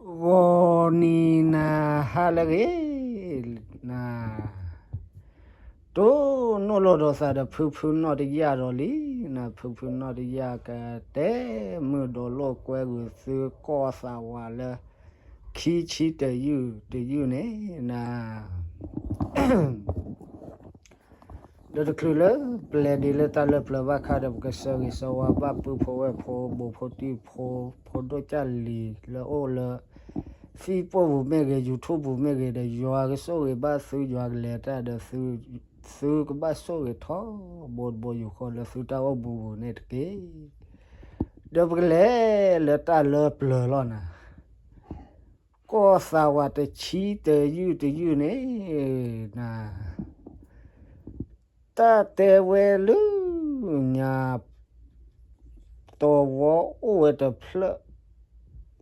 ဂီၤနံၤနၤဟါလၢအဂ့ၤ, နၤ တိၢ်နီၣ်လိာ်ဒီးသးဒီးဖုဖုနီၣ်တယၢ်ဒီးလံ, နၤဖုဖုနီၣ်တယၢ်ကတဲမုာ်ဒီးလိာ်ကွဲဂုာ်သုကီၢ်သးဝးလၢ ခံဆံတယုၢ်တယုၢ်န့ၣ် နၤ ဒီးတချုးလၢပလဲၤဒံးလၢတၢ်လၢပျၢၤဘၣ်ခါဒီး ပကဆၢဂ့ၤဆၢဝါဘၣ်ပုၢ်ဖိဝဲၢ်ဖိ ဘူးဖိတံၢ်ဖိ ဖိဒိၣ်ကၢ်လံၤလၢအိၣ်လၢ Facebook ပူၤမ့ၢ်ဂ့ၤ YouTube ပူၤမ့ၢ်ဂ့ၤဒီး ယွၤကဆိၣ်ဂ့ၤဘၣ်သု ယွၤကလဲၤတၢ်ဒီးသု သုကဘၣ်ဆိၣ်ဂ့ၤထီဘိတဘိယူၢ်ဃီလၢသုတၢ်အိၣ်မူပူၤန့ၣ်တက့ၢ်. ဒီးပကလဲၤလၢတၢ်လၢပျၢၤလီၤနၤ ကီၢ်သးဝးတဆံတယုၢ်တယုၢ်န့ၣ် နၤ တၢ်တဲဝဲလၢညါ တဝီအိၣ်ဝဲတဖျၢၣ်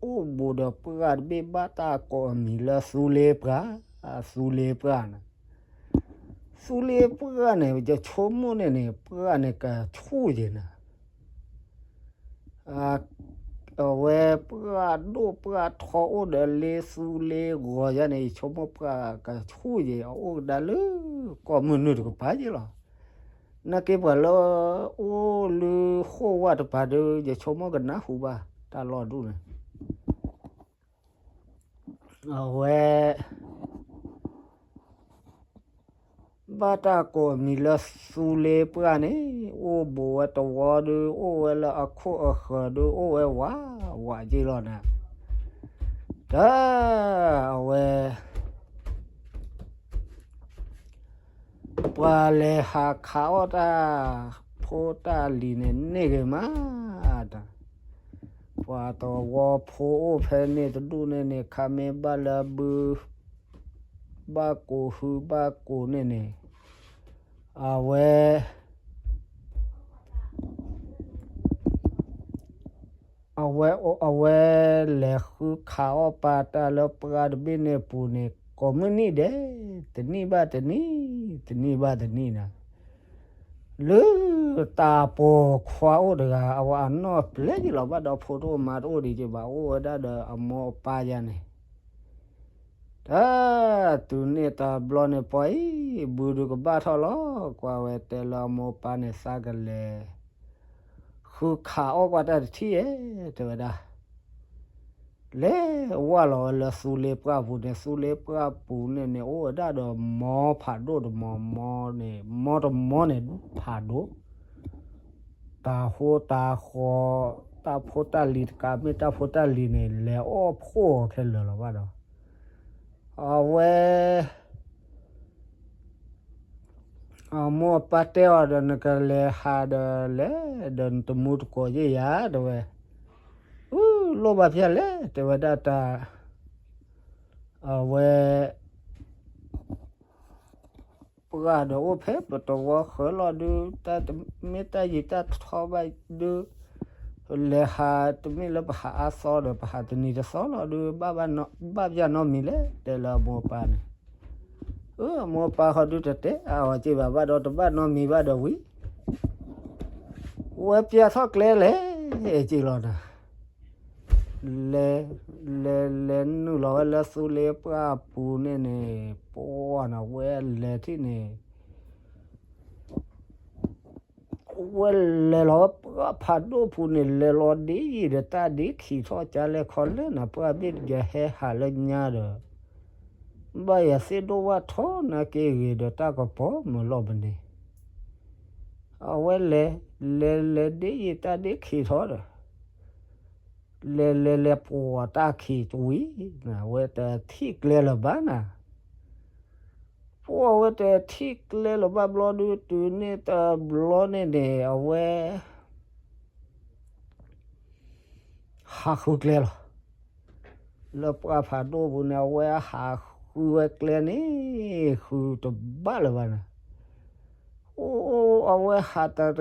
အိၣ်ဘူးဒီးပှၢ်တဘ့ၣ်ဘၣ်တၢ်ကိးအမံၤလၢသူလ့ပှၢ်, သူလ့ပှၢ်န့ၣ်, သူလ့ပှၢ်န့ၣ် ယဆိကမိၣ်န့ၣ်န့ၣ် ပှၢ်န့ၣ်ကဆူၣ်ယဲနၤ အဝဲပှၢ်ဒိၣ်ပှၢ်ထီအိၣ်ဒီးလ့သူလ့ဂီၤယါန့ၣ် ယဆိကမိၣ်ပှၢ်ကဆူၣ်ယဲ အအိၣ်ကဒါလၢ ကိးမုၢ်နုာ်တကပၤယဲလီၤ. နာ်က့ပှၤလၢအိၣ်လၢဃိၣ်ဝၣ်တပၤဒီး ယဆိကမိၣ်ကနၢ်ဟူဘၣ်တၢ်လီၢ်ဒူၣ်န့ၣ် အဝဲ ဘၣ်တၢ်ကိးအမံၤလၢသူလ့ပှၢ်န့ၣ် အိၣ်ဘူးဝဲတဝီဒီး အိၣ်ဝဲလၢအခိၣ်အဃၢၤဒီး အိၣ်ဝဲဝးဝးက့လီၤနၤ. တၢ် အဝဲ ပှၤလဲၤဟးခးအီၣ်တၢ်ဖိတၢ်လံၤန့ၣ် န့ၢ်ဂ့ၤမးတၢ် ပှၤတဝီဖိအိၣ်ဖဲန့ၣ်တဒူၣ်န့ၣ်န့ၣ် ခါမ့ၢ်ဘၣ်လၢဘု ဘၣ်ကိးဟုဘၣ်ကိးန့ၣ်န့ၣ် အဝဲ အဝဲ အဝဲလဲၤဃုခးအီၣ်ပာ်တၢ်လၢပှၢ်တဘ့ၣ်န့ၣ်ပူၤန့ၣ် ကိးမုၢ်နံၤဒဲး တနံၣ်ဘၣ်တနံၣ် တနံၣ်ဘၣ်တနံၣ်နၤ လၢတၢ်ပိာ်ခွါအိၣ်တဂၤ အဝဲအနီၢ်ပျဲၢ်ယံလီၤဘၣ်ဒီး ဖိတအိၣ်မါတအိၣ်ဒံးက့ဘၣ် အိၣ်ဝဲဒၣ်ဒီးအမိၢ်အပၢ်ယါန့ၣ် တၢ် တုၤန့ၣ်တဘျီန့ၣ်ပှၤအံၤ ဘုဒုးကဘၣ်ထီၣ်လီၤ ကွၢ်ဝဲတဲလၢအမိၢ်အပၢ်န့ၣ် သးကလဲၤ ဃုခးအီၣ်ကွၢ်တၢ်တထံၣ်ဧဲ တဲဝဲဒၣ် လဲၤဝၢ်လီၤဝဲလၢသူလ့ပှၢ်ပူၤန့ၣ် သူလ့ပှၢ်ပူၤန့ၣ်န့ၣ် အိၣ်ဝဲဒၣ်ဒီးမီဖးဒိၣ်တမီၤ မီန့ၣ် မီတမီန့ၣ် ဖးဒိၣ် တၢ်ဟိတၢ်ဃီ တၢ်ဖိတၢ်လံၤတကးမ့ၢ်တၢ်ဖိတၢ်လံၤန့ၣ် လဲၤအီၣ်ဖှိၣ်အီၤခဲလၢာ်လီၤဘၣ်ဒီး အဝဲ အမိၢ်အပၢ်တဲအီၤဒီး နကလဲၤဟးဒီးလဲၤ ဒီးနတမူတကိးယဲၢ်ယၤ တဲဝဲ, အူ လိၣ်ဘၣ်ဖဲလဲၣ် တဲဝဲဒၣ်တၢ်, အဝဲ ပှၤဒီးအိၣ်ဖဲပတဝီဃၢၤလီၤဒုး တၢ်တမ့ၢ်တၢ်ယံၤတၢ်ထီဘၣ်ဒုး လဲၤဟးတမ့ၢ်လၢပဟးအါသီဒီး ပဟးတနံၤတသီလီၤဒုး ဘၣ်ပျၢ်နီတမံၤလဲၣ် တဲလၢအမိၢ်အပၢ်န့ၣ်, အမိၢ်အပၢ်ဃီဒုးတတဲအါအီၤက့ဘၣ် ဘၣ်ဒီးတဘၣ်နီတမံၤဘၣ်ဒီးဝံၤ ဝဲပျၢ်ထီၣ်ကျဲလဲၣ် က့လီၤနၤ, လဲၤ လဲၤ လဲၤနုာ်လီၤဝဲလၢသူလ့ပှၢ်ပူၤန့ၣ်န့ၣ် ပှၤနၤဝဲလဲၤထံၣ်န့ၣ် ဝဲလဲၤလီၤဝဲပှၢ်ဖးဒိၣ်ပူၤန့ၣ် လဲၤလီၤဒ်ယံာ်ဒီးတၢ်ဒ်ခံးထီၣ်ကလဲၣ်ခီလဲၣ်နၤ ပှၢ်ဘ့ၣ်တကဟဲဟးလၢညါဒီး ဘၣ်ယၤသ့ၣ်ဒိၣ်ဝၣ်ထီၣ်နာ်က့ဂ့ၤဒီးတၢ်ကပီၤမုၢ်လီၤပန့ၣ်, အဝဲလဲၤ လဲၤ လဲၤဒ်ယံာ်တၢ်ဒ်ခံးထီၣ်ဒီး လဲၤ လဲၤ လဲၤပှၤတၢ်ခံးတဝံၤ အဝဲတထံၣ်ကျဲလၢၤဘၣ်နၤ, ပှၤဝဲတထံၣ်ကျဲလၢၤဘၣ်ဘျီဒုး တုၤန့ၣ်တဘျီန့ၣ်န့ၣ် အဝဲ ဟးဃုကျဲလီၤ. လၢပှၢ်ဖးဒိၣ်ပူၤန့ၣ် အဝဲဟးဃုဝဲကျဲန့ၣ် ဃုတဘၣ်လၢၤဘၣ်နၤ, အိ အဝဲဟးတရံး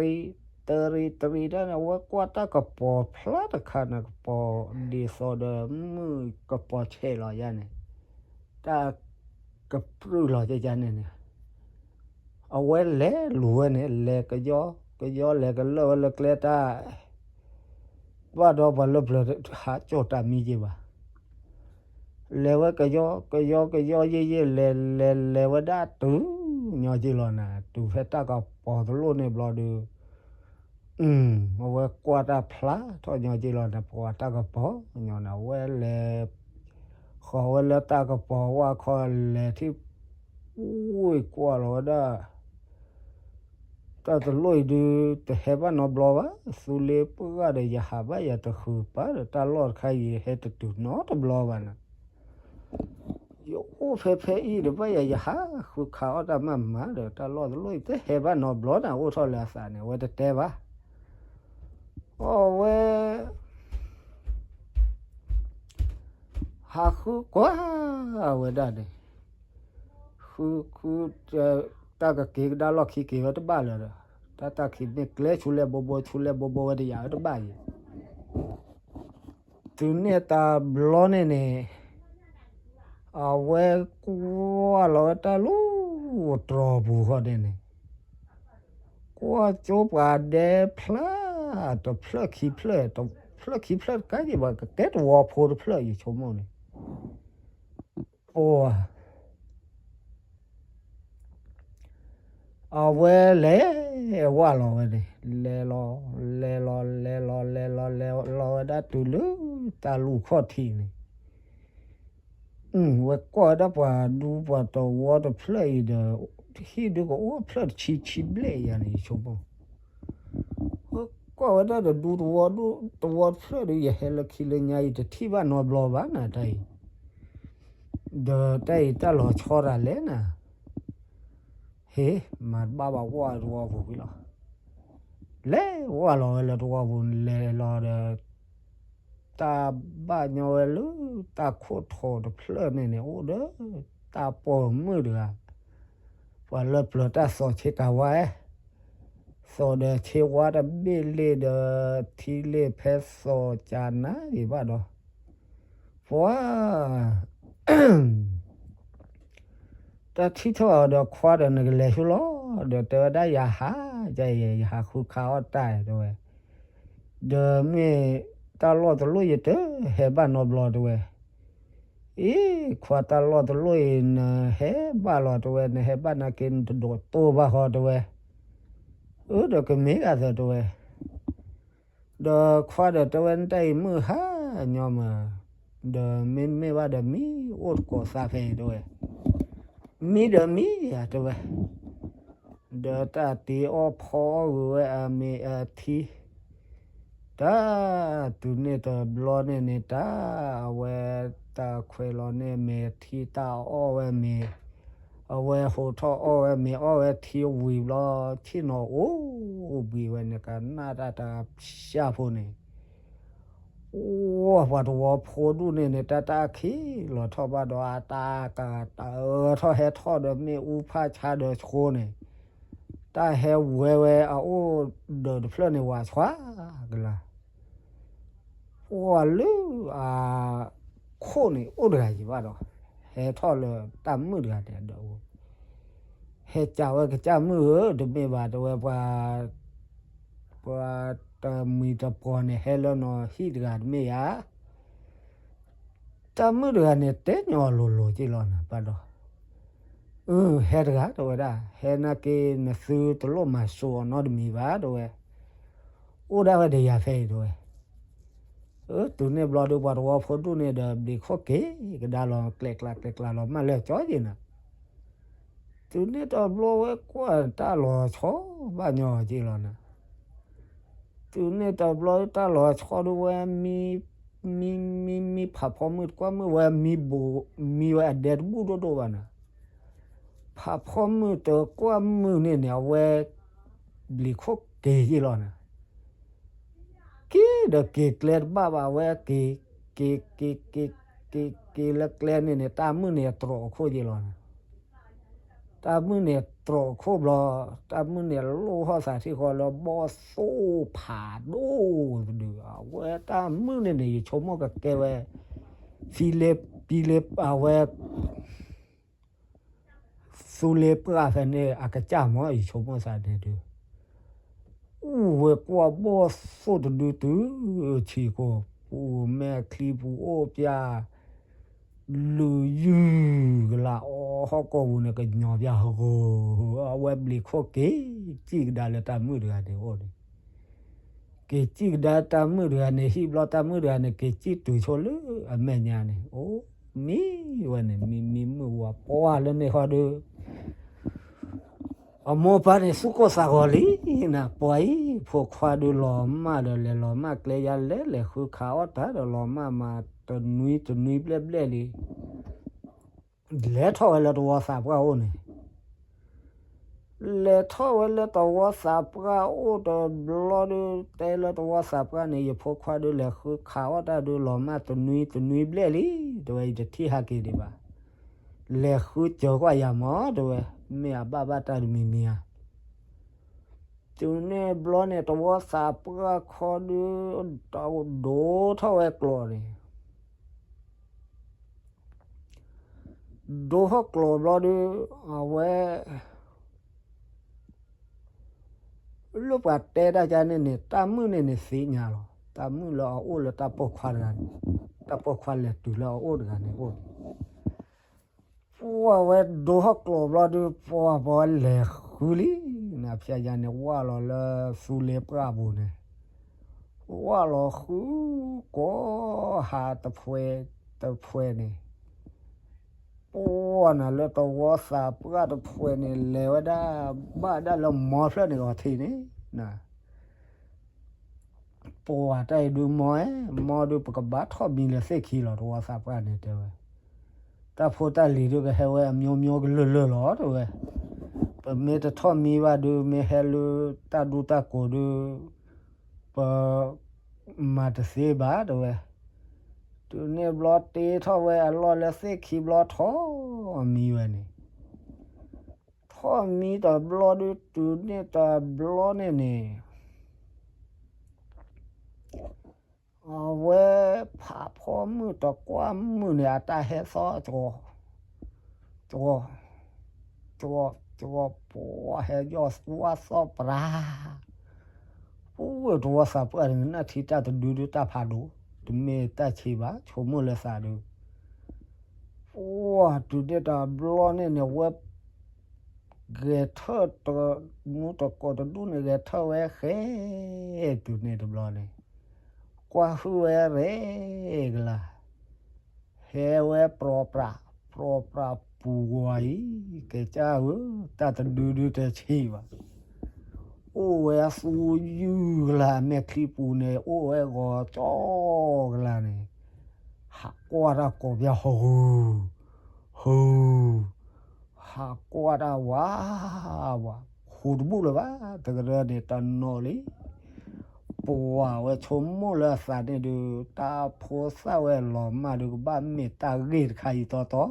တရံးတရံးတၢ်န့ၣ် အဝဲကွၢ်တၢ်ကပီၤဖျါတခါန့ၣ် ကပီၤဒ်သိးဒီးမုၢ်ကပီၤဆဲးလီၤယါန့ၣ်, တၢ်ကပြုၢ်လီၤကကန့ၣ်န့ၣ် အဝဲလဲၤလူၤဝဲန့ၣ် လဲၤကယီ ကယီလဲၤကလၢာ်ဝဲလၢကျဲတၢ် ဘၣ်ဒီးပှၤလၢပျၢၤဟးကၠီၣ်တၢ်မံက့ဘၣ်, လဲၤဝဲကယီကယီကယီယဲၢ်ယဲၢ် လဲၤလဲၤလဲၤဝဲဒၣ်တုၤညီက့လီၤနၤ, တုၤဖဲတၢ်ကပီၤတလိၣ်န့ၣ်ဘျီဒီး အဝဲကွၢ်တၢ်ဖျါထီၣ်ညီက့လီၤနၤ, ပှၤတၢ်ကပီၤညီနၤ, အဝဲလဲၤ ဃီၤဝဲလၢတၢ်ကပီၤဝါခီလဲၤထံၣ် ဝ့ၢ်ကွၢ်လီၤဝဲဒၣ် တၢ်တလိၣ်အံၤဒုး တဟဲဘၣ်နီတဘျီဘၣ်, သူလ့ပှၢ်ဒီး ယဟးဘၣ်ယၤတဃုာ်ပၢ်ဒီး တၢ်လီၢ်တခါအံၤ ဟဲတတုၤနီတဘျီဘၣ်နၤ. ယအိၣ်ဖဲဖဲအံၤဒီး ဘၣ်ယၤယဟးဃုခးအီၣ်တၢ်မးမးဒီး တၢ်လီၢ်တလိၣ်အံၤ တဟဲဘၣ်နီတဘျီနၤ, အိၣ်ထီၣ်လၢအသးန့ၣ် အဝဲတတဲဘၣ်. အဝဲ ဟးဃုကွၢ်ဝဲဒၣ်န့ၣ်, ဃုဃု တၢ်ကက့ၤကဒါလီၢ်ခံက့ၤဝဲတဘၣ်လၢၤဒီး, တၢ်တၢ်ခံးမ့ၢ်ကျဲဆူလဲၣ်ဘိဘိ ဆူလဲၣ်ဘိဘိဝဲတယာ်ဝဲတဘၣ်အံၤ, တုၤန့ၣ်တဘျီန့ၣ်န့ၣ် အဝဲကွၢ်လီၤဝဲတၢ်လၢတြီၤပူၤဃီန့ၣ်န့ၣ် ကွၢ်ကၠိပှၤဒဲဖျၢၣ် တဖျၢၣ်ခံဖျၢၣ်, တဖျၢၣ်ခံဖျၢၣ်တကးယံၤဘၣ် ကကဲတဝီဖိတဖျၢၣ် ယဆိကမိၣ်န့ၣ်, ပှၤ အဝဲလဲၤဝဲလီၤဝဲန့ၣ်, လဲၤလီၤ လဲၤလီၤ လဲၤလီၤ လဲၤလီၤ လဲၤလီၤဝဲဒၣ်တုၤလၢတၢ်လူၢ်ခီၣ်ထံးန့ၣ်, ဝဲကွၢ်ဝဲဒၣ်ပှၤဒူပှၤတဝီတဖျၢၣ်အံၤဒီး, ဟံၣ်ဒုကအိၣ်ဖျၢၣ်တဆံဆံဘျဲၣ်ယၤန့ၣ် ယဆိကမိၣ် ကွၢ်ဝဲဒၣ်ဒီးဒူတဝီဒူတဝီတဖျၢၣ်ဒီး ယဟဲလၢခံလၢညါအံၤ တထံၣ်ဘၣ်နီတဘျီဘၣ်နၤတၢ်အံၤ, ဒီးတၢ်အံၤတၢ်လီၤဆီတၢ်လဲၣ်နၤ, ဟ့ၣ် မၤတဘၣ်ဘၣ် ဝဲတဝီပူၤဝံၤလီၤ, လဲၤဝဲလီၤဝဲလၢတဝီပူၤ လဲၤလီၤဒီး တၢ်ဘၣ်ညီဝဲလၢတၢ်ခိၣ်ထိးတဖျၢၣ်န့ၣ်န့ၣ် အိၣ်ဒီးတၢ်ပိာ်မုၣ်တဂၤ, ပှၤလၢပျၢၤတၢ်သီၣ်ဆ့ကၤဝါ, သီၣ်ဒီးဆ့ဝါတဘ့ၣ်လ့ၣ်ဒီး ထံလ့ၣ်ဖဲသီၣ်ကနၤဂ့ၤဘၣ်ဒီး, ပှၤ တၢ်ထံၣ်ထီၣ်အီၤဒီးခွါဒီး နကလဲၤဆူလီၤ, ဒီးတဲဝဲဒၣ်ယဟး, ယဟးဃုခးအီၣ်တၢ်တဲဝဲ, ဒီးမ့ၢ်တၢ်လီၢ်တလိၣ်ယတဟဲဘၣ်နီတဘျီတဲဝဲ, အ့ ခွါတၢ်လီၢ်တလိၣ်အံၤ နဟဲဘၣ်လီၤတဲဝဲ, နဟဲဘၣ်နာ်က့ နတဒိးတိၢ်ဘၣ်ဃီတဲဝဲ, အၢ ဒီးကမ့ၢ်ဂၤသၢတဲဝဲ ဒီးခွါဒီးတဲဝဲ နတၢ်အံၤမုၢ်ဟါညီမး, ဒီးမ့မ့ၢ်ဘၣ်ဒီးမံအိၣ်တကိးသးဖဲအံၤတဲဝဲ, မံဒီးမံယၤတဲဝဲ, ဒီးတၢ်တ့အီၣ်ဖီအီၣ်ဂုာ်ဝဲအမ့ၤအထံ, တၢ် တုၤန့ၣ်တဘျီန့ၣ်န့ၣ် တၢ် အဝဲတၢ်ခွဲးလီၤန့ၢ်မ့ၤထံ တၢ်အီၣ်ဝဲမ့ၤ, အဝဲဟိးထီၣ်အီၣ်ဝဲမ့ၤအီၣ်ဝဲထံဝံၤဘျီ ဆ့ၣ်နီၤအိၣ်ဘှံးဝဲန့ၣ် ကနၣ်တၢ်တၢ်ပၢၢ်ဖိန့ၣ် အိၣ်ပှၤတဝီဖိဒူၣ်န့ၣ်န့ၣ် တၢ်တၢ်ခံးလီၤထီၣ်ဘၣ်ဒီး အတၢ်ကတၢၢ်ထီၣ်ဟဲထီၣ်ဒီးမ့ၣ်အူဖးဆါဒီးဆိန့ၣ်, တၢ်ဟဲဝဲဝဲအအိၣ်ဒီးတဖျၢၣ်န့ၣ် ဝးဆှါကလါ, ပှၤလၢအ ခိၣ်န့ၣ် အိၣ်တဂၤယံၤဘၣ်ဒီး ဟဲထီၣ်လၢတၢ်မုၣ်တဂၤန့ၣ်ဒီး ဟဲကးဝဲကစၢ်မုၣ်ဧၢ, တမ့ၢ်ဘၣ်တဲဝဲ ပှၤ ပှၤတမှံၤတပှီၤန့ၣ် ဟဲလၢနီၤဟံၣ်တဂၤတမ့ၢ်ဧါ. တၢ်မုၣ်တဂၤန့ၣ် တဲညီလိၤလိၤက့လီၤနၤဘၣ်ဒီး, အၢ ဟဲတဂၤတဲဝဲဒၣ်, ဟဲနာ်က့ နသုတလိၣ်မၤစိၤအီၤနီတမံၤဘၣ်တဲဝဲ, အိၣ်ဒၣ်ဝဲဒီးယၤဖဲအံၤတဲဝဲ. အၢ တုၤန့ၣ်ဘျီဒီး ပှၤတဝီဖိဒူၣ်န့ၣ်ဒီး ဘျံးခိၣ်က့ၤကဒါလီၤ ကျဲးကျါကျဲးကျါလီၤ မၢလၢကၠီယံၤနၤ. တုၤန့ၣ်တဘျီဝဲကွၢ်တၢ်လီၤဆီဘၣ်ညီက့လီၤနၤ. တုၤန့ၣ်တဘျီတၢ်လီၤဆီဒိၣ်ဝဲ မံ မံ မံ မံ ဖးဖီမုၢ်တကွၢ်မုၢ်ဝဲ မံဘိး မံဝဲအဒဲတဘူၣ်ဒိၣ်ဒိၣ်ဘၣ်နၤ. ဖးဖီမုၢ်တကွၢ်မုၢ်န့ၣ်န့ၣ် အဝဲ ဘျံးခိၣ်က့ၤယ့လီၤနၤ. က့ၤဒီးက့ၤကျဲတဘၣ်ဘၣ် အဝဲက့ၤ က့ၤ က့ၤ က့ၤ က့ၤလၢကျဲန့ၣ်န့ၣ် တၢ်မုၣ်န့ၣ်တြီးအခိၣ်ယ့လီၤနၤ. တၢ်မုၣ်န့ၣ်တြီးအခိၣ်ဘျီ, တၢ်မုၣ်န့ၣ်လိၣ်ထီၣ်သးထံၣ်ဃီလၢ ဘီၣ်သိၣ်ဖးဒိၣ်တဒု, အဝဲတၢ်မုၣ်န့ၣ်န့ၣ် ယဆိကမိၣ်ကကဲဝဲ ဖံလ့ ပံလ့ အဝဲ သူလ့ပှၢ်ဖဲန့ၣ် အကစၢ်မၢ ယဆိကမိၣ်သးန့ၣ်ဒုး, အိၣ်ဝဲကွၢ်ဘီၣ်သိၣ်တဒုတုၤဆံးကိာ်, ပူၤမဲာ်ချံပူၤအိၣ်ပျၢ်, တ လူၤယုၢ်ကလၢ်အီၤဟီၣ်ကဝီၤပူၤန့ၣ် ကညီၤပၠးဟဂီၤ, အဝဲဘျံးခိၣ်က့ၤစံၣ်ကဒါလၢတၢ်မုၣ်တဂၤန့ၣ်အိၣ်န့ၣ်, က့ၤစံၣ်ကဒါတၢ်မုၣ်တဂၤန့ၣ် ဟံၣ်ဘျီတၢ်မုၣ်တဂၤန့ၣ် က့ၤစံၣ်တုၤဆိလၢအမဲာ်ညါန့ၣ် အိၣ်မံဝဲန့ၣ် မံမံမုၢ်ဝါပှၢ်လၢန့ၣ်ဃီဒီး အမိၢ်ပၢ်န့ၣ် သူၣ်ကိၢ်သးဂီၤလံနၤ, ပှၤအံၤ ဖိခွါဒုးလီၤမၢ်ဒီး လဲၤလီၤမၢ်ကျဲယါလဲၤ လဲၤဃုခးအီၣ်တၢ်ဒီး လီၤမၢ်မၤတနွံတနွံဘျဲၣ်ဘျဲၣ်လံ, လဲၤထီၣ်ဝဲလၢတဝီသးပှၢ်အိၣ်န့ၣ်, လဲၤထီၣ်ဝဲလၢတဝီသးပှၢ်အိၣ်တဘျီဒီး တဲလၢတဝီသးပှၢ်န့ၣ် ယဖိခွါဒုးလဲၤဃုခးအီၣ်တၢ်ဒုး လီၤမၢ်တနွံတနွံဘျဲၣ်လံ, တဲဝဲ ယတထံၣ်ဟးက့ၤဒံးဘၣ် လဲၤဃုစၢၤကွၢ်ယၤမး တဲဝဲ, မ့ၢ်အဘၣ်ဘၣ်တၢ်တမံၤမံၤဧါ. တုၤန့ၣ်ဘျီန့ၣ် တဝီသးပှၢ်ခီဒုး ဒိထီၣ်ဝဲကျိးန့ၣ်, ဒိထီၣ်ကျိးဘျီဒုး အဝဲ လၢပှၤတဲတၢ်ကါန့ၣ်န့ၣ် တၢ်မုၣ်န့ၣ်န့ၣ်သ့ၣ်ညါလီၤ. တၢ်မုၣ်လၢအအိၣ်လၢတၢ်ပိာ်ခွါတဂၤန့ၣ်, တၢ်ပိာ်ခွါလဲၤတုၤလၢအအိၣ်တဂၤန့ၣ်အိၣ်န့ၣ်, ပှၢ်ဝဲဒိထီၣ်ကျိးဘျီဒုး ပှၢ်ပှၢ်ဝဲလဲၤဃုလံ, နဖျါယါန့ၣ် ဝၢ်လီၤလၢသူလ့ၤပှၢ်ပူၤန့ၣ်, ဝၢ်လီၤဃု ကိးဟးတဖှဲးတဖှဲးန့ၣ် ပှၢ်နၤလၢတဝီသးပှၢ်တဖှဲးန့ၣ် လဲၤဝဲဒၣ် ဘၣ်ဒၣ်လၢမီဖျၢၣ်န့ၣ်ဂီၤထံးန့ၣ်, ပှၢ်တၢ်အံၤဒုးမီ, မီဒုးပကဘၣ်ထီၣ်မံလၢသ့ၣ်ခံလီၤ တဝီသးပှၢ်န့ၣ်တဲဝဲ, တၢ်ဖိတၢ်လံၤဒုးကဟဲဝဲအမျိုးမျိုးကလုာ်လၢာ်လီၤတဲဝဲ, ပမ့ၢ်တထီၣ်မံဘၣ်ဒုး မ့ၢ်ဟဲလၢတၢ်ဒူတၢ်ကိးဒုး ပ မၤတသ့ဘၣ်တဲဝဲ, တုၤန့ၣ်ဘျီတ့ထီၣ်ဝဲအလီၢ်လၢသ့ၣ်ခံဘျီထီၣ်မံဝဲန့ၣ်, ထီၣ်မံတဘျီဒုး တုၤန့ၣ်တဘျီန့ၣ်န့ၣ် အဝဲဖးဖီမုၢ်တကွၢ်မုၢ်န့ၣ် အတၢ်ဟဲသီၣ် ကီ ကီ ကီ ပှၤဟဲယီၢ်ဝၣ်သီၣ်ပြး, ပှၢ်တဝီသးပှၢ်န့ၣ် နၢ်ထံတၢ်တဒုဒုးတၢ်ဖးဒိၣ်, တမ့ၢ်တၢ်ဆံးဘၣ် ဆိကမိၣ်လၢသးဒုး, ပှၢ်တုၤန့ၣ်တဘျီန့ၣ်န့ၣ် ဝဲ ဂဲၤထၢၣ်တ မူတကိးတဒူၣ်န့ၣ် ဂဲၤထၢၣ်ဝဲဃဲ, တုၤန့ၣ်တဘျီန့ၣ် ကွၢ်ဟုၣ်ဝဲရဲၣ်ကလာ်, ဟဲဝဲပြီပြး, ပြီပြးပူၤဝါအံၤ, ကဲကၢ်ဧၢ, တၢ်တဒုဒုတဆံးဘၣ်, အိၣ်ဝဲသူယုၢ်ကလာ် အမဲာ်ချံပူၤန့ၣ် အိၣ်ဝဲဂီၤကၠီကလာ်န့ၣ်, ဟးကွၢ်တၢ်ကိးပှၤဟီၣ်ဂူာ်, ဟူ ဟးကွၢ်တၢ်ဝါဝါ, ဟူတဘူၣ်လၢၤဘၣ်, တကရၢန့ၣ်တနီၤလံ, ပှၢ်ဝဲဆိကမိၣ်လၢအသးန့ၣ်ဒုး တၢ်ဖိသၣ်ဝဲလီၤမၢ်ဒုး ကဘၣ်မ့ၢ်တၢ်ဂ့ၢ်တခါအံၤတီတီ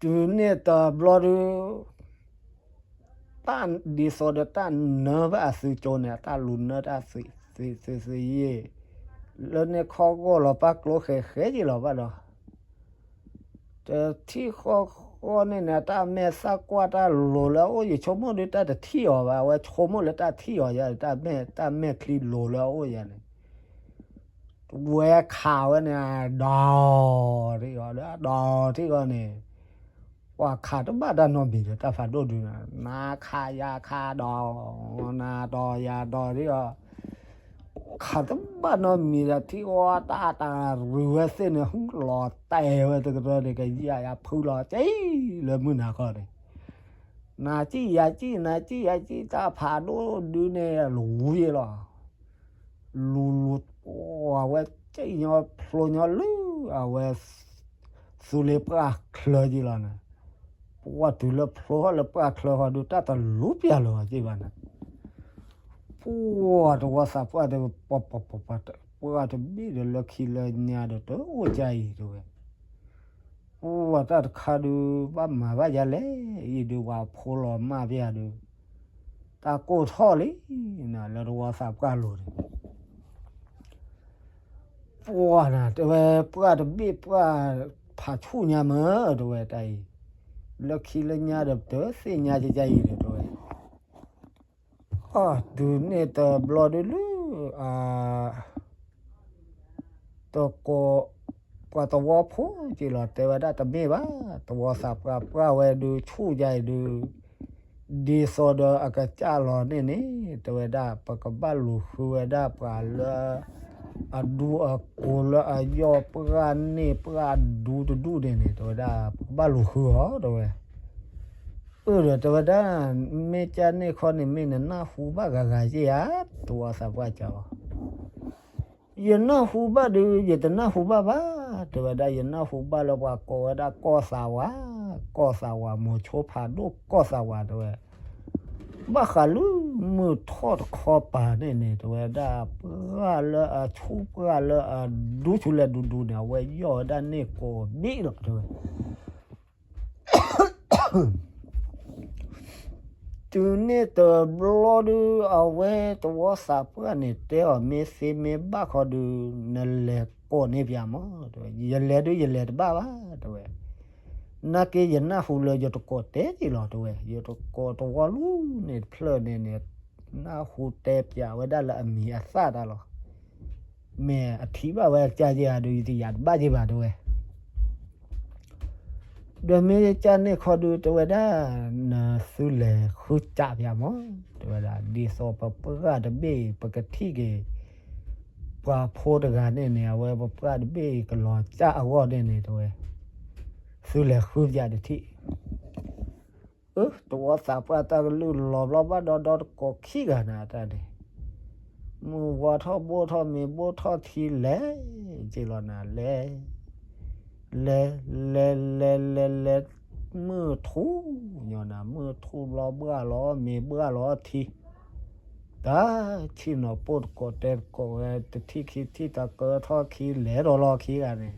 တုၤန့ၣ်တဘျီဒုး တၢ်ဒ်သိးဒီးတၢ်နၢဘၣ်အသုကၠိန့ၣ် အတၢ်လူၤနၢတၢ်သ့သ့သ့သ့ယ့ၢ်, လၢန့ၣ်ခီဂီၢ်လီၤပၢ်ကျိဃဲးဃဲးယ့ၢ်လီၤဘၣ်ဒီး, တထံၣ်ဃီဃီန့ၣ်န့ၣ် တၢ်မဲာ်သၣ်ကွၢ်တၢ်လိၤလၢအအိၣ် ယဆိကမိၣ်ဒုးတၢ်တထံၣ်အီၤဘၣ်, အဝဲဆိကမိၣ်လၢတၢ်ထံၣ်အီၤယါ တၢ်မဲာ်ချံလိၤလၢအအိၣ်ယါန့ၣ် ဝဲခးဝဲန့ၣ် ဒီးထံၣ်အီၤဒီး ဒီးထံၣ်အီၤန့ၣ်, ပှၤခးတဘၣ်တၢ်နီတမံၤဒီး တၢ်ဖးဒိၣ်ဒုးန့ၣ် နၤခးယၤခးဒီး, နၤဒီးယၤဒီးထံၣ်အီၤ, ခးတဘၣ်နီတမံၤဒီး ထံၣ်အီၤတၢ်တၢ်ရူၤဝဲသ့ၣ်န့ၣ် ဟူလီၤတဲာ်ဝဲတကတီၢ်န့ၣ် ကယၤယၤဖုလီၤကံလၢမုၢ်နၤခီန့ၣ် နၤကံၣ်ယၤကံၣ် နၤကံၣ်ယၤကံၣ် တၢ်ဖးဒိၣ်ဒုးန့ၣ် လူၤယ့ၢ်လီၤ, လူၤလူၤ, အဝဲကံၣ်ညီဖျိညီလၢ အဝဲ သူလ့ၤပှၢ်ချၢက့ၤလီၤန့ၣ်, ပှၢ်တုၤလၢဖျိထီၣ်လၢပှၢ်ချၢဃီဒုး တၢ်တလူၤပျၢ်လၢၤဘၣ်က့ၤဘၣ်န့ၣ်, ပှၢ်တဝီသးပှၢ်တ ပှၢ်တဘ့ၣ်ဒီး လၢခံလၢညါဒီး တအိၣ်ကါအံၤတဲဝဲ ပှၢ်တၢ်တခါဒုး ဘၣ်မၤဘၣ်ယၤလဲၣ်, အံၤဒုးပှၤဖိလီၤမၢ်ပျၢ်ဒုး တၢ်ကိၢ်ထီၣ်လံ, လၢတဝီသးပှၢ်လိၤန့ၣ်, ပှၢ်နၤတဲဝဲ ပှၢ်တဘ့ၣ်ပှၢ်ဖးဆူၣ်ညါမၢ်တဲဝဲတၢ်အံၤ, လၢခံလၢညါဒီး ပတသ့ၣ်ညါကကါအံၤဒီးတဲဝဲ အီၤ တုၤန့ၣ်တဘျီဒုးလၢ အ တကိး ပှၤသဝီဖိက့လီၤ တဲဝဲဒၣ်တမ့ၢ်ဘၣ်, သဝီသးပှၢ်ပှၢ်ဝဲဒုးဆူၣ်ယါအံၤဒုး ဒ်သိးဒီးအကစၢ်လီၤန့ၣ်န့ၣ် တဲဝဲဒၣ် ပကဘၣ်လူၤဃုဝဲဒၣ်ပှၤလၢ အဒူအကိၤလၢအယီၢ်ပှၢ်န့ၢ်ပှၢ်ဒူတဒူၣ်န့ၣ်န့ၣ် တဲဝဲဒၣ် ပကဘၣ်လူၤဃုအီၤ တဲဝဲ. အၢၣ်ဒီးတဲဝဲဒၣ် မ့ၢ်ကၢ်န့ၣ်ခီန့ၣ် မ့ၢ်နနၢ်ဟူဘၣ်ဂၤဂၤယဲၢ်ဧါ, သဝီသးပှၢ်ကၢအီၤ ယနၢ်ဟူဘၣ်ဒုး ယတနၢ်ဟူဘၣ်ဘၣ်, တဲဝဲဒၣ် ယနၢ်ဟူဘၣ်လၢပှၤကိးဝဲဒၣ်ကီၢ်သးဝး, ကီၢ်သးဝး မိၤဆိဖးဒိၣ်ကီၢ်သးဝး တဲဝဲ. ဘၣ်ဃးလၢမုၢ်ထီၣ်တခီပၤန့ၣ်န့ၣ် တဲဝဲဒၣ် ပှၢ်လၢအဆူၣ်ပှၢ်လၢအဒူဆူၣ်လဲၤဒူဒူန့ၣ် အဝဲယီၢ်ဝဲဒၣ်န့ၢ်ကိးဘ့ၣ်လီၤ တဲဝဲ. တုၤန့ၣ်တဘျီဒုး အဝဲသဝီသးပှၢ်န့ၣ် တဲအီၤ မ့ၢ်သ့မ့ၢ်ဘၣ်ခီဒုး နလဲၤကိးန့ၢ်ပၠးမး တဲဝဲ. ယလဲၤဒုးယလဲၤတဘၣ်ဘၣ် တဲဝဲ. နာ်က့ယနၢ်ဟူလၢယတကိးတဲက့ၤလီၤ တဲဝဲ. ယတကိးသဝီလူၤန့ၣ်တဖျၢၣ်န့ၣ်န့ၣ် နၢ်ဟူတဲပၠးဝဲဒၣ်လၢအမံၤအသၣ်တၢ်လီၤ. မ့ၢ်အထံၣ်ဘၣ်ဝဲကၢ်ယဲၢ်ဧါဒုး ယတယာ်တဘၣ်ယဲၢ်ဘၣ် တဲဝဲ. ဒီးမ့ၢ်ကၢ်န့ၣ်ခီဒုး တဲဝဲဒၣ် နသုလဲၤဃုစးပၠးမး တဲဝဲဒၣ် ဒ်သိးပပှၢ်တဘ့ၣ် ပကထံၣ်က့ၤ ပှၤဖိတဂၤန့ၣ်န့ၣ် အဝဲပပှၢ်တဘ့ၣ်ကလီၤစၢ်အဂီၢ်န့ၣ်န့ၣ် တဲဝဲ. သုလဲၤဃုပၠးတထံၣ် အၢ သဝီသးပှၢ်တၢ်ကလုၢ်လီၤဘျီဘၣ်ဒီဒီတကိးခံဂၤနၤတၢ်န့ၣ် မုၢ်ဝါထီၣ်ဘိထီၣ်မ့ၤဘိထီၣ်ထံလဲၤ က့လီၤနၤလဲၤ လဲၤ လဲၤ လဲၤ လဲၤ လဲၤ မုၢ်ထူၣ် ညီနၤ မုၢ်ထူၣ်ဘျီဘှၣ်လီၤမ့ၤဘှၣ်လီၤထံ တၢ်ဆံၣ်နီၤပိၢ်တကိးတဲတကိးဝဲ တထံၣ်ခံထံၣ်တၢ်ကၢထီၣ်ခံလဲၤဒီးလီၤခံဂၤန့ၣ်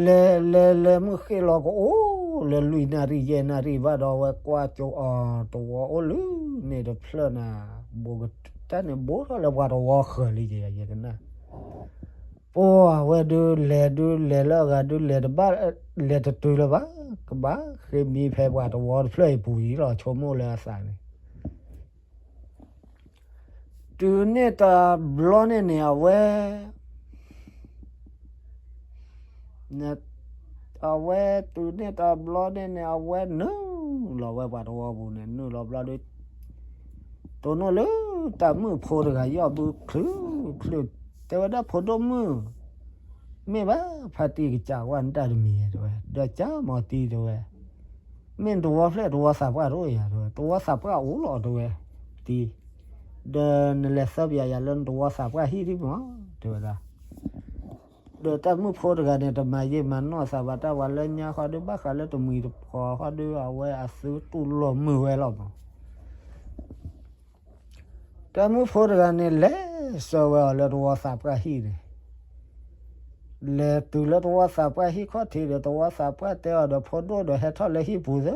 လဲၤလဲၤလဲၤမုၢ်ဃ့ၢ်လီၤကအိၣ်လၢလွံၢ်နၣ်ရံၣ်ယဲၢ်နၣ်ရံၣ်ဘၣ်ဒီး ဝဲကွၢ်ကၠိအီၤတဝီအိၣ်လၢန့ၣ်တဖျၢၣ်နၤ တၢ်န့ၣ်ဘိထီၣ်လၢပှၤတဝီဃၢၤလံယဲၢ် ယဲၢ်ကနၣ် ပှၤဝဲဒုးလဲၤဒုးလဲၤလၢအဂၤဒုးလဲၤတဘၣ် လဲၤတတုၤလၢၤဘၣ် ကဘၣ်ဃ့မံဖဲပှၤတဝီတဖျၢၣ်အံၤပူၤအံၤလီၤ ဆိကမိၣ်လၢအသးန့ၣ် တုၤန့ၣ်တဘျီန့ၣ်န့ၣ် အဝဲ အဝဲတုၤန့ၣ်တဘျီန့ၣ်န့ၣ် အဝဲနုာ်လီၤဝဲပှၤတဝီပူၤန့ၣ် နုာ်လီၤဘျီဒီး တိၢ်နီၣ်လၢတၢ်မုၣ်ဖိတဂၤ ယီၢ်ဘုချုးချုး တဲဝဲဒၣ်ဖိဒိၣ်မုၣ် မ့ၢ်ဘၣ်ဖါတံၢ်ကစၢ်ဝဲန့ၣ်တၢ်တမံၤ တဲဝဲ ဒီးကၢ်မီၤတံၢ် တဲဝဲ မ့ၢ်နတဝီဖျဲၣ်တဝီသးပှၢ်တအိၣ်ယၤ တဲဝဲ တဝီသးပှၢ်အိၣ်လီၤ တဲဝဲ တံၢ် ဒီးနလဲၤသၢပယၤယၤလၢနတဝီသးပှၢ်ဟံၣ်ဒ်မး တဲဝဲဒၣ် ဒီးတၢ်မုၣ်ဖိတဂၤန့ၣ် တမၤယံာ်မၤနီၢ်သးဘၣ် တၢ်ဝဲလၢညါဃီဒုး ဘၣ်ဃးလၢတမှံၤတပှီၤဃီဒုး အဝဲအသုတူၢ်လိာ်မုာ်ဝဲလီၤမး တၢ်မုၣ်ဖိတဂၤန့ၣ် လဲၤဆှၢဝဲအီၤလၢတဝီသးပှၢ်ဟံၣ်န့ၣ် လဲၤတုၤလၢတဝီသးပှၢ်ဟံၣ်ခီၣ်ထံးဒီး တဝီသးပှၢ်တဲအီၤဒီး ဖိဒိၣ်ဒီး ဟဲထီၣ်လၢဟံၣ်ပူၤသၢ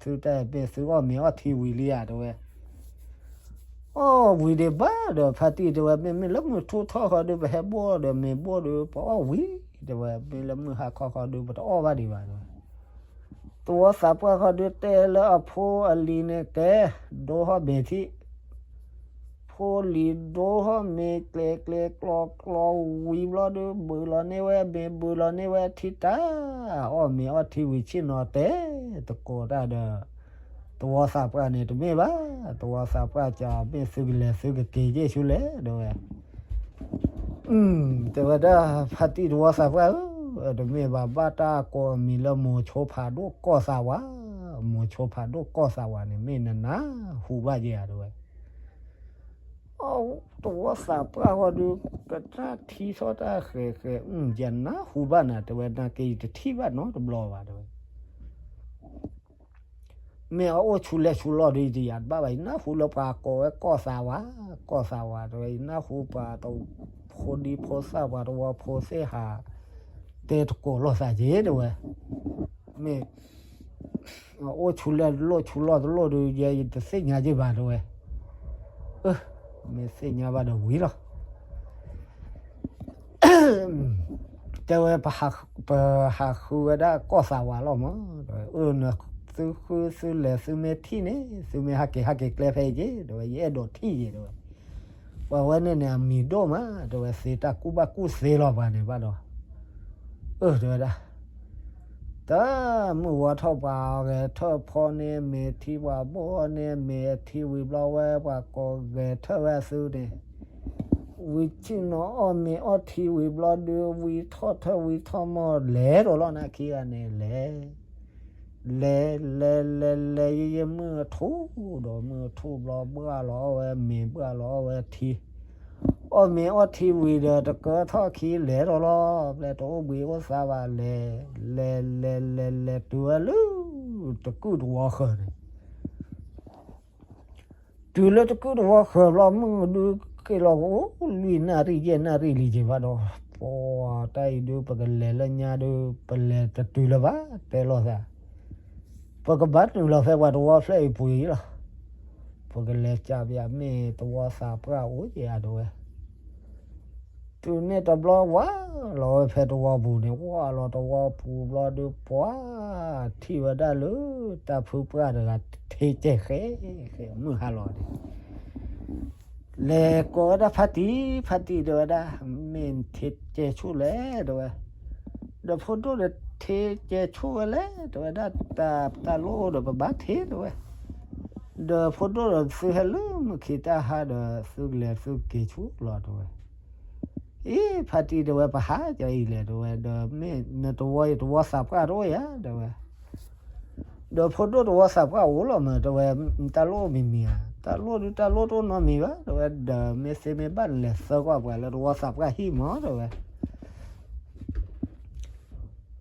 သုတၢ်မ့ၢ်သုအီၣ်မ့ၤအီထံဝံၤလံဧါ တဲဝဲ အီၣ်ဝံၤဒံးဘၣ်ဒီး ဖါတံၢ်တဲဝဲ မ့မ့ၢ်လၢမုၢ်ထူၣ်ထီၣ်ဃီဒုး ပဟဲဘိၣ်ဒီးမ့ၤဘိၣ်ဒီး ပအီၣ်ဝံၤ တဲဝဲ မ့ၢ်လၢမုၢ်ဟါခီဃီဒုး ပတအီၣ်ဘၣ်ဒံးဘၣ် တဲဝဲ တဝီသးပှၢ်ဃီဒုး တဲလၢအဖိအလံၤန့ၣ် ကဲ ဒိဟီၣ်မ့ၤထံၣ် ဖိလံၤဒိဟီၣ်မ့ၤ ကျဲၤကျဲၤကျီကျီဝံၤဘျီဒုး ဘုးလီၤန့ၢ်ဝဲမ့ၤ ဘုးလီၤန့ၢ်ဝဲထံတၢ် အီၣ်မ့ၤအီထံဝံၤဆ့ၣ်နီၤတဲ တကိးတၢ်ဒီး တဝီသးပှၢ်န့ၣ်တမ့ၢ်ဘၣ်, တဝီသးပှၢ်ကမ့ၢ်သုကလဲၤသုကက့ၤယ့ၢ်ဆူလဲၣ် တဲဝဲ. တဲဝဲဒၣ် ဖါတံၢ်တဝီသးပှၢ်ဧၢ, တမ့ၢ်ဘၣ် ဘၣ်တၢ်ကိးအမံၤလၢမိၤဆိဖးဒိၣ်ကီၢ်သးဝး, မိၤဆိဖးဒိၣ်ကီၢ်သးဝးန့ၣ် မ့ၢ်နနၢ်ဟူဘၣ်ယဲၢ်ဧါ တဲဝဲ. တဝီသးပှၢ်ဃီဒုး ကတၢ်ထံထီၣ်တၢ်ဃဲၤဃဲၤ ယနၢ်ဟူဘၣ်နၤ တဲဝဲ နာ်က့ယတထံၣ်ဘၣ်နီတဘျီဘၣ် တဲဝဲ. မ့ၢ်အအိၣ်ဆူလဲၣ်ဆူလီၢ်ဒီး ယတယာ်တဘၣ်ဘၣ်, ယနၢ်ဟူလၢပှၤကိးဝဲကီၢ်သးဝး, ကီၢ်သးဝး တဲဝဲ, ယနၢ်ဟူပှၤတဖိဒံဖိသၣ် ပှၤတဝီဖိသ့ၣ်ဟး တဲတကိးလိာ်သးက့ၤ တဲဝဲ. မ့ၢ် အိၣ်ဆူလဲၣ်တလိၣ် ဆူလီၢ်တလိၣ်ဒီး ယဲယတသ့ၣ်ညါက့ၤဘၣ် တဲဝဲ. မ့ၢ်သ့ၣ်ညါဘၣ်ဒီးဝံၤလီၤ. တဲဝဲ ပဟးဃုဝဲဒၣ်ကီၢ်သးဝးလီၤမး, အၢ နသုဃုသုလဲၤသုမ့ၢ်ထံၣ်န့ၣ် သုမ့ၢ်ဟးက့ၤဟးက့ၤကျဲဖဲအံၤက့ၤ တဲဝဲ, ယအဲၣ်ဒိးထံၣ်က့ၤ တဲဝဲ. ပှၤဝဲန့ၣ်န့ၣ် အမံၤဒိၣ်မး တဲဝဲ, သ့တၢ်ကူၣ်ဘၣ်ကူၣ်သ့လီၤပှၤန့ၣ်ဘၣ်ဒီး, အၢ တဲဝဲဒၣ်, တၢ်မုၢ်ဝါထီၣ် ပှၤဂဲၤထၢၣ်ဖီန့ၢ်အမ့ၤထံ, ပှၤဘိၣ်န့ၢ်အမ့ၤအထံဝံၤဘျီဝဲ ပှၤကိးဂဲၤထၢၣ်ဝဲအသုန့ၣ်, ဝံၤဆ့ၣ်နီၤအီၣ်မ့ၤအီထံဝံၤဘျီဒုး ဝံထီၣ်ထၢၣ်ဝံထီၣ်မီၢ် လဲၤဒီးလီၤန့ၣ် ခံဂၤန့ၣ် လဲၤ လဲၤ လဲၤ လဲၤ လဲၤ ယဲယဲမုၢ်ထူၣ်ဒီး မုၢ်ထူၣ်ဘျီ ဘှၣ်လီၤအီၣ်ဝဲမ့ၤ ဘှၣ်လီၤအီၣ်ဝဲထံ, အီၣ်မ့ၤအီထံဝံၤဒီး တကၢထီၣ်ခံ လဲၤဒီးလီၤ, ဘျဲတအိၣ်ဘှံးအိၣ်သါဘၣ် လဲၤ လဲၤ လဲၤ လဲၤ လဲၤ တုၤဝဲလၢ တကုၢ်တဝီဃၢၤန့ၣ် တုၤလၢတကုၢ်တဝီဃၢၤဘျီ မုၢ်ဒုးက့ၤလီၤ အိၣ်လွံၢ်နၣ်ရံၣ်ယဲၢ်နၣ်ရံၣ်လံက့ၤဘၣ်ဒီး, ပှၤတၢ်အံၤဒုး ပကလဲၤလၢညါဒုး ပလဲၤတတုၤလၢၤဘၣ် တဲလိာ်သး, ပကဘၣ်နုာ်လီၤဖဲပှၤတဝီဖျၢၣ်အံၤပူၤအံၤလီၤ, ပကလဲၤကးပယၤမ့ၢ်တဝီသးပှၢ်အိၣ်က့ၤဧါ တဲဝဲ တုၤန့ၣ်တဘျီဝါလီၤဝဲဖဲတဝီပူၤန့ၣ် ဝါလီၤတဝီပူၤဘျီဒုး ပှၤထံၣ်ဝဲဒၣ်လၢ တၢ်ဖုပှၢ်တဂၤ ထ့ကဲၤဃဲ ဃဲမုၢ်ဟါလီၤန့ၣ် လဲၤကိးဝဲဒၣ်ဖါတံၢ်, ဖါတံၢ်တဲဝဲဒၣ်, မ့ၢ်နထ့ကဲၤဆူၣ်လဲၣ် တဲဝဲ, ဒီးဖိဒိၣ်ဒီးထ့ကဲၤဆူၣ်ဝဲလဲၣ် တဲဝဲဒၣ်, တၢ်တၢ်လိၣ်ဒီးပဘၣ်ထ့ တဲဝဲ, ဒီးဖိဒိၣ်ဒီးသုဟဲလၢမုၢ်ခံတၢ်ဟါဒီး သုကလဲၤသုကက့ၤဆူၣ်လီၤ တဲဝဲ. အ့ ဖါတံၢ်တဲဝဲ ပဟးကီအံၤလဲၣ် တဲဝဲ, ဒီးမ့ၢ်နတဝီအံၤတဝီသးပှၢ်တအိၣ်ဧါ တဲဝဲ. ဒီးဖိဒိၣ်တဝီသးပှၢ်အိၣ်လီၤမး တဲဝဲ, တၢ်လိၣ်မံၤမံၤဧါ, တၢ်လိၣ်ဒုးတၢ်လိၣ်တအိၣ်နီတမံၤဘၣ် တဲဝဲ, ဒီးမ့ၢ်သ့မ့ၢ်ဘၣ်လဲၤသၢကွၢ်ပှၤလၢတဝီသးပှၢ်ဟံၣ်မး တဲဝဲ.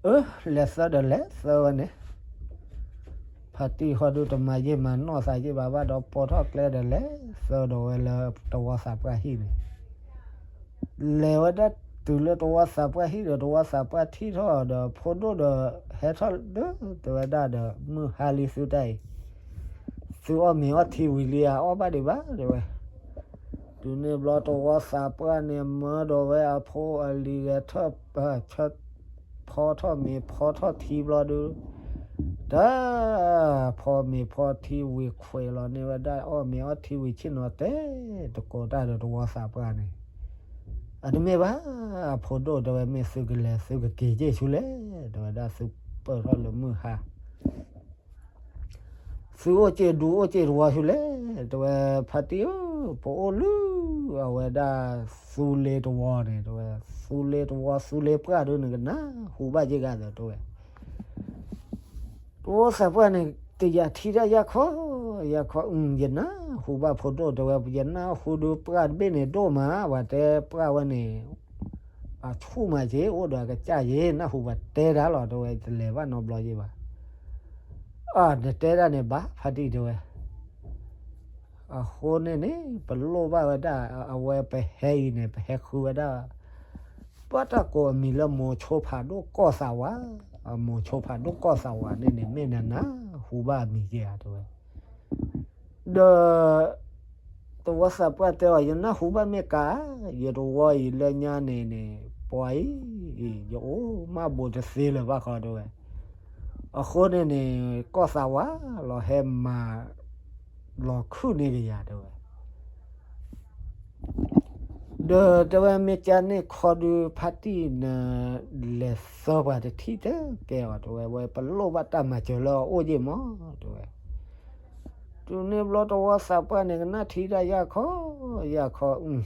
အၢ လဲၤသၢဒီးလဲၤသၢဝဲန့ၣ် ဖါတံၢ်ဃီဒုးတမၤယံာ်မၤနီၢ်သးယံာ်ဘၣ်ဘၣ်ဒီး ပိာ်ထီၣ်ကျဲဒီး လဲၤသၢဒီးဝဲလၢတဝီသးပှၢ်ဟံၣ်န့ၣ်, လဲၤဝဲဒၣ်တုၤလၢတဝီသးပှၢ်ဟံၣ်ဒီး တဝီသးပှၢ်ထံၣ်ထီၣ်ဒီး ဖိဒိၣ်ဒီးဟဲထီၣ်ဒီး တဲဝဲဒၣ်ဒီး မုၢ်ဟါလံသုတၢ်အံၤ, သုအီၣ်မ့ၤအီထံဝံၤလံဧါ, အီၣ်ဘၣ်ဒံးဘၣ် တဲဝဲ. တုၤန့ၣ်ဘျီတဝီသးပှၢ်န့ၣ် မၢဒီးဝဲအဖိအလံၤဂဲၤထၢၣ် ဖီထီၣ်မ့ၤဖီထီၣ်ထံဘျီဒုး, တၢ်ဖီမ့ၤဖီထံဝံၤခွဲးလီၤန့ၢ်ဝဲဒၣ် အီၣ်မ့ၤအီထံဝံၤဆ့ၣ်နီၤတဲ တကိးတၢ်ဒီးတဝီသးပှၢ်န့ၣ်, အတမ့ၢ်ဘၣ်, အဖိဒိၣ်တဲဝဲ မ့ၢ်သုကလဲၤသုကက့ၤက့ၤဆူလဲၣ် တဲဝဲဒၣ် သုပၢၢ်ထီၣ်လၢမုၢ်ဟါ သုအိၣ်စ့ၢ်ဒူအိၣ်စ့ၢ်တဝီဆူလဲၣ် တဲဝဲ, ဖါတံၢ်ဧၢ, ပအိၣ်လၢ အဝဲဒၣ် သူလ့ၤတဝီန့ၣ် တဲဝဲ, သူလ့ၤတဝီ သူလ့ၤပှၢ်ဒုး နကနၢ်ဟူဘၣ်က့ၤဂၤဒီး တဲဝဲ, တဝီသးပှၢ်န့ၣ် တယာ်ထံတၢ်ယၢ်ခီ, ယၢ်ခီ, ယနၢ်ဟူဘၣ်ဖိဒိၣ် တဲဝဲ, ယနၢ်ဟူဒုးပှၢ်တဘ့ၣ်န့ၣ်ဒိၣ်မး ပှၤတဲပှၢ်ဝဲန့ၣ် အဆူၣ်မးက့ၤ အိၣ်ဒီးအကစၢ်ယ့ၤ နၢ်ဟူပှၤတဲတၢ်လီၤ တဲဝဲ, တလဲၤဘၣ်နီတဘျီယ့ၤဘၣ်. အၢ နတဲဒၣ်န့ၣ်ဘၣ် ဖါတံၢ်တဲဝဲ. အဃိန့ၣ်န့ၣ် ပလိၣ်ဘၣ်ဝဲဒၣ် အဝဲပဟဲအံၤန့ၣ် ပဟဲဃုဝဲဒၣ် ဘၣ်တၢ်ကိးအမံၤလၢမိၤဆိဖးဒိၣ်ကီၢ်သးဝး, အမိၤဆိဖးဒိၣ်ကီၢ်သးဝးန့ၣ်န့ၣ် မ့ၢ်နနၢ်ဟူဘၣ်အမံၤက့ၤဧါ တဲဝဲ. ဒီး တဝီသးပှၢ်တဲအီၤ ယနၢ်ဟူဘၣ်မ့ၢ်ကါ, ယတဝီအံၤလၢညါန့ၣ်န့ၣ် ပှၤအံၤ ယအိၣ်မးဘိးတသ့လၢၤဘၣ်ဃီ တဲဝဲ. အဃိန့ၣ်န့ၣ် ကီၢ်သးဝးလီၤဟဲမၤ လီၤခုၣ်န့ၢ်ကယၤ တဲဝဲ. ဒီးတဲဝဲ မ့ၢ်ကန့ၣ်ခီဒုး ဖါတံၢ်န လဲၤသၢပှၤတထံၣ်တကဲအီၤ တဲဝဲ, ဝဲပလိၣ်ဘၣ်တၢ်မၤစၢၤလၢအအိၣ်ယ့ၢ်မး တဲဝဲ. တုၤန့ၣ်ဘျီတဝီသးပှၢ်န့ၣ် ကနၣ်ထံတၢ်ယၢ်ခီ, ယၢ်ခီ,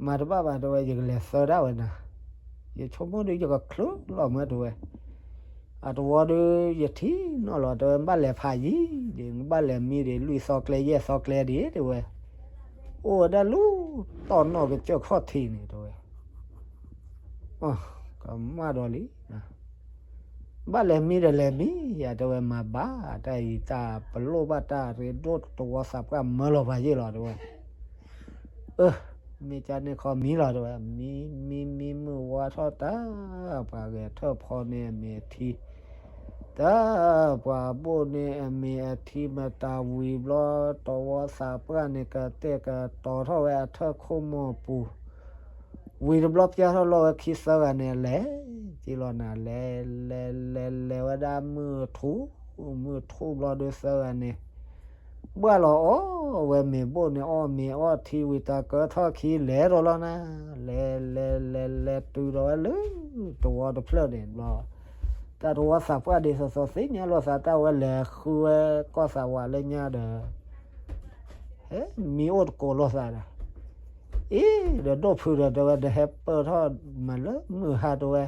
မၤတဘၣ်ဘၣ် တဲဝဲ, ယကလဲၤသၢဒၣ်ဝဲနၤ, ယဆိကမိၣ်ဒုး ယကချုးလီၤမၢ တဲဝဲ. အတဝီဒုး ယထံၣ်နီၣ်လီၤ တဲဝဲ, ဘၣ်လဲၤဖးယံၤဒံး ဘၣ်လဲၤမံဒံး လွံၢ်သီကျဲယဲၢ်သီကျဲဒံး တဲဝဲ, အိၣ်ဝဲဒၣ်လၢတီၢ်နီၣ်ကစၢၢ်ခီၣ်ထံးန့ၣ် တဲဝဲ. ကမၣ်ဒီးလံ ဘၣ်လဲၤမံဒီးလဲၤမံယၤ တဲဝဲ, မၤဘၣ်တၢ်အံၤ တၢ်ပလိၣ်ဘၣ်တၢ်ရ့ဒိၣ် တဝီသးပှၢ်မၢလီၤပှၤယ့ၢ်လီၤ တဲဝဲ. အၢ မ့ၢ်ကန့ၣ်ခီမံလီၤ တဲဝဲ, မံ မံ မံ မုၢ်ဝါထီၣ်တၢ် ပှၤဂဲၤထၢၣ်ဖီန့ၢ်အမ့ၤအထံ တၢ်ပှၤဘိၣ်န့ၢ်အမ့ၤအထံမတၤဝံၤဘျီ တဝီသးပှၢ်န့ၣ် ကတဲာ်ကတီၤထီၣ်ဝဲအထၢၣ်ခိၣ်မိၢ်ပူၤ ဝံၤတဘျီပျၢ်ထီၣ်လီၢ်ဝဲခံသၢဂၤန့ၣ် လဲၤက့ၤလီၤနၤ လဲၤ လဲၤ လဲၤ လဲၤဝဲဒၣ်မုၢ်ထူၣ် မုၢ်ထူၣ်ဘျီဒုးသၢဂၤန့ၣ် ဘၣ်လီၤအီၣ်ဝဲမ့ၤဘိၣ်န့ၣ် အီၣ်မ့ၤအီထံဝံၤ တၢ်ကၢထီၣ်ခံလဲၤဒီးလီၤနၤ, လဲၤလဲၤလဲၤလဲၤတုၤဒီးဝဲလၢ တဝီတဖျၢၣ်န့ၣ်ဘျီ, တၢ်တဝီသးပှၢ်ဒ်သိးသိးသ့ၣ်ညါလိာ်သး တၢ်ဝဲလဲၤဃုဝဲကီၢ်သးဝးလၢညါဒီး ဟဲမံအိၣ်တကိးလိာ်သးဒီး, အ့ ဒီးဒိၣ်ဖုဒီးတဲဝဲ ဒီးဟဲပၢၢ်ထီၣ်မးလၢမုၢ်ဟါတဲဝဲ,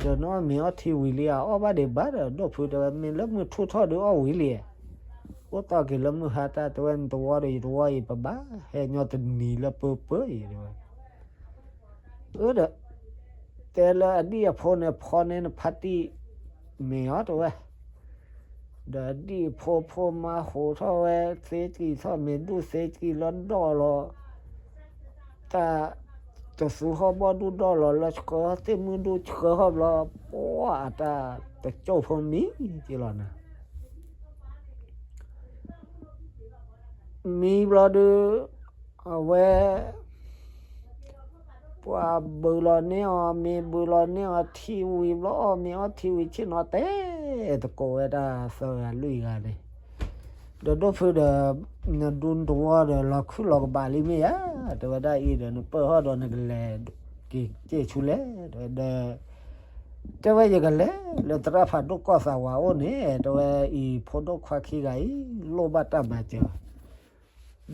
ဒီးနအီၣ်မ့ၤအီထံဝံၤလံဧါ, အီၣ်ဘၣ်ဒံးဘၣ်ဒီး ဒိၣ်ဖုတဲဝဲ မ့ၢ်လၢမုၢ်ထူၣ်ထီၣ်ဒုးအီၣ်ဝံၤလံ, အိၣ်တီၢ်က့ၤလၢမုၢ်ဟါတၢ်တဲဝဲ နတဝီဒီးယတဝီအံၤ ပဘၣ်ဟဲညီတနံၤလၢပၢပၢအံၤတဲဝဲ အၢဒီး တဲလၢအဒံၣ်အဖိန့ၣ် ဖီန့ၢ်နဖါတံၢ်မ့ၤအီၤတဲဝဲ, ဒီးအဒံၣ်အဖိဖိမါဟိးထီၣ်ဝဲ သ့ကံၢ်ထီၣ်မ့ၤဒူၣ်သ့ကံၢ်လီၤဒီၣ်လီၤ, တၢ်တသူဟီၣ်ဘီၣ်ဒူၣ်ဒီၣ်လီၤ လၢဆှၢသ့ၣ်မုၢ်ဒူၣ်ဆှၢဟီၣ်ဘျီ, ပှၢ်အတၢ်တကၠိၢ်ဖိမံက့ၤလီၤနၤ မံဘျီဒုး အဝဲ ပှၤဘုးလီၤန့ၢ်အီၤ မ့ၤဘုးလီၤန့ၢ်အီၤ ထံဝံၤဘျီ အီၣ်မ့ၤအီထံဝံၤဆ့ၣ်နီၤတဲ တကိးဝဲဒၣ်သၢဂၤလွံၢ်ဂၤန့ၣ်, ဒီးဒိၣ်ဖုဒီး နဒူနတဝီဒီး လီၤခုၣ်လီၤကဘးလံမ့ၢ်ဧါ, တဲဝဲဒၣ်အံၤဒီး နပၢၢ်ဟီၣ်ဒီးနကလဲၤက့ၤက့ၤဆူလဲၣ်, တဲဝဲ တဲဝဲယကလဲၤလၢသရၣ်ဖးဒိၣ်ကီၢ်သးဝးအိၣ်န့ၣ်, တဲဝဲအံၤဖိဒိၣ်ခွါခံဂၤအံၤ လိၣ်ဘၣ်တၢ်မၤစၢၤ,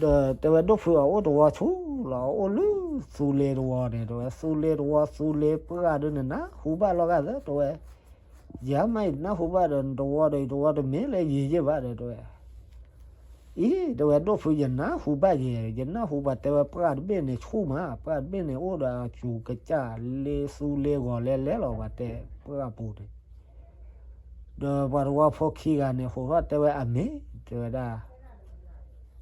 ဒီးတဲဝဲဒိၣ်ဖုအအိၣ်တဝီဆူလီၤ အအိၣ်လၢသူလ့ၤတဝီန့ၣ် တဲဝဲ သူလ့ၤတဝီ သူလ့ၤပှၢ်ဒုး နနၢ်ဟူဘၣ်လီၤဂာ်သၢ တဲဝဲ, ယၤမးအံၤနၢ်ဟူဘၣ်ဒီး နတဝီဒီးယတဝီတမ့ၢ်လၢယံၤယ့ၢ်ဘၣ်ဒီး တဲဝဲ အံၤ တဲဝဲဒိၣ်ဖု ယနၢ်ဟူဘၣ်ယဲ ယနၢ်ဟူဘၣ် တဲဝဲပှၢ်တဘ့ၣ်န့ၣ်ဆူၣ်မး ပှၢ်တဘ့ၣ်န့ၣ် အိၣ်ဒီးအစူၤကစၢ်လ့သူလ့ဂီၤလဲလဲလီၤ ပှၤတဲပှၢ်ပူၤန့ၣ်, ဒီးပှၤတဝီဖိခံဂၤန့ၣ် ဟိးထီၣ်တဲဝဲအမ့ၢ် တဲဝဲဒၣ်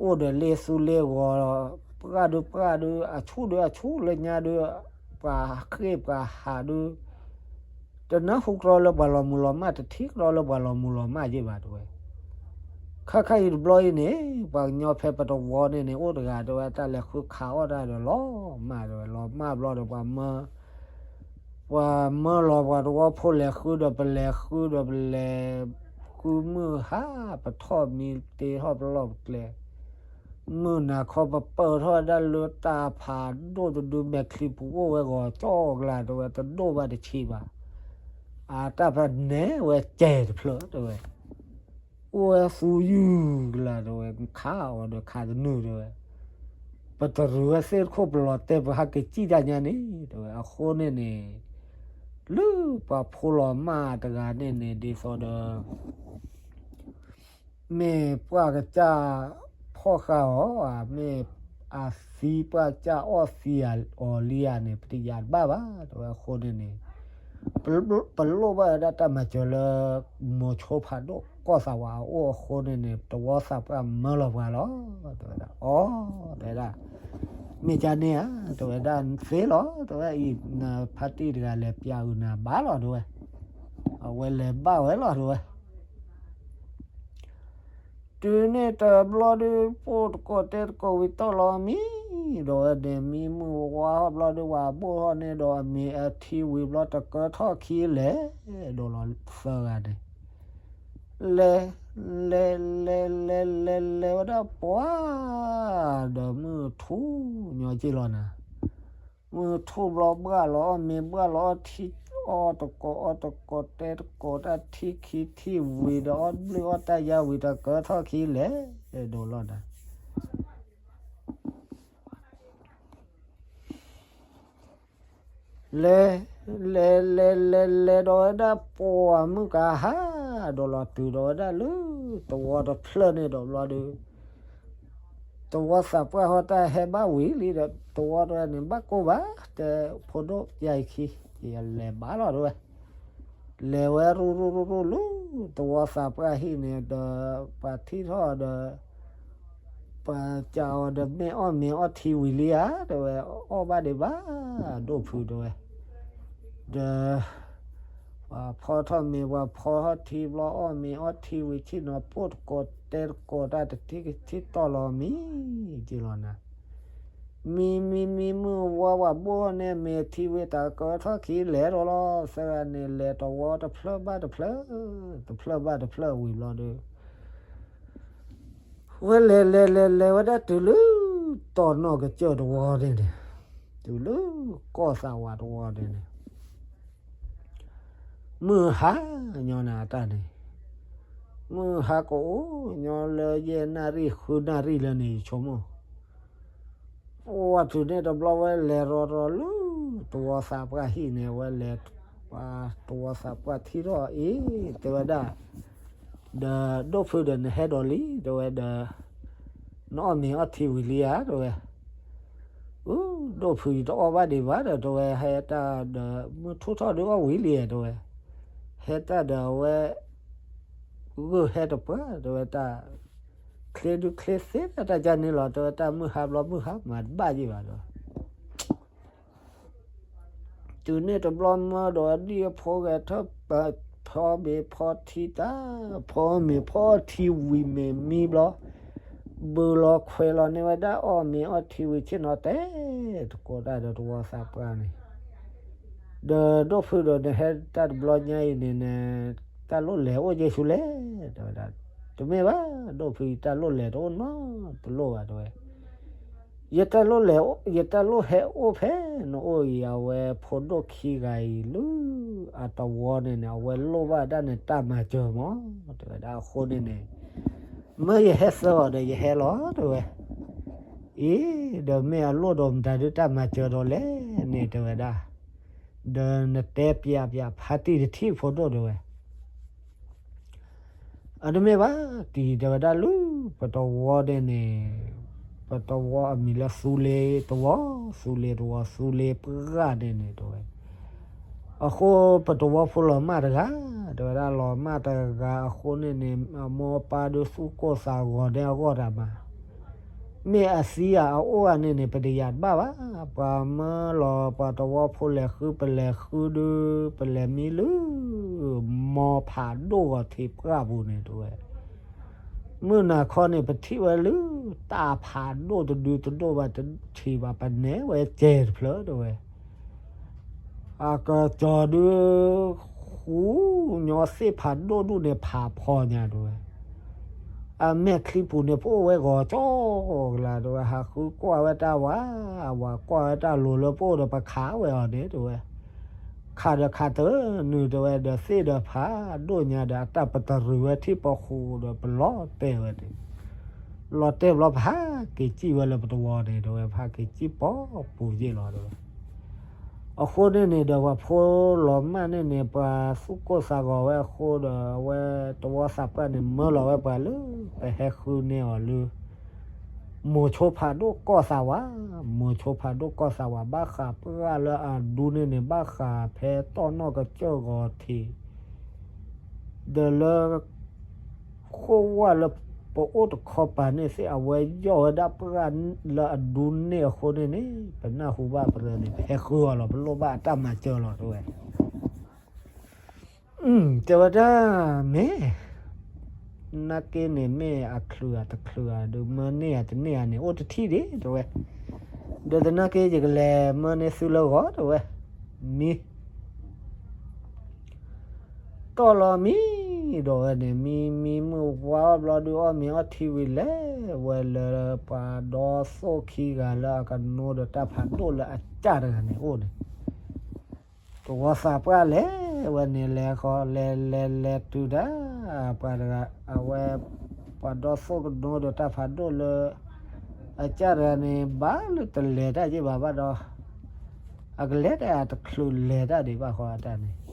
အိၣ်ဒီးလ့သူလ့ဂီၤ ပှၢ်ဒုးပှၢ်ဒုး အဆူၣ်ဒုးအဆူၣ်လၢညါဒုး ပှၤဃ့ၢ်ပှၤဟးဒုး တနၢ်ဟူကြီလၢပှၤလီၤမုၢ်လီၤမၢ် တထံၣ်ကြီလၢပှၤလီၤမုၢ်လီၤမၢ်ယ့ၢ်ဘၣ် တဲဝဲ, ခါခါအံၤတဘျီအံၤန့ၣ် ပှၤကညီဖဲပတဝီန့ၣ်န့ၣ် အိၣ်တဂၤ တဲဝဲ တၢ်လဲၤဃုခးအီၣ်တၢ်ဒီးလီၤမၢ် တဲဝဲ လီၤမၢ်ဘျီဒီး ပှၤမၢ ပှၤမၢလီၤပှၤတဝီဖိလဲၤဃုဒီး ပလဲၤဃုဒီး ပလဲၤဃုမုၢ်ဟါ ပထီၣ်မံတ့ထီၣ်ပလီၢ်ပကျဲ မုၢ်နၤခီပပၢၢ်ထီၣ်ဝဲဒၣ်လၢတၢ်ဖးဒိၣ်တဒု မဲာ်ချံပူၤအိၣ်ဝဲဂီၤကၠီၣ်ကျါ တဲဝဲ တဒိၣ်ဘၣ်တဆံးဘၣ်, အတၢ်ဖးနဲဝဲကဲတဖျၢၣ် တဲဝဲ အိၣ်ဝဲသူယုၢ်ကျါ တဲဝဲ ခးအီၤဒီးခးတနုာ် တဲဝဲ, ပတရုၤဝဲသ့ၣ်တခိၣ် ပလီၤတဲာ်ပဟးက့ၤစံၣ်တၢ်ညါန့ၣ် တဲဝဲ အဃိန့ၣ်န့ၣ် လၢပှၤဖိလီၤမၢ်တဂၤန့ၣ်န့ၣ် ဒ်သိးဒီး မ့ၢ်ပှၢ်ကစၢ်ဖီၣ်ဃာ်အီၤဧါ, မ့ၢ်အသံပှၢ်ကစၢ်အီၣ်သံအီၤလံဧါန့ၣ် ပတယာ်တဘၣ်ဘၣ် တဲဝဲ အဃိန့ၣ်န့ၣ် ပလိၣ်ဘၣ်ဝဲဒၣ်တၢ်မၤစၢၤလၢ မိၤဆိဖးဒိၣ်ကီၢ်သးဝးအအိၣ်အဃိန့ၣ်န့ၣ် တဝီသးပှၢ်မၢလီၤပှၤလီၤ တဲဝဲဒၣ် အီ တဲဝဲဒၣ် မ့ၢ်ကန့ၣ်ဧါ တဲဝဲဒၣ် သ့လီၤ တဲဝဲအံၤ နဖါတံၢ်တဂၤလဲၤပျးအုးနၤဘၣ်လီၤ တဲဝဲ အဝဲလဲၤဘၣ်ဝဲလီၤ တဲဝဲ တုၤန့ၣ်တဘျီဒုး ပိၢ်တကိးတဲတကိးဝံၤတီၢ်လီၤမံ, ဒီးဝဲန့ၣ်မံမုၢ်ဝါဟီၣ်ဘျီဒုး ဝၤဘိၣ်ထီၣ်န့ၣ်ဒီးအမ့ၢ်အထံဝံၤဘျီ တကၢထီၣ်ခံလဲၤဒီးလီၤသၢဂၤန့ၣ် လဲၤ လဲၤ လဲၤ လဲၤ လဲၤ လဲၤဝဲဒၣ်ပှၤ ဒီးမုၢ်ထူၣ်ညီက့ၤလီၤနၤ မုၢ်ထူၣ်ဘျီဘှၣ်လီၤအီၣ်မ့ၤ ဘှၣ်လီၤအီထံ အီၣ်တကိး အီၣ်တကိး တဲတကိးတၢ်ထံခံထံဝံၤဒီး အီၣ်ဘျုၣ်အီၣ်တၢ်ယါဝံၤ တကၢထီၣ်ခံလဲၤဒီးလီၤနၤ လဲၤ လဲၤ လဲၤ လဲၤ လဲၤဒီးဝဲဒၣ်ပှၤမုၢ်ကဟါ ဒီးလီၤတုၤဒီးဝဲဒၣ်လၢ တဝီတဖျၢၣ်န့ၣ်ဒီးဘျီဒုး တဝီသးပှၢ်ဟီၣ်တၢ်ဟဲဘၣ်ဝံၤလံဒီး တဝီတဝဲန့ၣ် ဘၣ်ကိၢ်ဘၣ် တဲဖိဒိၣ်ယၤအံၤခံ ယလဲၤဘၣ်လီၤတဝဲ လဲၤဝဲရူၢ်ရူၢ်ရူၢ်ရူၢ်လၢ တဝီသးပှၢ်ဟံၣ်န့ၣ်ဒီး ပှၤထံၣ်ထီၣ်ဒီး ပှၤကးအီၤဒီး မ့ၢ်အီၣ်မ့ၤအီထံဝံၤလံဧါ တဲဝဲ အီၣ်ဘၣ်ဒံးဘၣ် ဒိၣ်ဖုတဲဝဲ ဒီး ပှၤဖီထီၣ်မ့ၤ ပှၤဖီထီၣ်ထံဘျီ အီၣ်မ့ၤအီထံဝံၤ ဆ့ၣ်နီၤပိၢ်တကိးတဲတကိးတၢ်တထံၣ်ကထံၣ်တီၢ်လီၤမံ က့ၤလီၤနၤ မံ မံ မံမုၢ်ဝါ ပှၤဘိၣ်န့ၣ် မ့ၢ်ထံဝံၤ တၢ်ကၢထီၣ်ခံလဲၤဒီးလီၤ သၢဂၤန့ၣ် လဲၤတဝီတဖျၢၣ်ဘၣ်တဖျၢၣ် တဖျၢၣ်ဘၣ်တဖျၢၣ်ဝံၤဘျီဒီး ဝဲလဲၤလဲၤလဲၤလဲၤဝဲဒၣ်တုၤလၢ တီၢ်နီၣ်ကစၢၢ်တဝီန့ၣ်န့ၣ်, တုၤလၢကီၢ်သးဝးတဝီန့ၣ်န့ၣ်, မုၢ်ဟါညီနၤတၢ်န့ၣ်, မုၢ်ဟါကအိၣ်ညီလၢယဲၢ်နၣ်ရံၣ်ဃုနၣ်ရံၣ်လၢန့ၣ် ယဆိကမိၣ် ပှၤတုၤန့ၣ်တဘျီဝဲလဲၤရီရီလၢ တဝီသးပှၢ်ဟံၣ်န့ၣ် ဝဲလဲၤ, ပှၤတဝီသးပှၢ်ထံၣ်ထီၣ်အံၤ တဲဝဲဒၣ်, ဒီးဒိၣ်ဖုဒီးနဟဲဒီးလံ တဲဝဲဒီး, နအီၣ်မ့ၤအီထံဝံၤလံဧါ တဲဝဲ, အူ ဒိၣ်ဖုအံၤတအီၣ်ဘၣ်ဒံးဘၣ်ဒီး တဲဝဲ ဟဲတၢ်ဒီး မုၢ်ထူၣ်ထီၣ်ဒုးအီၣ်ဝံၤလံ တဲဝဲ, ဟဲတၢ်ဒီးအဝဲ ဂုာ်ဟဲတပှၢ် တဲဝဲတၢ်, ချ့ဒုးချ့သ့တၢ်တၢ်ကန့ၣ်လီၤ တဲဝဲတၢ်မုၢ်ဟါဘျီမုၢ်ဟါမးတဘၣ်ယံၤဘၣ်ဒီး တုၤန့ၣ်တဘျီမၢဒီးဒ်အဖိဂဲၤထၢၣ်, ဖီမ့ၤဖီထံတၢ်, ဖီမ့ၤဖီထံဝံၤမ့ၤမံဘျီ, ဘုးလီၤခွဲးလီၤန့ၢ်ဝဲဒၣ်အီၣ်မ့ၤအီထံဝံၤဆ့ၣ်နီၤတဲ, တကိးတၢ်ဒီးတဝီသးပှၢ်န့ၣ်, ဒီးဒိၣ်ဖုဒီးနဟဲတၢ်တဘျီညါအံၤန့ၣ်န့ၣ်, တၢ်လိၣ်လဲၤအိၣ်ယဲၢ်ဆူလဲၣ် တဲဝဲဒၣ်, တမ့ၢ်ဘၣ် ဒိၣ်ဖုအံၤတၢ်လိၣ်လဲၤတအိၣ်နီတလိၣ်ဘၣ် တဲဝဲ ယတၢ်လိၣ်လဲၤ, ယတၢ်လိၣ်ဟဲအိၣ်ဖဲနအိၣ်အံၤ အဝဲဖိဒိၣ်ခံဂၤအံၤလၢ အတဝီန့ၣ်န့ၣ် အဝဲလိၣ်ဘၣ်ဒၣ်န့ၣ်တၢ်မၤစၢၤမး တဲဝဲဒၣ်အဃိန့ၣ်န့ၣ်, မၢယဟဲသၢအီၤဒီးယဟဲလီၤ တဲဝဲ, အံၤ, ဒီးမ့ၢ်အလိၣ်ဒီးမတၤဒုးတၢ်မၤစၢၤဒီးလဲၣ်န့ၣ် တဲဝဲဒၣ်, ဒီးနတဲပျးပျးဖါတံၢ်တထံၣ်ဖိဒိၣ်တဲဝဲ အတမ့ၢ်ဘၣ်, တံၤတဲဝဲဒၣ်လၢ ပတဝီန့ၣ်န့ၣ်, ပတဝီအမံၤလၢသူလ့ၤတဝီ, သူလ့ၤတဝီ သူလ့ၤပှၢ်န့ၣ်န့ၣ်တဲဝဲ, အဃိပတဝီဖိလီၤမၢ်တဂၤ, တဲဝဲဒၣ်လီၤမၢ်တဂၤအဃိန့ၣ်န့ၣ် အမိၢ်အပၢ်ဒုးသူၣ်ကိၢ်သးဂီၤန့ၢ်အဂီၢ်တၢ်မး မ့ၢ်အသံဧါအအိၣ်ဧါန့ၣ်န့ၣ် ပတယာ်တဘၣ်ဘၣ်, ပှၤမၢလီၤပှၤတဝီဖိလဲၤဃုပလဲၤဃုဒုး ပလဲၤမံလၢ မီဖးဒိၣ်ဂီၤထံးပှၢ်ပူၤန့ၣ်တဲဝဲ, မုၢ်နၤခီန့ၣ် ပထံၣ်ဝဲလၢ တၢ်ဖးဒိၣ်တဒုတဒိၣ်ဘၣ်တထံးဘၣ် ပနဲဝဲကဲတဖျၢၣ်တဲဝဲ အကစီၤဒုး ဃူညီသ့ၣ်ဖးဒိၣ်ဒူၣ်န့ၣ် ဖးဖီညါတဲဝဲ, အမဲာ်ချံပူၤန့ၣ် ပအိၣ်ဝဲဂီၤကၠီကလၤတဲဝဲ, ဟးဃုကွၢ်ဝဲတၢ်ဝၤ, ဝၤကွၢ်ဝဲတၢ်လိၤလၢပအိၣ်ဒီး ပခးဝဲအီၤန့ၣ်တဲဝဲ, ခးဒီးခးတနုာ်တဲဝဲ, ဒီးသ့ၣ်ဒီးဖးဒိၣ်ညါဒီး အတၢ်ပတရံးဝဲထံၣ်ပီဃိဒီး ပလီၤတဲာ်ဝဲန့ၣ် လီၤတဲာ်ဘျီ ပဟးက့ၤစံၣ်ဝဲလၢပတဝီန့ၣ်တဲဝဲ, ပဟးက့ၤစံၣ်ပီပူၤယ့ၣ်လီၤတဲဝဲ, အဃိန့ၣ်န့ၣ်ဒီး ပှၤဖိလီၤမၢ်န့ၣ်န့ၣ် ပှၤသူၣ်ကိၢ်သးဂီၤဝဲအဃိဒီး အဝဲတဝီသးပှၢ်န့ၣ် မၢလီၤဝဲပှၤလၢ ပဟဲဃုန့ၢ်အီၤလၢ မိၤဆိဖးဒိၣ်ကီၢ်သးဝး, မိၤဆိဖးဒိၣ်ကီၢ်သးဝး ဘၣ်ဃးပှၢ်လၢအဒူန့ၣ်န့ၣ် ဘၣ်ဃးဖဲတီၢ်နီၣ်ကစၢၢ်ဂီၤထံး ဒီးလၢ ဃိၣ်ဝၣ်လၢပအိၣ်တခီပၤန့ၣ်သ့ၣ် အဝဲယီၢ်ဝဲဒၣ်ပှၢ်လၢအဒူန့ၣ်အဃိန့ၣ်န့ၣ် ပနၢ်ဟူဘၣ်ပရၢန့ၣ် ပဟဲဃုအီၤလီၤ, ပလိၣ်ဘၣ်အတၢ်မၤစၢၤလီၤတဲဝဲ တဲဝဲဒၣ် မ့ၢ် နာ်က့န့ၣ် မ့ၢ်အချုးဧါတချုးဧါဒီး မၢန့ၢ်ဧါတန့ၢ်ဧါန့ၣ် အိၣ်တထံၣ်ဒံးတဲဝဲ, ဒီးသနာ်က့ ယကလဲၤမၢန့ၢ်သုလၢဂီၤတဲဝဲ, မံ တီၢ်လီၤမံ, ဒီးဝဲန့ၣ် မံမံမုၢ်ဝါအီၣ်ဘျီဒုး အီၣ်မ့ၤအီထံဝံၤ လဲၤဝဲလၢပှၤဒီသိၣ်ခံဂၤလၢအကနိဒီးတၢ်ဖးဒိၣ်လၢအကၢ်တဂၤန့ၣ်အိၣ်န့ၣ်, တဝီသးပှၢ်လဲၤဝဲန့ၣ် လဲၤဃီလဲၤလဲၤလဲၤတုၤဒၣ် ပှၤတဂၤ အဝဲ ပှၤဒီသိၣ်ကနိဒီးတၢ်ဖးဒိၣ်လၢ အကၢ်တဂၤန့ၣ် ဘၣ်လၢတလဲၤတၢ်ယ့ၢ်ဘၣ်ဘၣ်ဒီး အကလဲၤတၢ်တချုးလဲၤတၢ်ဒံးဘၣ်ဃီအတၢ်န့ၣ်,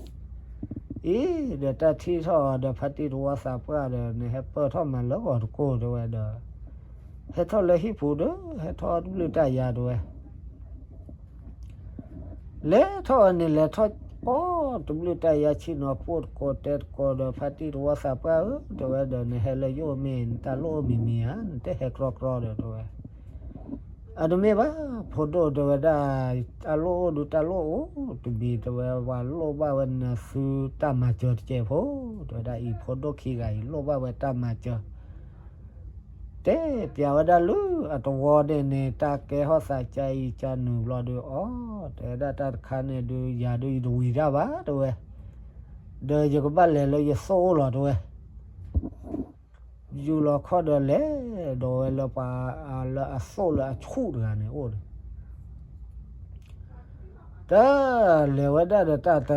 အံၤ ဒီးတၢ်ထံၣ်ထီၣ်အီၤဒီး ဖါတံၢ်တဝီသးပှၢ်ဒီး နဟဲပၢၢ်ထီၣ်မၤလၢဂီၤတကိၢ်တဲဝဲဒီး, ဟဲထီၣ်လၢဟံၣ်ပူၤဒီး ဟဲထီၣ်တဘျုးတၢ်ယါတဲဝဲ လဲၤထီၣ်ဝဲန့ၣ် လဲၤထီၣ်အီၣ်တဘျုးတၢ်ယါဆ့ၣ်နီၤ ပိၢ်တကိးတဲတကိးဒီး ဖါတံၢ်တဝီသးပှၢ်ဧၢ တဲဝဲဒီး နဟဲလၢယအိၣ်မ့ၢ် နတၢ်လိၣ်အိၣ်မံၤမံၤဧါ နတဟဲကြီကြီဒီးတဲဝဲ, အတမ့ၢ်ဘၣ် ဖိဒိၣ်တဲဝဲဒၣ်, တၢ်လိၣ်အိၣ်ဒုးတၢ်လိၣ်အိၣ်တမံၤတဲဝဲ ပှၤလိၣ်ဘၣ်ဝဲနသုတၢ်မၤစၢၤတကဲးဖိ တဲဝဲဒၣ်အံၤ ဖိဒိၣ်ခံဂၤအံၤ လိၣ်ဘၣ်ဝဲတၢ်မၤစၢၤ တဲပျးဝဲဒၣ်လၢအတဝီန့ၣ်န့ၣ် တၢ်ကဲထီၣ်သးကါအံၤကါနုာ်ဘျီဒီး အီ တဲဝဲဒၣ်တၢ်တခါန့ၣ်ဒုး ယၤဒုးယတဝံၤတၢ်ဘၣ်တဲဝဲ, ဒီးယကဘၣ်လဲၤလၢယသိၣ်အိၣ်လီၤတဲဝဲ ယူၤလီၤခီၣ်ဒီးလဲၤဒီးဝဲလၢပှၤ လၢအသိၣ်လၢအဆူၣ်တဂၤန့ၣ်အိၣ်န့ၣ် တၢ်လဲၤဝဲဒၣ်ဒီးတၢ်တ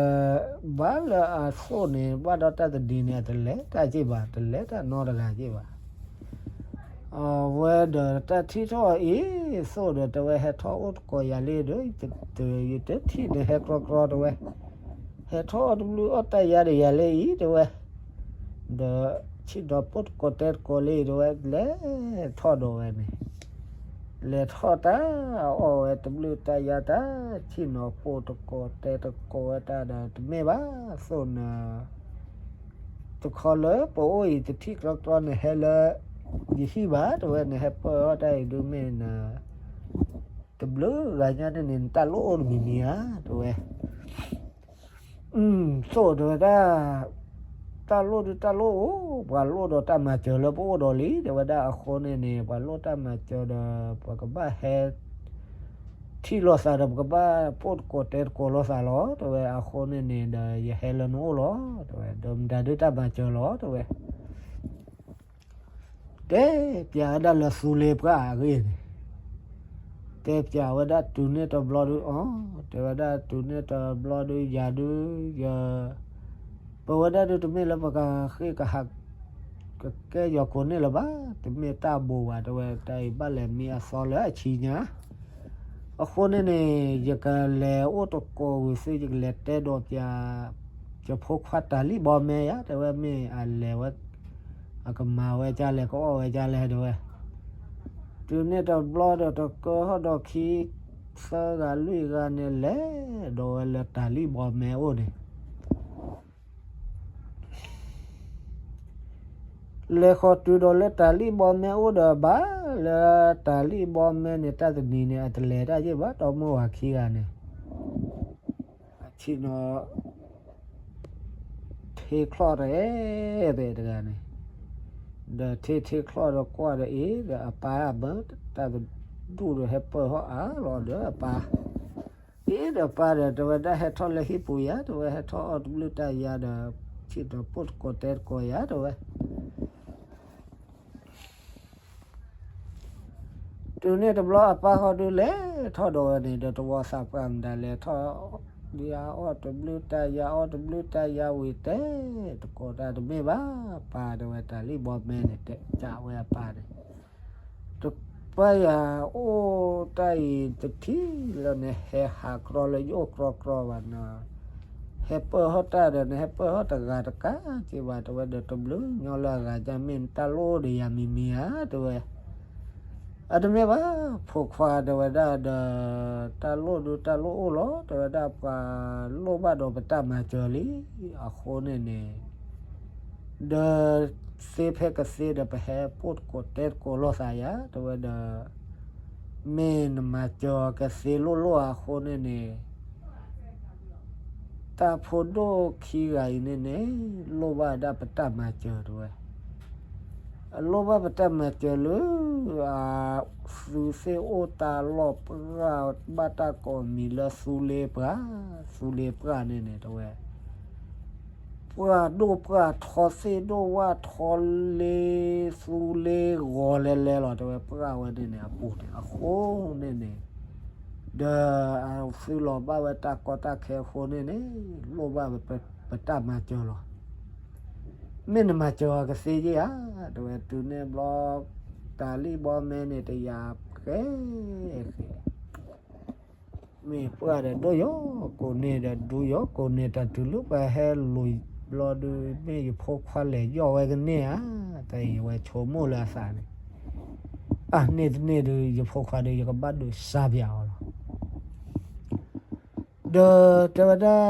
ဘၣ်လၢအသိၣ်န့ၣ် ဘၣ်ဒီးတၢ်တဒံၤန့ၣ် အတလဲၤတၢ်က့ၢ်ဘၣ်, တလဲၤတၢ်နီတဂၤက့ၢ်ဘၣ်. အဝဲဒီးတၢ်ထံၣ်ထီၣ်အံၤ သိၣ်ဒီးတဲဝဲ ဟဲထီၣ်အိၣ်တကိးယၤလံဒီး ယတထံၣ်န့ၣ်ဟဲကြီကြီတဲဝဲ, ဟဲထီၣ်အီၣ်တဘျုးအီၣ်တၢ်ယါဒီးယၤလံအံၤတဲဝဲ, ဒီးဆ့ၣ်နီၤပိၢ်တကိးတဲတကိးလံတဲဝဲ, လဲၤထီၣ်ဒီးဝဲန့ၣ် လဲၤထီၣ်တၢ်အီၣ်ဝဲတဘျုးတၢ်ယါတၢ် ဆ့ၣ်နီၤပိၢ်တကိးတဲတကိးဝဲတၢ်ဒီး တမ့ၢ်ဘၣ်သိၣ်နၤ တခီလၢပအိၣ်အံၤတထံၣ်ကြီကြီန့ၣ်ဟဲလၢ ယဟံၣ်ဘၣ်တဲဝဲ, နဟဲပၢၢ်အီၣ်တၢ်အံၤဒုးမ့ၢ်နၤ တဘျုးဂၤညါန့ၣ်န့ၣ် နတၢ်လိၣ်အိၣ်တမံၤမံၤဧါတဲဝဲ. သိၣ်တဲဝဲဒၣ် တၢ်လိၣ်ဒုးတၢ်လိၣ်အိၣ်, ပှၤလိၣ်ဒီးတၢ်မၤစၢၤလၢပအိၣ်ဒီးလံ တဲဝဲဒၣ်. အဃိန့ၣ်န့ၣ် ပှၤလိၣ်တၢ်မၤစၢၤဒီး ပကဘၣ်ဟဲ ထံၣ်လိာ်သးဒီး ပကဘၣ်ပိၢ်တကိးတဲတကိးလိာ်သးလီၤ တဲဝဲ. အဃိန့ၣ်န့ၣ်ဒီး ယဟဲလၢနအိၣ်လီၤ တဲဝဲ, ဒီးမတၤဒုးတၢ်မၤစၢၤလီၤ တဲဝဲ. တဲပျးဝဲဒၣ်လၢသူလ့ၤပှၢ်အဂ့ၢ်န့ၣ်, တဲပျးဝဲဒၣ်တုၤန့ၣ်တဘျီဒုးအီၤ, တဲဝဲဒၣ်တုၤန့ၣ်တဘျီဒုးယၤဒုး ယ ပဝဲဒၣ်ဒုးတမ့ၢ်လၢပကဃ့ကဟး ကကဲယီၤကိးန့ၣ်လၢၤဘၣ်, တမ့ၢ်တၢ်ဘိးဘၣ် တဲဝဲ, တၢ်အံၤဘၣ်လဲၤမံအသီလၢအဆံညါ. အဃိန့ၣ်န့ၣ် ယကလဲၤအိၣ်တကိးဝံၤသု ယကလဲၤတဲဒီးပျး ယဖိခွါတၢ်လံၣ်ဘီမဲယါ တဲဝဲ, မ့ၢ်အလဲၤဝဲ အကမၤဝဲဒ်လဲၣ် ကအီၣ်ဝဲဒ်လဲၣ် တဲဝဲ. တုၤန့ၣ်တဘျီဒီးတကၢဟီၣ်ဒီးခံ သၢဂၤလွံၢ်ဂၤန့ၣ် လဲၤဒီးဝဲလၢတၢ်လံၣ်ဘီမဲအိၣ်န့ၣ် လဲၤဃီၤတုၤဒီးလၢတၢ်လံၣ်ဘီမဲအိၣ်ဒီး ဘၣ်လၢတၢ်လံၣ်ဘီမဲန့ၣ် တၢ်တနံၤန့ၣ် အတလဲၤတၢ်ယ့ၢ်ဘၣ် ဒီမိၢ်ဝၤခံဂၤန့ၣ် အဆ့ၣ်နီၤ ထ့ချီၣ်တအဲၣ်သ့ၣ်တဂၤန့ၣ်, ဒီးထ့ထ့ချီၣ်ဒီးကွၢ်ဒီးအ့ၣ်ဒီးအပၢ်အဘၢ တၢ်တဒူၣ်ဒီးဟဲပၢၢ်ဟီၣ်အါလီၤဒီးအပၢ်, အ့ၣ်ဒီးပၢ်ဒီး တဲဝဲဒၣ်ဟဲထီၣ်လၢဟံၣ်ပူၤယါ တဲဝဲ, ဟဲထီၣ်အီၣ်တဘျုးတၢ်ယါဒီး ဆ့ၣ်နီၤပိၢ်တကိးတဲတကိးယါ တဲဝဲ. တုၤန့ၣ်တဘျီအပၢ်ဃီဒုးလဲၤထီၣ်ဒီးဝဲန့ၣ်ဒီး တဝီသးပှၢ်မတၤလဲၤထီၣ် ယါအီၣ်တဘျုးတၢ်ယါ အီၣ်တဘျုးတၢ်ယါဝံၤတဲ တကိးတၢ်တမ့ၢ်ဘၣ် ပၢ်တဲဝဲ, တၢ်လံၣ်ဘီမဲန့ၣ် တဲကးဝဲအပၢ်န့ၣ် တပၢ်ယၤအိၣ်တၢ်အံၤတထံၣ်လၢနဟဲဟးကြီလၢယအိၣ်ကြီကြီဘၣ်နၤ, ဟဲပၢၢ်ဟီၣ်တၢ်ဒီး နဟဲပၢၢ်ဟီၣ်တဂၤတကးက့ၤဘၣ် တဲဝဲ, ဒီးတဘျုးညီလၢအဂၤညါမ့ၢ်နတၢ်လိၣ်ဒီးယၤမံၤမံၤဧါ တဲဝဲ. အတမ့ၢ်ဘၣ် ဖိခွါ တဲဝဲဒၣ်ဒီး တၢ်လိၣ်ဒုးတၢ်လိၣ်အိၣ်လီၤ တဲဝဲဒၣ်, ပှၤလိၣ်ဘၣ်ဒီးပတၢ်မၤစၢၤလံ အဃိန့ၣ်န့ၣ် ဒီးသ့ဖဲကသ့ဒီး ပဟဲပိၢ်တကိးတဲတကိးလိာ်သးယါ တဲဝဲဒီး မ့ၢ်နမၤစၢၤကသ့လိၣ်လိၣ်အဃိန့ၣ်န့ၣ် တၢ်ဖိဒိၣ်ခံဂၤအံၤန့ၣ်န့ၣ် လိၣ်ဘၣ်ဒၣ်ပတၢ်မၤစၢၤ တဲဝဲ. အလိၣ်ဘၣ်ပတၢ်မၤစၢၤလၢ အသုသ့ၣ်အိၣ်တၢ်လီၢ်ပှၢ် ဘၣ်တၢ်ကိးမံၤလၢသူလ့ၤပှၢ်, သူလ့ၤပှၢ်န့ၣ်န့ၣ် တဲဝဲ ပှၢ်ဒိၣ်ပှၢ်ထီ သ့ၣ်ဒိၣ်ဝၣ်ထီလ့ သူလ့ၤဂီၤလဲၤလဲၤလီၤ တဲဝဲ, ပှၢ်ဝဲန့ၣ်န့ၣ် အပူၤန့ၣ်အဃိန့ၣ်န့ၣ် ဒီးအသုလီၤဘၣ်ဝဲတၢ်ကီတၢ်ခဲအဃိန့ၣ်န့ၣ် လိၣ်ဘၣ်ပတၢ်မၤစၢၤလီၤ. မ့ၢ်နမၤစၢၤအီၤကသ့ဧါ တဲဝဲ, တုၤန့ၣ်ဘျီ တၢ်လံၣ်ဘီမဲန့ၣ် တယာ်ဃဲဃဲ မ့ၢ်ပှၢ်ဒီးဒိၣ်ယီၤကိးန့ၢ်ဒီး ဒူယီၤကိးန့ၢ်တၢ်တုၤလၢပှၤဟဲလူၤဘျီဒုး မ့ၢ်ယဖိခွါလဲၤယီၢ်ဝဲကန့ၢ်ဧါ, တၢ်အံၤဝဲဆိကမိၣ်လၢအသးန့ၣ်, အန့ၣ်တန့ၢ်ဒုး ယဖိခွါဒီး ယကဘၣ်ဒုးစါပၠးအီၤလီၤ. ဒီးတဲဝဲဒၣ်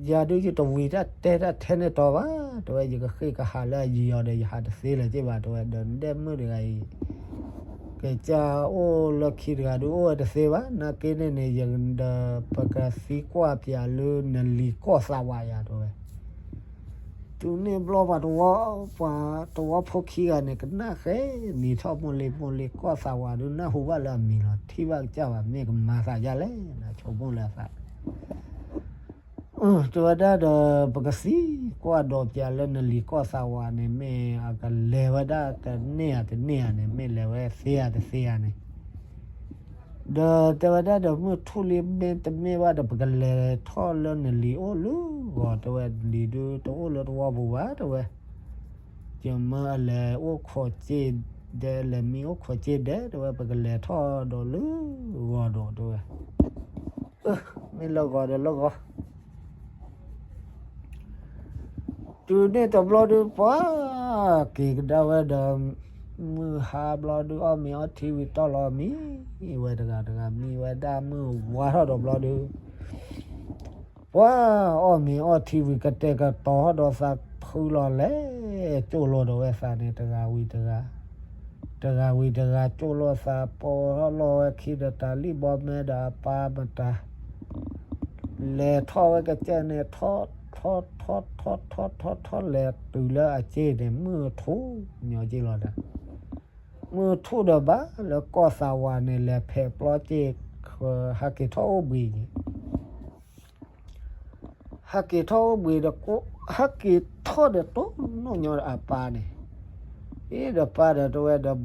ယၤဒုးယတဝံၤတၢ်တဲတၢ်ထဲန့ၣ်တီဘၣ်, တဲဝဲ ယကဃ့ကဟးလၢအယံၤအီၤဒီး ယဟးတသ့လၢၤက့ၢ်ဘၣ် တဲဝဲ, ဒီးဒဲမုၣ်တဂၤအံၤ ကစၢ်အိၣ်လၢခံတဂၤဒုး အိၣ်ဝဲတသ့ဘၣ်, နာ်က့န့ၣ်န့ၣ် ယဒီး ပကသံကွၢ်ပၠးလၢနလံၤကီၢ်သးဝးယၤ တဲဝဲ. တုၤန့ၣ်ဘျီပှၤတဝီ ပှၤတဝီဖိခံဂၤန့ၣ် ကနၣ်ဃဲ နံၤထီၣ်မိၢ်လ့မိၢ်လ့ကီၢ်သးဝးဒုး နၢ်ဟူဘၣ်လၢအမံၤလီၤ, ထံၣ်ဘၣ်ကစၢ်ဘၣ် မ့ၢ်ကမၤသးဒ်လဲၣ် နဆိကမိၣ်လၢအသးန့ၣ် တဲဝဲဒၣ်ဒီး ပကသံကွၢ်ဒီးပၠးလၢနလံၤကီၢ်သးဝးန့ၣ် မ့ၢ်အကလဲၤဝဲဒၣ်ကန့ၢ်ဧါတန့ၢ်ဧါန့ၣ် မ့ၢ်လဲၤဝဲသ့ဧါတသ့ဧါန့ၣ်, ဒီးတဲဝဲဒၣ်ဒီး မုၢ်ထူၣ်လံမ့ၢ်တမ့ၢ်ဘၣ်ဒီး ပကလဲၤထီၣ်လၢနလံၤအိၣ်လၢဂီၤ တဲဝဲ, လံၤဒုတအိၣ်လၢတဝီပူၤဘၣ် တဲဝဲ, ယမၢအလဲၤအိၣ်ခိးစ့ၣ်ဒဲး လဲၤမံအိၣ်ခိးစ့ၣ်ဒဲး တဲဝဲ, ပကလဲၤထီၣ်ဒီးလၢဂီၤဒီး တဲဝဲ, မ့ၢ်လၢဂီၤဒီးလၢဂီၤ တုၤန့ၣ်တဘျီဒုး ပှၤက့ၤကဒါဝဲဒီး မုၢ်ဟါဘျီဒုး အီၣ်မ့ၤအီထံဝံၤ တီၢ်လီၤမံ ဝဲတဂၤတဂၤ မံဝဲဒၣ် မုၢ်ဝါထီၣ်ဒီးဘျီဒုး ပှၤအီၣ်မ့ၤအီထံဝံၤ ကတဲာ်ကတီၤထီၣ်ဒီးသး ဖုလီၤလဲၤ ကၠိၣ်လိာ်ဒီးဝဲသးန့ၣ် တဂၤဝံၤတဂၤ, တဂၤဝံၤတဂၤ ကၠိၣ်လိာ်သး ပိာ်ထီၣ်လီၤဝဲခံဒီး တၢ်လံၣ်ဘီမဲဒီးအပၢ်မတၤ လဲၤထီၣ်ဝဲကစၢၢ်န့ၣ် ထီၣ်ထီၣ်ထီၣ်ထီၣ်ထီၣ်ထီၣ်ထီၣ် လဲၤတုၤလၢအစ့ၣ်န့ၣ် မုၢ်ထူၣ်ညီက့ၢ်လီၤဒီး မုၢ်ထူၣ်ဒီးဘၣ်လၢကီၢ်သးဝးန့ၣ် လဲၤဖဲးပျီစ့ၣ် ဟးက့ၤထီၣ်အိၣ်ဘှံးန့ၣ် ဟးက့ၤထီၣ်အိၣ်ဘှံးဒီး ဟဲက့ၤထီၣ်ဒီးတိၢ်နီၣ်ညီအပၢ်န့ၣ်, အ့ဒီးပၢ်ဒီးတဲဝဲဒီး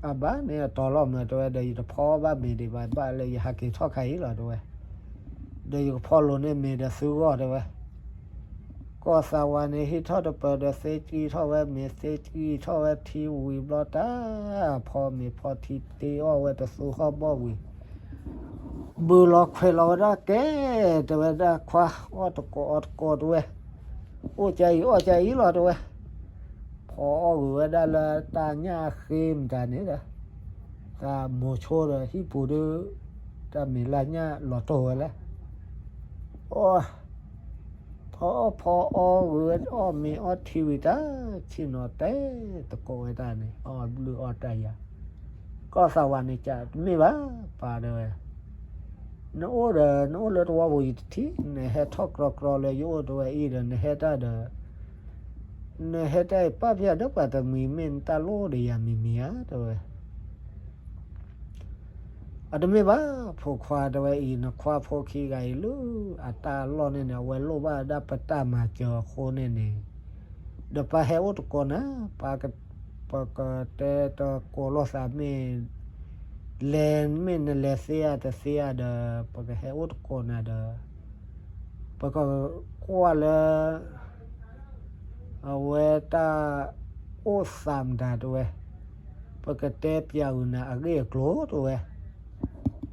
အဘၣ်န့ၣ်အတီၤလီၤမၢ် တဲဝဲဒီး ယတဖီဘၣ်မ့ၤဒံးဘၣ် ဘၣ်လၢယဟးက့ၤထီၣ်ခါအံၤလီၤ တဲဝဲ, ဒီးယကဖီလိာ်န့ၢ်မ့ၤဒီးသုဂီၢ် တဲဝဲ, ကီၢ်သးဝးန့ၣ် ဟံးထီၣ်တပၢၤဒီး သ့ကံထီၣ်ဝဲမ့ၤ သ့ကံထီၣ်ဝဲထံဝံၤဘျီတၢ် ဖီမ့ၤဖီထံတ့အီၣ်ဝဲတသူဃီၣ်ဘီၣ်ဝံၤ ဘုးလီၤခွဲးလီၤဝဲဒၣ်ကဲ, တဲဝဲဒၣ်ခွါ အီၣ်တကိးအီတကိးတဲဝဲ, အိၣ်ကါအံၤအီၣ်ကါအံၤလီၤတဲဝဲ, ဖီအီၣ်ဂ့ၤဝဲဒၣ်လၢတၢ်ညၣ်ဃ့မတၤန့ၣ်ဒီး, တၢ်မိၤဆိဒီးဟံၣ်ပူၤဒုး, တၢ်မ့ၤလၢညၣ်လီၤတိၢ်ဝဲလဲၣ်, ဖီအီၣ်ဖီအီၣ်ဂ့ၤဝဲအီၣ်မ့ၤအီထံဝံၤတၢ်, ဆ့ၣ်နီၤတဲတကိးဝဲတၢ်န့ၣ် အီၣ်ဘျုးအီၣ်တၢ်ယၤ ကီၢ်သးဝးန့ၣ် ကတမ့ၢ်ဘၣ် ပၢ်တဲဝဲ, နအိၣ်ဒီး နအိၣ်လၢတဝီပူၤယတထံၣ်, နဟဲထီၣ်ကြီကြီလၢယအိၣ်တဲဝဲအံၤဒီး နဟဲတၢ်ဒီး, နဟဲတၢ်အံၤပာ်ဖျါဒီးပှၤတမှံၤ မ့ၢ်နတၢ်လိၣ်ဒီးယၤမံၤမံၤဧါ တဲဝဲ အတမ့ၢ်ဘၣ် ဖိခွါတဲဝဲအံၤ နခွါဖိခံဂၤအံၤလၢအတၢ်အလီၢ်န့ၣ်န့ၣ် အဝဲလိၣ်ဘၣ်ဒၣ်ပတၢ်မၤစၢၤအဃိန့ၣ်န့ၣ်, ဒီးပၢ်ဟဲအိၣ်တကိးနၤ, ပကတဲတကိးလိာ်သးမ့ၢ်, လဲၤမ့ၢ်နလဲၤသ့ဧါတသ့ဧါဒီး ပကဟဲအိၣ်တကိးနၤဒီး, ပကကွၢ်လၢ အဝဲတၢ်အိၣ်သးမတၤတဲဝဲ, ပကတဲပျးအုးနၤအဂ့ၢ်အကျိၤတဲဝဲ,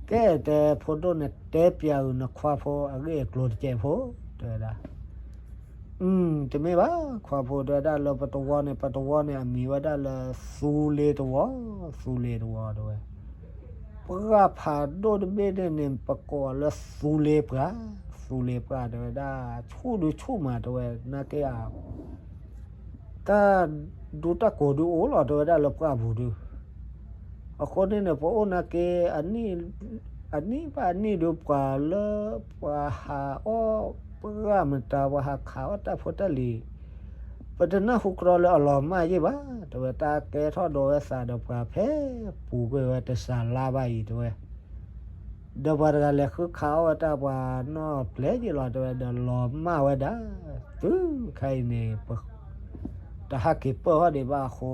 ကဲတဲဖိဒိၣ် နတဲပျးအုးနခွါဖိအဂ့ၢ်အကျိၤတကဲးဖိ, တဲဝဲဒၣ်, တမ့ၢ်ဘၣ် ခွါဖိတဲဝဲဒၣ်လၢပတဝီန့ၣ် ပတဝီန့ၣ် အမံၤဝဲဒၣ်လၢ သူလ့တဝီ, သူလ့တဝီတဲဝဲ, ပှၢ်ဖးဒိၣ်တဘ့ၣ်န့ၣ်န့ၣ် ပကိးလၢသူလ့ပှၢ်, သူလ့ပှၢ်တဲဝဲဒၣ် ဆူၣ်ဒုဆူၣ်မးတဲဝဲ နာ်က့ဧါ တၢ်ဒူတၢ်ကိးဒုအိၣ်လီၤ တဲဝဲဒၣ်လၢပှၢ်ပူၤဒု, အဃိန့ၣ်န့ၣ် ပအိၣ်နာ်က့ အနံၣ်ဘၣ်နံၣ်ဒု ပှၤလၢ ပှၤဟးအီၣ်ပှၢ်မတၤ ပှၤဟးခးအီၣ်တၢ်ဖိတၢ်လံၤ, ပတနၢ်ဟူကြီလၢအလီၤမၢ်ယ့ၢ်ဘၣ်, တဲဝဲတၢ်ကဲထီၣ်ဒီးဝဲသးဒီးပှၤဖဲ ပူၤကွံာ်ဝဲတစှၤလါဘၣ်အံၤတဲဝဲ ဒီးပှၤတဂၤလဲၤဃုခးအီၣ်ဝဲတၢ်ပှၤနီၢ်ပျဲၢ်ယ့ၢ်လီၤ တဲဝဲဒီးလီၤမၢ်ဝဲဒၣ်, တုၤခဲအံၤန့ၣ် တဟးက့ၤပၢၢ်ထီၣ်ဒံးဘၣ်အဃိ,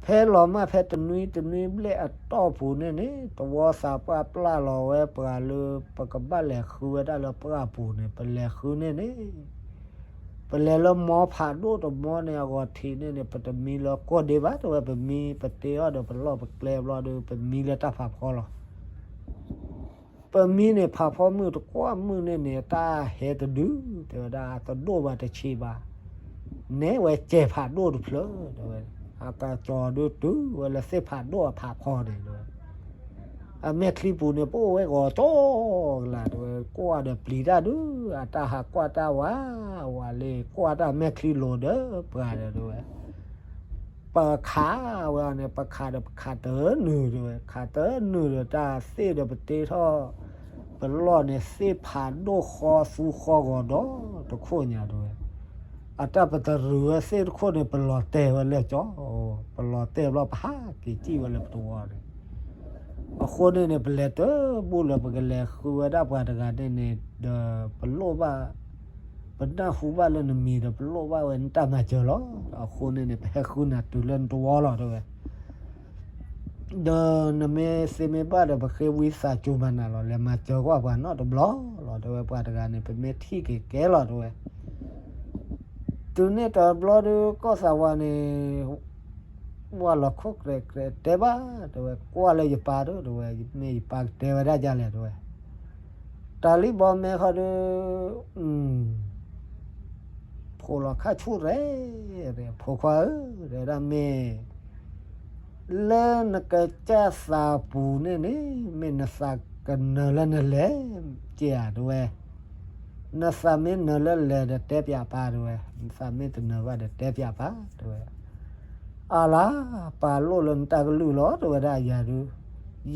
ဖဲလီၤမၢ်ဖဲတနွံတနွံဘျဲၣ်အတီၢ်ပူၤန့ၣ်န့ၣ် တဝီသးပှၢ်ပျၢ်လီၤဝဲပှၤလၢ ပကဘၣ်လဲၤဃုဝဲဒၣ်လၢပှၢ်ပူၤန့ၣ် ပလဲၤဃုန့ၣ်န့ၣ် ပလဲၤလၢမီဖးဒိၣ်တမီန့ၣ် အဂီၤထံးန့ၣ်န့ၣ် ပတမံလၢကိၢ်ဒ့ဘၣ် တဲဝဲ ပမံ ပတ့အီၣ်ဒီးပလီၢ်ပကျဲဘျီဒီး ပမံလၢတၢ်ဖးဖီလီၤ. ပမံန့ၣ် ဖးဖီမုၢ်တကွၢ်မုၢ်န့ၣ်န့ၣ် တၢ်ဟဲတဒု တဲဝဲဒၣ် တဒိၣ်ဘၣ်တဆံးဘၣ်, နဲဝဲစဲးဖးဒိၣ်တဖျၢၣ် တဲဝဲ, အကစီၤဒုတုၤဝဲလၢသ့ၣ်ဖးဒိၣ်အဖးဖီန့ၣ် တဲဝဲ အမဲာ်ချံပူၤန့ၣ် ပအိၣ်ဝဲဂီၤကၠီကလး တဲဝဲ ကွၢ်ဒီးပျံၤတၢ်ဒု အတၢ်ဟးကွၢ်တၢ်ဝးဝးလံ ကွၢ်တၢ်မဲာ်ချံလိၤဒီးပှၤဒီး တဲဝဲ ပခးဝဲအီၤန့ၣ် ပခးဒီးပခးတနုာ် တဲဝဲ ခးတနုာ်ဒီးတၢ်သ့ၣ်ဒီးပတ့ထီၣ် ပလီၢ်န့ၣ် သ့ၣ်ဖးဒိၣ်ဃီသူဃီဂီၤဒီးတခိၣ်ညါ တဲဝဲ အတၢ်ပတရုာ်ဝဲသ့ၣ်တခိၣ်န့ၣ် ပလီၤတဲာ်ဝဲလၢကၠီ, ပလီၤတဲာ်ဘျီ ပဟးက့ၤစံၣ်ဝဲလၢပတဝီန့ၣ်, အဃိန့ၣ်န့ၣ် ပလဲၤတဘူၣ်လၢပကလဲၤဃုဝဲဒၣ်ပှၤတဂၤန့ၣ်န့ၣ် ဒီးပလိၣ်ဘၣ်, ပနၢ်ဟူဘၣ်လၢနမံၤဒီး ပလိၣ်ဘၣ်ဝဲနတၢ်မၤစၢၤလီၤ. အဃိန့ၣ်န့ၣ် ပဟဲဃုနၤတုၤလၢနတဝီလီၤ တဲဝဲ. ဒီးနမ့ၢ်သ့မ့ၢ်ဘၣ်ဒီး ပဃ့ဝံသးစူၤမၤနၤလီၤ, လဲၤမၤစၢၤကွၢ်ပှၤနီတဘျီလီၤ တဲဝဲ. ပှၤတဂၤန့ၣ် ပမ့ၢ်ထံၣ်က့ၤကဲလီၤ တဲဝဲ. တုၤန့ၣ်တဘျီဒီး ကီၢ်သးဝးန့ၣ် ဝၢ်လီၤခိၣ်ကြဲးကြဲး တဲဘၣ် တဲဝဲ, ကွၢ်လၢယပၢ်ဒီး တဲဝဲ, မ့ၢ်ယပၢ်ကတဲဝဲဒၣ်ဒ်လဲၣ် တဲဝဲ. တၢ်လံၣ်ဘီမဲခီဒီး ဖိလီၤခါဆူၣ်ရဲၣ်, ဖိခွါဧၢ, တဲဝဲဒၣ် မ့ၢ်လၢနကစၢ်သးပူၤန့ၣ်န့ၣ် မ့ၢ်နသးကနၢၤလၢနလဲၤက့ၤဧါ တဲဝဲ. နသးမ့ၢ်နၢၤလၢလဲၤဒီးတဲပၠးပၢ် တဲဝဲ, နသးမ့ၢ်တနၢၤဘၣ်ဒီးတဲပၠးပၢ် တဲဝဲ. အလါ, ပၢ်လိၣ်လၢနတၢ်ကလုၢ်လီၤ တဲဝဲဒၣ်ယၤဒုး,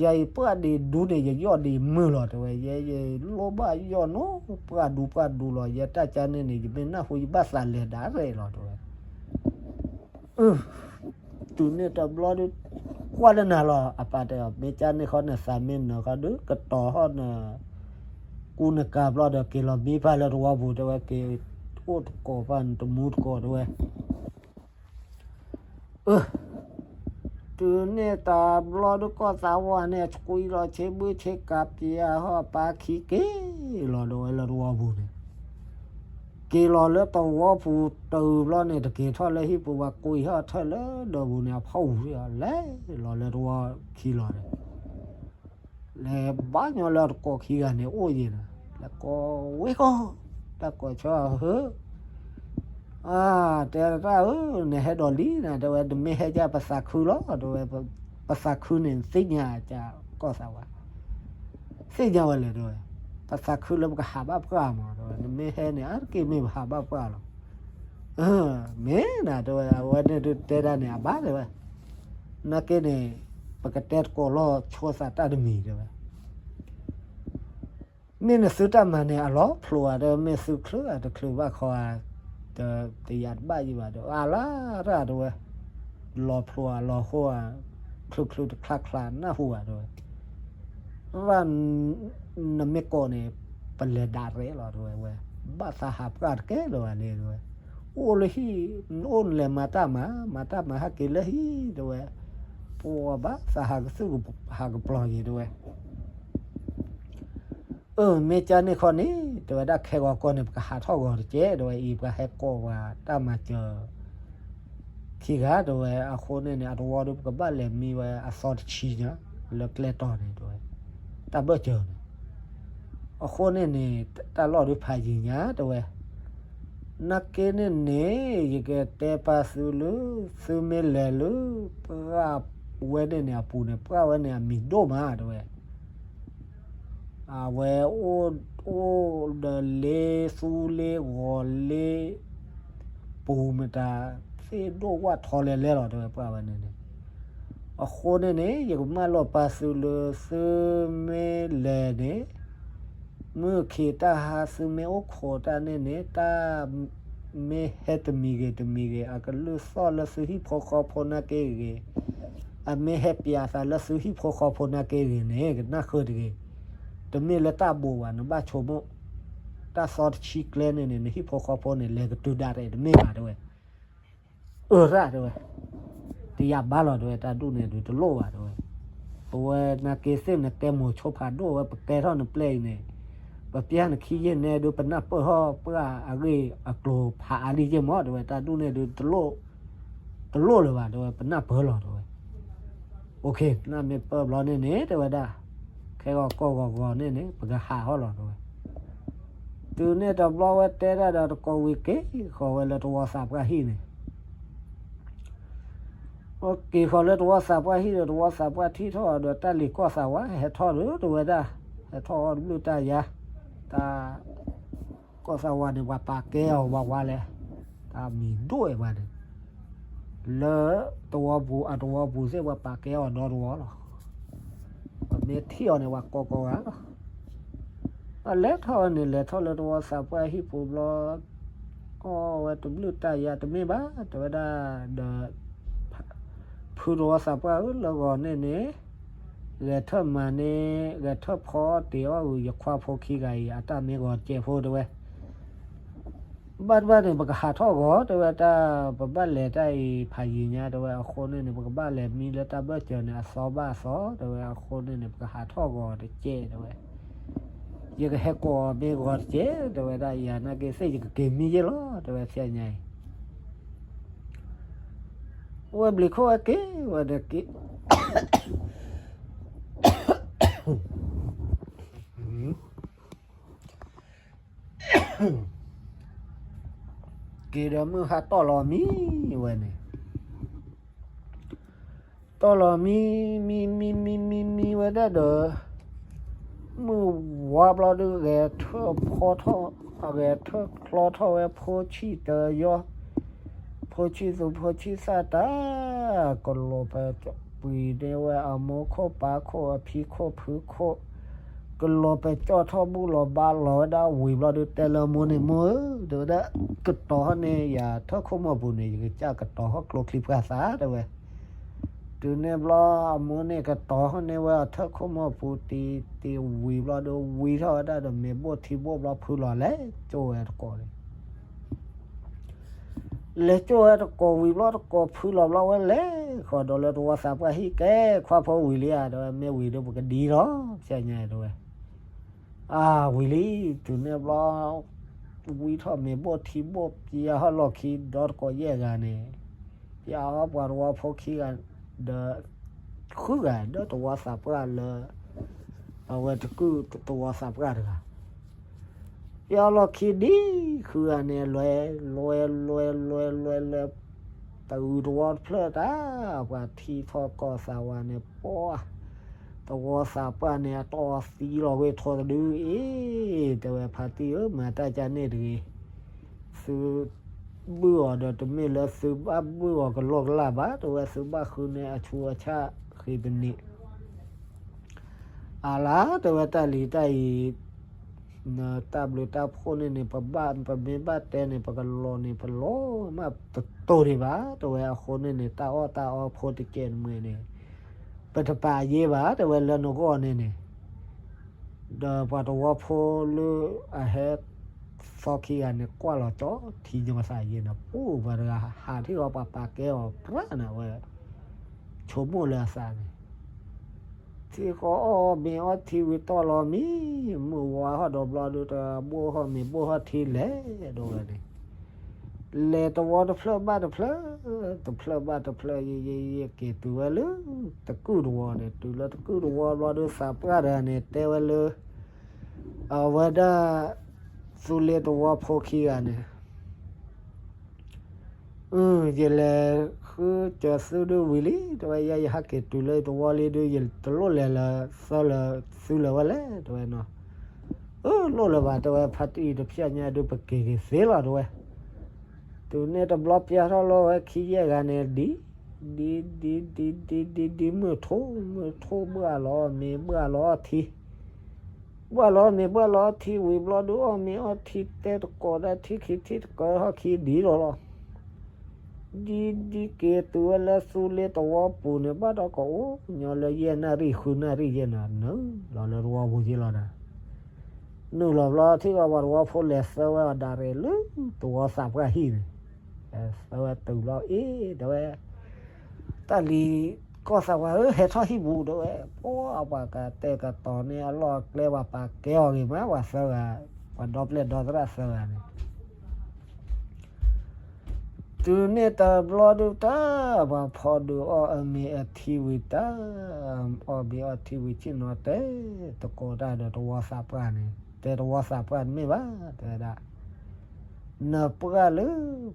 ယၤအံၤပှၢ်ဒံးဒူန့ၣ် ယယီၢ်ဒံးမုၢ်လီၤ တဲဝဲ, ယဲယလိၣ်ဘၣ်ယီၢ်နီၢ် ပှၢ်ဒူပှၢ်ဒူလီၤ, ယဲတၢ်ကါန့ၣ်န့ၣ် ယမ့ၢ်နၢ်ဟူယဘၣ်သးလဲၤဒၣ်ရဲၣ်လီၤ တဲဝဲ. တုၤန့ၣ်တဘျီဒီး ကွၢ်လၢနၤလီၤ အပၢ်တဲအီၤ, မ့ၢ်ကါန့ၣ်ဃီ နသးမ့ၢ်နၢၤဃီဒီး ကတီၤဟီၣ်န ကူနကၤဘျီဒီး က့ၤလီၤမံဖးလၢတဝီပူၤ တဲဝဲ, က့ၤအိၣ်တကိးပၢ်န့ၣ် တမူတကိး တဲဝဲ. အၢ တုၤန့ၣ်တဘျီဒီး ကီၢ်သးဝးန့ၣ် ဆှံလီၤဆ့ဘုၣ်ဆ့ကၤ ပၠးဟီၣ်ပၢ်ခံ က့ၤလီၤ တဲဝဲ လၢတဝီပူၤန့ၣ်, က့ၤလီၤလၢတဝီပူၤတုၤဘျီန့ၣ် တက့ၤထီၣ်လၢဟံၣ်ပူၤဘၣ်, ကွံာ်ဟီၣ်ထၢၣ်လၢဒၢးပူၤန့ၣ် အဖီၣ်ဝူၤ လဲၤလီၤလၢတဝီခံလီၤန့ၣ် လဲၤဘါညီလၢတကိးခံဂၤန့ၣ် အိၣ်ယံၤန့ၣ်, လဲၤကိးဝ့ၢ်ကီၢ်, တၢ်ကိးဆၢဟၢ, အၢ တဲတၢ်ဧၢ, နဟဲဒီးလံနၤ တဲဝဲ, နမ့ၢ်ဟဲကၢ်ပသးခုလီၤ တဲဝဲ, ပသးခုန့ၣ် နသ့ၣ်ညါကၢ်ကီၢ်သးဝး, သ့ၣ်ညါဝဲလဲၣ် တဲဝဲ, ပသးခုလၢပကဟးဘၣ်ပှၢ်မး တဲဝဲ, နမ့ၢ်ဟဲန့ၣ် အါတက့ၢ်မ့ၢ်ပဟးဘၣ်ပှၢ်လီၤ. မ့ၢ်နၤ တဲဝဲ, အဝဲန့ၣ်ဒုးတဲဒၣ်န့ၣ် အဘၣ် တဲဝဲ, နာ်က့န့ၣ် ပကတဲတကိးလီၤ ဆိသးတၢ်တမံၤ တဲဝဲ. မ့ၢ်နသုတၢ်မၤန့ၣ် အလီၤဖျိဧါ တဲဝဲ, မ့ၢ်သုချုးဧါတချုးဘၣ်ခီဧါ, တယၤတဘၣ်ယံၤဘၣ် တဲဝဲ, အလါရၣ် တဲဝဲ, လီၤဖျိဧါလီၤဟိဧါ, ချုးချုးတချါချါ နၢ်ဟူဧါ တဲဝဲ, ရၣ် နမ့ၢ်ကိးန့ၣ် ပလဲၤဒၣ်ရဲၣ်လီၤ တဲဝဲ, ဝဲ ဘၣ်သးဟးပှၢ်တကဲလၢၤဘၣ်န့ၣ် တဲဝဲ, အိၣ်လၢဟံၣ် နအိၣ်နလဲၤမၤတၢ်မၤ မၤတၢ်မၤဟဲက့ၤလၢဟံၣ် တဲဝဲ, ပှၤဘၣ်သးဟးကသုၣ်ဟးကပျီၤက့ၤ တဲဝဲ. အၢ မ့ၢ်ကါန့ၣ်ခီန့ၣ် တဲဝဲဒၣ် ခဲဂီၤကီၢ်န့ၣ် ပကဟးထီၣ်ဂီၤတက့ၢ် တဲဝဲ, အံၤပှၤဟဲကိးပှၤတၢ်မၤစၢၤခံဂၤ တဲဝဲ, အဃိန့ၣ်န့ၣ် အတဝီဒီး ပကဘၣ်လဲၤမံဝဲအသီတဆံညါ လၢကျဲတီၤန့ၣ် တဲဝဲ, တၢ်ဘၢၣ်စၢၤန့ၣ်, အဃိန့ၣ်န့ၣ် တၢ်လီၢ်ဒုးဖးယံၤညါ တဲဝဲ. နာ်က့န့ၣ်န့ၣ် ယကတဲပာ်သုလၢ သုမ့ၢ်လဲၤလၢ ပှၢ်ဝဲန့ၣ်န့ၣ်အပူၤန့ၣ် ပှၢ်ဝဲန့ၣ်အမံၤဒိၣ်မး တဲဝဲ. အဝဲအိၣ်ဒီးလ့သူလ့ဂီၤလ့ ပူၤမတၤ သ့ၣ်ဒိၣ်ဝၣ်ထီလဲၤလဲၤလီၤ တဲဝဲ ပှၢ်ဝဲန့ၣ်န့ၣ်. အဃိန့ၣ်န့ၣ် ယကမၢလီၤပာ်သုလၢ သုမ့ၢ်လဲၤန့ၣ် မုၢ်ခံးတၢ်ဟါ သုမ့ၢ်အိၣ်ခိးတၢ်န့ၣ်န့ၣ် တၢ်မ့ၢ်ဟဲတမံၤဂ့ၤတမံၤဂ့ၤ အကလုၢ်သီၣ်လၢသုဟံၣ်ဖိဃီဖိနာ်က့ဂ့ၤ, အမ့ၢ်ဟဲပၠးသးလၢသုဟံၣ်ဖိဃီဖိနာ်က့ဂ့ၤန့ၣ် ကနၢ်ဃၢတဂ့ၤ. တမ့ၢ်လၢတၢ်ဘိးဘၣ် နဘၣ်ဆိကမိၣ်, တၢ်သီတဆံကျဲန့ၣ်န့ၣ် နဟံၣ်ဖိဃီဖိန့ၣ် လဲၤကတုၤဒၣ်ရဲၣ်တမ့ၢ်ဘၣ် တဲဝဲ. အၢ ရၣ် တဲဝဲ, တယၤဘၣ်လီၤ တဲဝဲ, တၢ်ဒူၣ်န့ၣ်ဒုးတလိၣ်ဘၣ် တဲဝဲ. ပဝဲနာ်က့သ့ၣ်နကဲမိၤဆိဖးဒိၣ်ဝဲ ပကဲထီၣ်နပျဲၢ်အံၤန့ၣ် ပပျၢ်နခံယဲၢ်နဲဒုး ပနၢ်ပၢၢ်ထီၣ်ပှၢ်အဂ့ၢ်အကျိၤဖးအါလံယဲၢ်မး တဲဝဲ, တၢ်ဒူၣ်န့ၣ်ဒုးတလိၣ်, တလိၣ်လၢၤဘၣ် တဲဝဲ, ပနၢ်ပၢၢ်လီၤ တဲဝဲ. နမ့ၢ်ပၢၢ်ဘျီန့ၣ်န့ၣ် တဲဝဲဒၣ်, ခဲဂီၤကီၢ်ဂီၤဂီၤန့ၣ်န့ၣ် ပကဟးထီၣ်လီၤ တဲဝဲ. တုၤန့ၣ်တဘျီဝဲတဲဒၣ်ဒီးတကိးဝံၤက့ၤဃီၤဝဲလၢတဝီသးပှၢ်ဟံၣ်န့ၣ် က့ၤဃီၤလၢတဝီသးပှၢ်ဟံၣ်ဒီး တဝီသးပှၢ်ထံၣ်ထီၣ်ဒီးတၢ်လံၤကီၢ်သးဝး ဟဲထီၣ်ဒီး တဲဝဲဒၣ်, ဟဲထီၣ်အီၣ်တဘျုးတၢ်ယါ, တၢ် ကီၢ်သးဝးန့ၣ် ပှၤပာ်ကဲအီၤဝးဝးလဲၣ်, တၢ်မံၤဒိၣ်ဝဲပှၤန့ၣ်, လၢတဝီပူၤ အတဝီပူၤသ့ၣ် ပှၤပာ်ကဲအီၤဒီတဝီလီၤ. ပမ့ၢ်ထံၣ်အီၤန့ၣ် ပှၤကိးကိးဂၤလီၤ. အလဲၤထီၣ်ဝဲန့ၣ် လဲၤထီၣ်လၢတဝီသးပှၢ်ဟံၣ်ပူၤဘျီ အီၣ်ဝဲတဘျုးတၢ်ယါတမ့ၢ်ဘၣ် တဲဝဲဒၣ်ဒီး ဖုတဝီသးပှၢ်ဧၢ လၢဂီၤန့ၣ်န့ၣ် ဂဲၤထၢၣ်မၤန့ၢ် ဂဲၤထၢၣ်ဖီအီၣ်တ့ၤအီၣ်ဂုာ် ယခွါဖိခံဂၤအံၤ အတၢ်မ့ၢ်ဂီၤတကဲးဖိတဲဝဲ. ဘၣ်တဘၣ်န့ၣ် ပကဟးထီၣ်ဂီၤတဲဝဲတၢ်, ပဘၣ်လဲၤတၢ်အံၤဖးယံၤညါတဲဝဲ. အဃိန့ၣ်န့ၣ် ပကဘၣ်လဲၤမံလၢတၢ်ဘၢၣ်စၢၤန့ၣ် အသီဘၣ်အသီတဲဝဲ. အဃိန့ၣ်န့ၣ် ပကဟးထီၣ်ဂီၤတကဲးတဲဝဲ. ယကဟဲကိးအီၤမ့ၢ်ဂီၤတကဲးတဲဝဲဒၣ်. ယၤနာ်က့သ့ၣ် ယကက့ၤမံယ့ၢ်လီၤတဲဝဲ ဖဲညါအံၤ ဝဲဘျုးခိၣ်ဝဲက့ၤဝဲဒီးက့ၤ က့ၤဒီးမုၢ်ဟါတီၢ်လီၤမံဝဲန့ၣ်, တီၢ်လီၤမံ, မံမံမံမံမံဝဲဒၣ်ဒီး မုၢ်ဝါဘျီဒုး ဂဲၤထၢၣ်ဖီထီၣ်, ဂဲၤထၢၣ်ချီထီၣ်ဝဲဖိဆံၣ်တယီ, ဖိဆံၣ်သူဖိဆံၣ်သၣ်တၢ်, ကလီၤပှၤပှံၤန့ၢ်ဝဲအမိၢ်ခိၣ်ပၢ်ခိၣ်အဖံခိၣ်ဖုခိၣ်, ကလီၤပှၤကၠီၣ်ထီၣ်ဘူၣ်လီၤဘါလီၤဝဲဒၣ်ဝံၤဘျီဒုး တဲလၢမိၢ်န့ၣ် မိၢ်ဧၢ, တဲဝဲဒၣ်, ကတီၤဟီၣ်န့ၢ်ယၤထၢၣ်ခိၣ်မီၢ်ပူၤန့ၣ် ယကစၢ်ကတီၤဟီၣ်ကျိချံပှၢ်သၣ်တဲဝဲ. တုၤန့ၣ်ဘျီ အမိၢ်န့ၣ်ကတီၤဟီၣ်န့ၢ်ဝဲအထၢၣ်ခိၣ်မီၢ်ပူၤတံၤတံၤဝံၤဘျီဒီး ဝံထီၣ်ဝဲဒၣ်ဒီးမ့ၤဘိၣ်ထံဘိၣ်ဘျီ ဖုလီၤလဲၤကၠိဝဲတကိးန့ၣ် လဲၤကၠိဝဲတကိးဝံၤဘျီတကိး ဖုလီၤဘျီဝဲလဲၤဃီၤဒီးလၢတဝီသးပှၢ်ဟံၣ်ကဲ ခွါဖိဝံၤလံဧါ တဲဝဲ, မ့ၢ်ဝံၤဒီးပကဒံလီၤ ဖဲညါတဲဝဲ. အါ ဝံၤလံ, တုၤန့ၣ်ဘျီ ဝံထီၣ်မ့ၤဘိၣ်ထံဘိၣ် ပျၢၤဟီၣ်လီၢ်ခံ ဒီတကိးယဲၢ်ဂၤန့ၣ်, ပျၢၤဟီၣ်ပှၤတဝီဖိခံဂၤ ဒီး ဃုဂၤ ဒီးတဝီသးပှၢ်လၢ အဝဲတကုၢ်တဝီသးပှၢ်တဂၤ ပျၢၤလီၢ်ခံဒ်ဃုဂၤန့ၣ် လဲၤ လဲၤ လဲၤ လဲၤ လဲၤ လဲၤ တအုးတဝီတဖျၢၣ်တၢ် ပှၤထံထီၣ်ကီၢ်သးဝးန့ၣ် ပှၤ တဝီသးပှၢ်န့ၣ် အတီၢ်သံလီၤဝဲထီတဒုအံၤ တဲဝဲ ဖါတံၢ်ဧၢ မၤတၢ်ကန့ၣ်တဂ့ၤ သု ဘုၣ်အီၤဒီးတမ့ၢ်လၢသုဘၣ်ဘုၣ်အီၤကလီကလးဘၣ် တဲဝဲ သုဘၣ်ဃုန့ၢ်အဆူးအဆၣ်ဃ့ပနံာ် အါလါ တဲဝဲ တၢ်လံၤတၢ်အံၤ တၢ်ဘျုးတၢ်ဖှိၣ်န့ၣ်န့ၣ် ပဘၣ်ပမ့ၢ်ဘၣ်တဲန့ၣ် ပကလီၤန့ၣ် ပလီၤမးတတိၢ်ဒံးဘၣ် တဲဝဲ အဃိန့ၣ်န့ၣ် တၢ်အီၣ်တၢ်အီဖိတကဲးတမှဲၤန့ၣ် ပတပာ်ယ့ဘၣ် တဲဝဲ လၢနဂီၢ်န့ၣ်န့ၣ် ဒီးပှၤတဝီဖိလၢအဟဲသီခံဂၤန့ၣ် ကွၢ်လီၤကၠီထံညီသးယ့န့ၣ် ပူၤ ပှၤတဂၤဟးထံၣ်ဃီ ပှၤပာ်ကဲအီၤပြၢ်န့ၣ်ဝဲ ဆိကမိၣ်လၢအသးန့ၣ် ထံဃီအီၣ်မ့ၤအီထံဝံၤတီၢ်လီၤမံ, မုၢ်ဝါဟီၣ်ဒီးဘျီဒုး တဘိၣ်ဟီၣ်မ့ၤဘိၣ်ဟီၣ်ထံလဲၤဒိဝဲန့ၣ် လဲၤတဝီတဖျၢၣ်ဘၣ်တဖျၢၣ်, တဖျၢၣ်ဘၣ်တဖျၢၣ် ယံာ်ယံာ်ယံာ်က့ၤတုၤဝဲလၢ တကုၢ်တဝီန့ၣ်, တုၤလၢတကုၢ်တဝီဘျီဒုး သးပှၢ်တဂၤန့ၣ် တဲဝဲလၢ အဝဲဒၣ် သူလ့ၤတဝီဖိခံဂၤန့ၣ် ယလဲၤဃုစၢၤသုဒုးဝံၤလံ, တဲဝဲ ယဲယဟဲက့ၤတုၤလၢတဝီလံဒုး ယတလိၣ်လဲၤလၢ သၢလၢ သုလၢၤဝဲလဲၣ် တဲဝဲနီၤ. အၢ လိၣ်လၢၤဘၣ် တဲဝဲ ဖါတံၢ်တဖျၢၣ်ညါဒုး ပက့ၤက့ၤသ့လီၤ တဲဝဲ. တုၤန့ၣ်တဘျီ ပျၢၤထီၣ်လီၤဝဲခံယဲၢ်ဂၤန့ၣ် ဒ် ဒ် ဒ် ဒ် ဒ် ဒ် ဒ် ဒ် မုၢ်ထူၣ် မုၢ်ထူၣ်ဘှၣ်လီၤမ့ၤဘှၣ်လီၤထံ ဘှၣ်လီၤမ့ၤဘှၣ်လီၤထံဝံၤဘျီဒုး အီၣ်မ့ၤအီထံတဲတကိးဒၣ်ထံခံထံတကိးဟီၣ်ခံဒ်လီၤလီၤ. ဒ် ဒ်က့ၤတုၤဝဲလၢသူလ့ၤတဝီပူၤန့ၣ် ဘၣ်ဒီးကအိၣ်ညီလၢယဲၢ်နၣ်ရံၣ်ဃုနၣ်ရံၣ်ယဲၢ်နၤ နုာ်လီၤလၢတဝီပူၤက့ၤလီၤနၤ. နုာ်လီၤဘျီ ထံၣ်ဘၣ်ပှၤတဝီဖိလဲၤသၢဝဲအီၤဒၣ်ရဲၣ်လၢ တဝီသးပှၢ်ဟံၣ်န့ၣ်, သၢဝဲတုၤဘျီ အ့ တဲဝဲ တၢ်လံၤကီၢ်သးဝးဧၢ ဟဲထီၣ်ဟံၣ်ပူၤ တဲဝဲ. ပှၤ ပှၤကတဲာ်ကတီၤန့ၢ်အလီၢ်အကျဲ ပှၤပာ်ကဲအီၤဂ့ၤမး ပှၤသၢဂၤ, ပှၤဒီပျဲၢ်ဒီသရၣ်သၢဂၤန့ၣ် တုၤန့ၣ်တဘျီဒုးတၢ် ပှၤဖီဒုးအီၣ်အမ့ၤအထံဝံၤတၢ်, အီၣ်မ့ၤအီထံဝံၤဆ့ၣ်နီၤတဲ တကိးတၢ်ဒီးတဝီသးပှၢ်န့ၣ်, တဲတဝီသးပှၢ်တမ့ၢ်ဘၣ် တဲဝဲဒၣ် နပှၢ်လၢ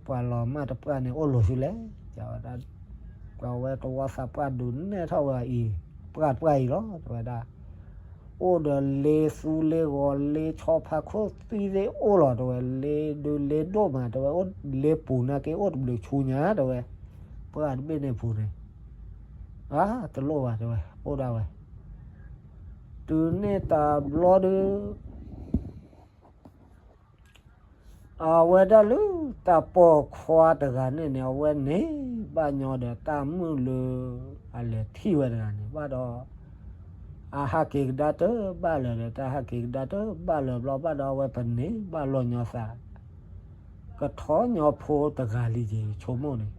ပှၤလီၤမၢ်တပှၢ်န့ၣ် အိၣ်လိၤဆူလဲၣ်, တဲဝဲဒၣ်. ပှၤဝဲတဝီသးပှၢ်ဒုးနဲၣ်ထီၣ်ဝဲအံၤ ပှၢ်တပှၢ်အံၤလီၤ တဲဝဲဒၣ်. အိၣ်ဒီးလ့သူလ့ဂီၤလ့ဆီဖါခိၣ်သံသ့ၣ်အိၣ်လီၤ တဲဝဲ, လ့ဒုးလ့ဒိၣ်မး တဲဝဲ, အိၣ်လ့ပူၤနာ်က့ အိၣ်တဘျုးဆူညါ တဲဝဲ, ပှၢ်တဘ့ၣ်န့ၣ်ပူၤန့ၣ်, အါ တလိၣ်ဘၣ် တဲဝဲ, အိၣ်ဒၣ်ဝဲ. တုၤန့ၣ်တဘျီဒုး အဝဲဒၣ်လၢတၢ်ပိာ်ခွါတဂၤန့ၣ်န့ၣ် အဝဲန့ၣ် ဘၣ်ညီဒီးတၢ်မုၣ်လၢအလဲၤထံၣ်ဝဲတဂၤန့ၣ် ဘၣ်ဒီး အဟးက့ၤကဒါတဘၣ်လၢၤဒီး တၢ်ဟးက့ၤကဒါတဘၣ်လၢၤဘျီဘၣ်ဒီး အဝဲပန့ၢ်ဘၣ်လီၤညီသး ကထီညီဖိတဂၤလံက့ၤ ဆိကမိၣ်န့ၣ်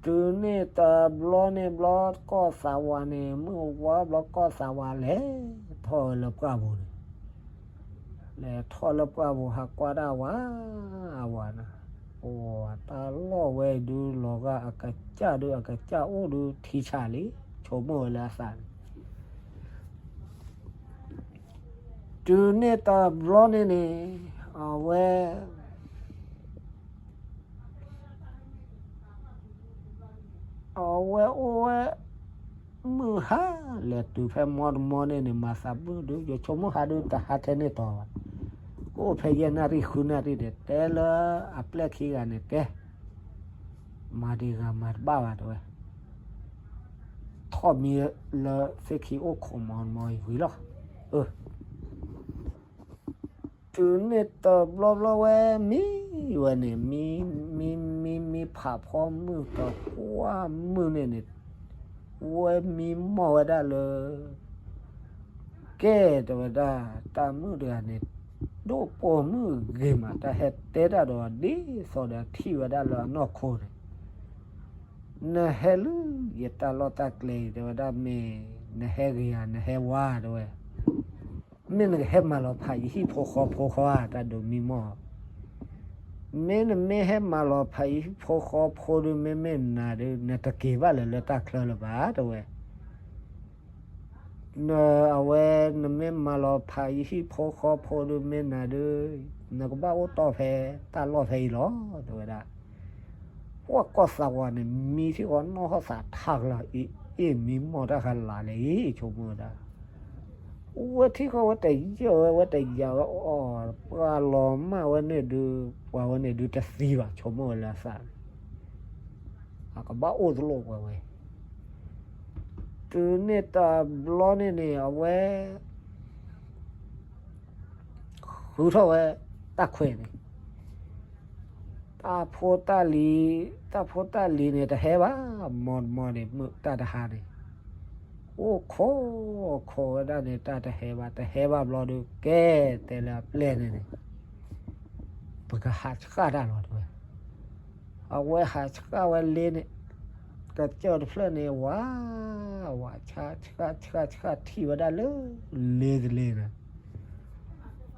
တုၤန့ၣ်တဘျီန့ၣ်ဘျီ ကီၢ်သးဝးန့ၣ် မုၢ်ဝါဘျီ ကီၢ်သးဝးလဲၤထီၣ်ဝဲလၢပှၢ်ပူၤန့ၣ် လဲၤထီၣ်လၢပှၢ်ပူၤ ဟးကွၢ်ဒၣ်ဝး အဝၤန့ၣ် ပှၤတၢ်လီၢ်ဝဲဒုး လီၤဂာ်အကစၢ်ဒုး အကစၢ်အိၣ်ဒုး ထံဆးလံ ဆိကမိၣ်ဝဲလၢအသးန့ၣ် တုၤန့ၣ်တဘျီန့ၣ်န့ၣ် အဝဲ အဝဲအိၣ်ဝဲ မုၢ်ဟါ လဲၤတုၤဖဲမီတမီန့ၣ်န့ၣ် မၤသးဘုၣ်ဒုး ယဆိကမိၣ်ဟးဒုး တဟးထဲန့ၣ်တီၤဘၣ်. ကအိၣ်ဖဲယဲၢ်နၣ်ရံၣ်ဃုနၣ်ရံၣ်ဒီး တဲလၢအပျဲၢ်ခံဂၤန့ၣ် ကဲ မၤဒံးဂၤမၤတဘၣ်ဘၣ်တဲဝဲ ထီၣ်မံလၢသ့ၣ်ခံအိၣ်ခိးမီတမီအံၤဝံၤလီၤ. တုၤန့ၣ်တဘျီဘျီဝဲ မံဝဲန့ၣ် မံ မံ မံ မံဖးဖီမုၢ်တကွၢ်မုၢ်န့ၣ်န့ၣ် ဝဲမံမီၢ်ဝဲဒၣ်လၢ ကဲ တဲဝဲဒၣ် တၢ်မုၣ်တဂၤန့ၣ် ဒိၣ်ပိာ်မုၣ်ဂ့ၤမး တၢ်ဟဲတဲတၢ်ဒီးဒ်သိးဒီးထံၣ်ဝဲဒၣ်လၢအနီၢ်ခိန့ၣ် နဟဲလၢယတၢ်လီၢ်တၢ်ကျဲအံၤ တဲဝဲဒၣ် မ့ၢ်နဟဲဂ့ၤဧါ နဟဲဝါဧါ တဲဝဲ မ့ၢ်နကဟဲမၤလီၤဖးယဟံၣ်ဖိဃီဖိဃီဧါ တၢ်ဒိးမံမီၢ် မ့ၢ်နမ့ၢ်ဟဲမၤလီၤဖးယဟံၣ်ဖိဃီဖိဒုး မ့မ့ၢ်နၤဒုး နတက့ၤဘၣ်လၢၤလၢတၢ်ချၢလၢၤဘၣ် တဲဝဲ အဝဲ နမ့ၢ်မၤလီၤဖးယဟံၣ်ဖိဃီဖိဒုး မ့ၢ်နၤဒုး နကဘၣ်အိၣ်တီၢ်ဖဲတၢ်လီၢ်ဖဲအံၤလီၤ တဲဝဲဒၣ် ပှၤကီၢ်သးဝးန့ၣ် မံထံၣ်ဃီနီၢ်ဟီၣ်သးထးကလီၤ အ့ၣ် မံမီၢ်တၢ်ဃးလးလဲၣ်အံၤ ဆိကမိၣ်ဝဲဒၣ် ဝဲထံၣ်ဃီဝဲတယၢၢ်ဝဲ ဝဲတယၢၢ်ဝဲအီၤ ပှၤလီၤမၢ်ဝဲန့ၣ်ဒုး ပှၤဝဲန့ၣ်ဒုးတသံဘၣ် ဆိကမိၣ်ဝဲလၢအသးန့ၣ် အကဘၣ်အိၣ်တလိၣ်ပှၤဝဲ တုၤန့ၣ်တဘျီန့ၣ်န့ၣ် အဝဲ ဃုထီၣ်ဝဲ တၢ်ခွဲးန့ၣ် တၢ်ဖိတၢ်လံၤ တၢ်ဖိတၢ်လံၤန့ၣ် တဟဲဘၣ် မီတမီန့ၣ် မုၢ်တၢ်တဟါန့ၣ် အိၣ်ခိးခိးဝဲဒၣ်န့ၣ် တၢ်တဟဲဘၣ် တဟဲဘၣ်ဘျီဒီး ကဲ တဲလၢအပျဲၢ်န့ၣ်န့ၣ် ပကဟးဆှၣ်တၢ်လီၤ တဲဝဲ အဝဲဟးဆှၣ်ဝဲလ့န့ၣ် ကစၢၢ်တဖျၢၣ်န့ၣ် ဝး ဝး ဆှၣ် ဆှၣ် ဆှၣ် ဆှၣ် ထံၣ်ဝဲဒၣ်လၢ လ့တလ့န့ၣ်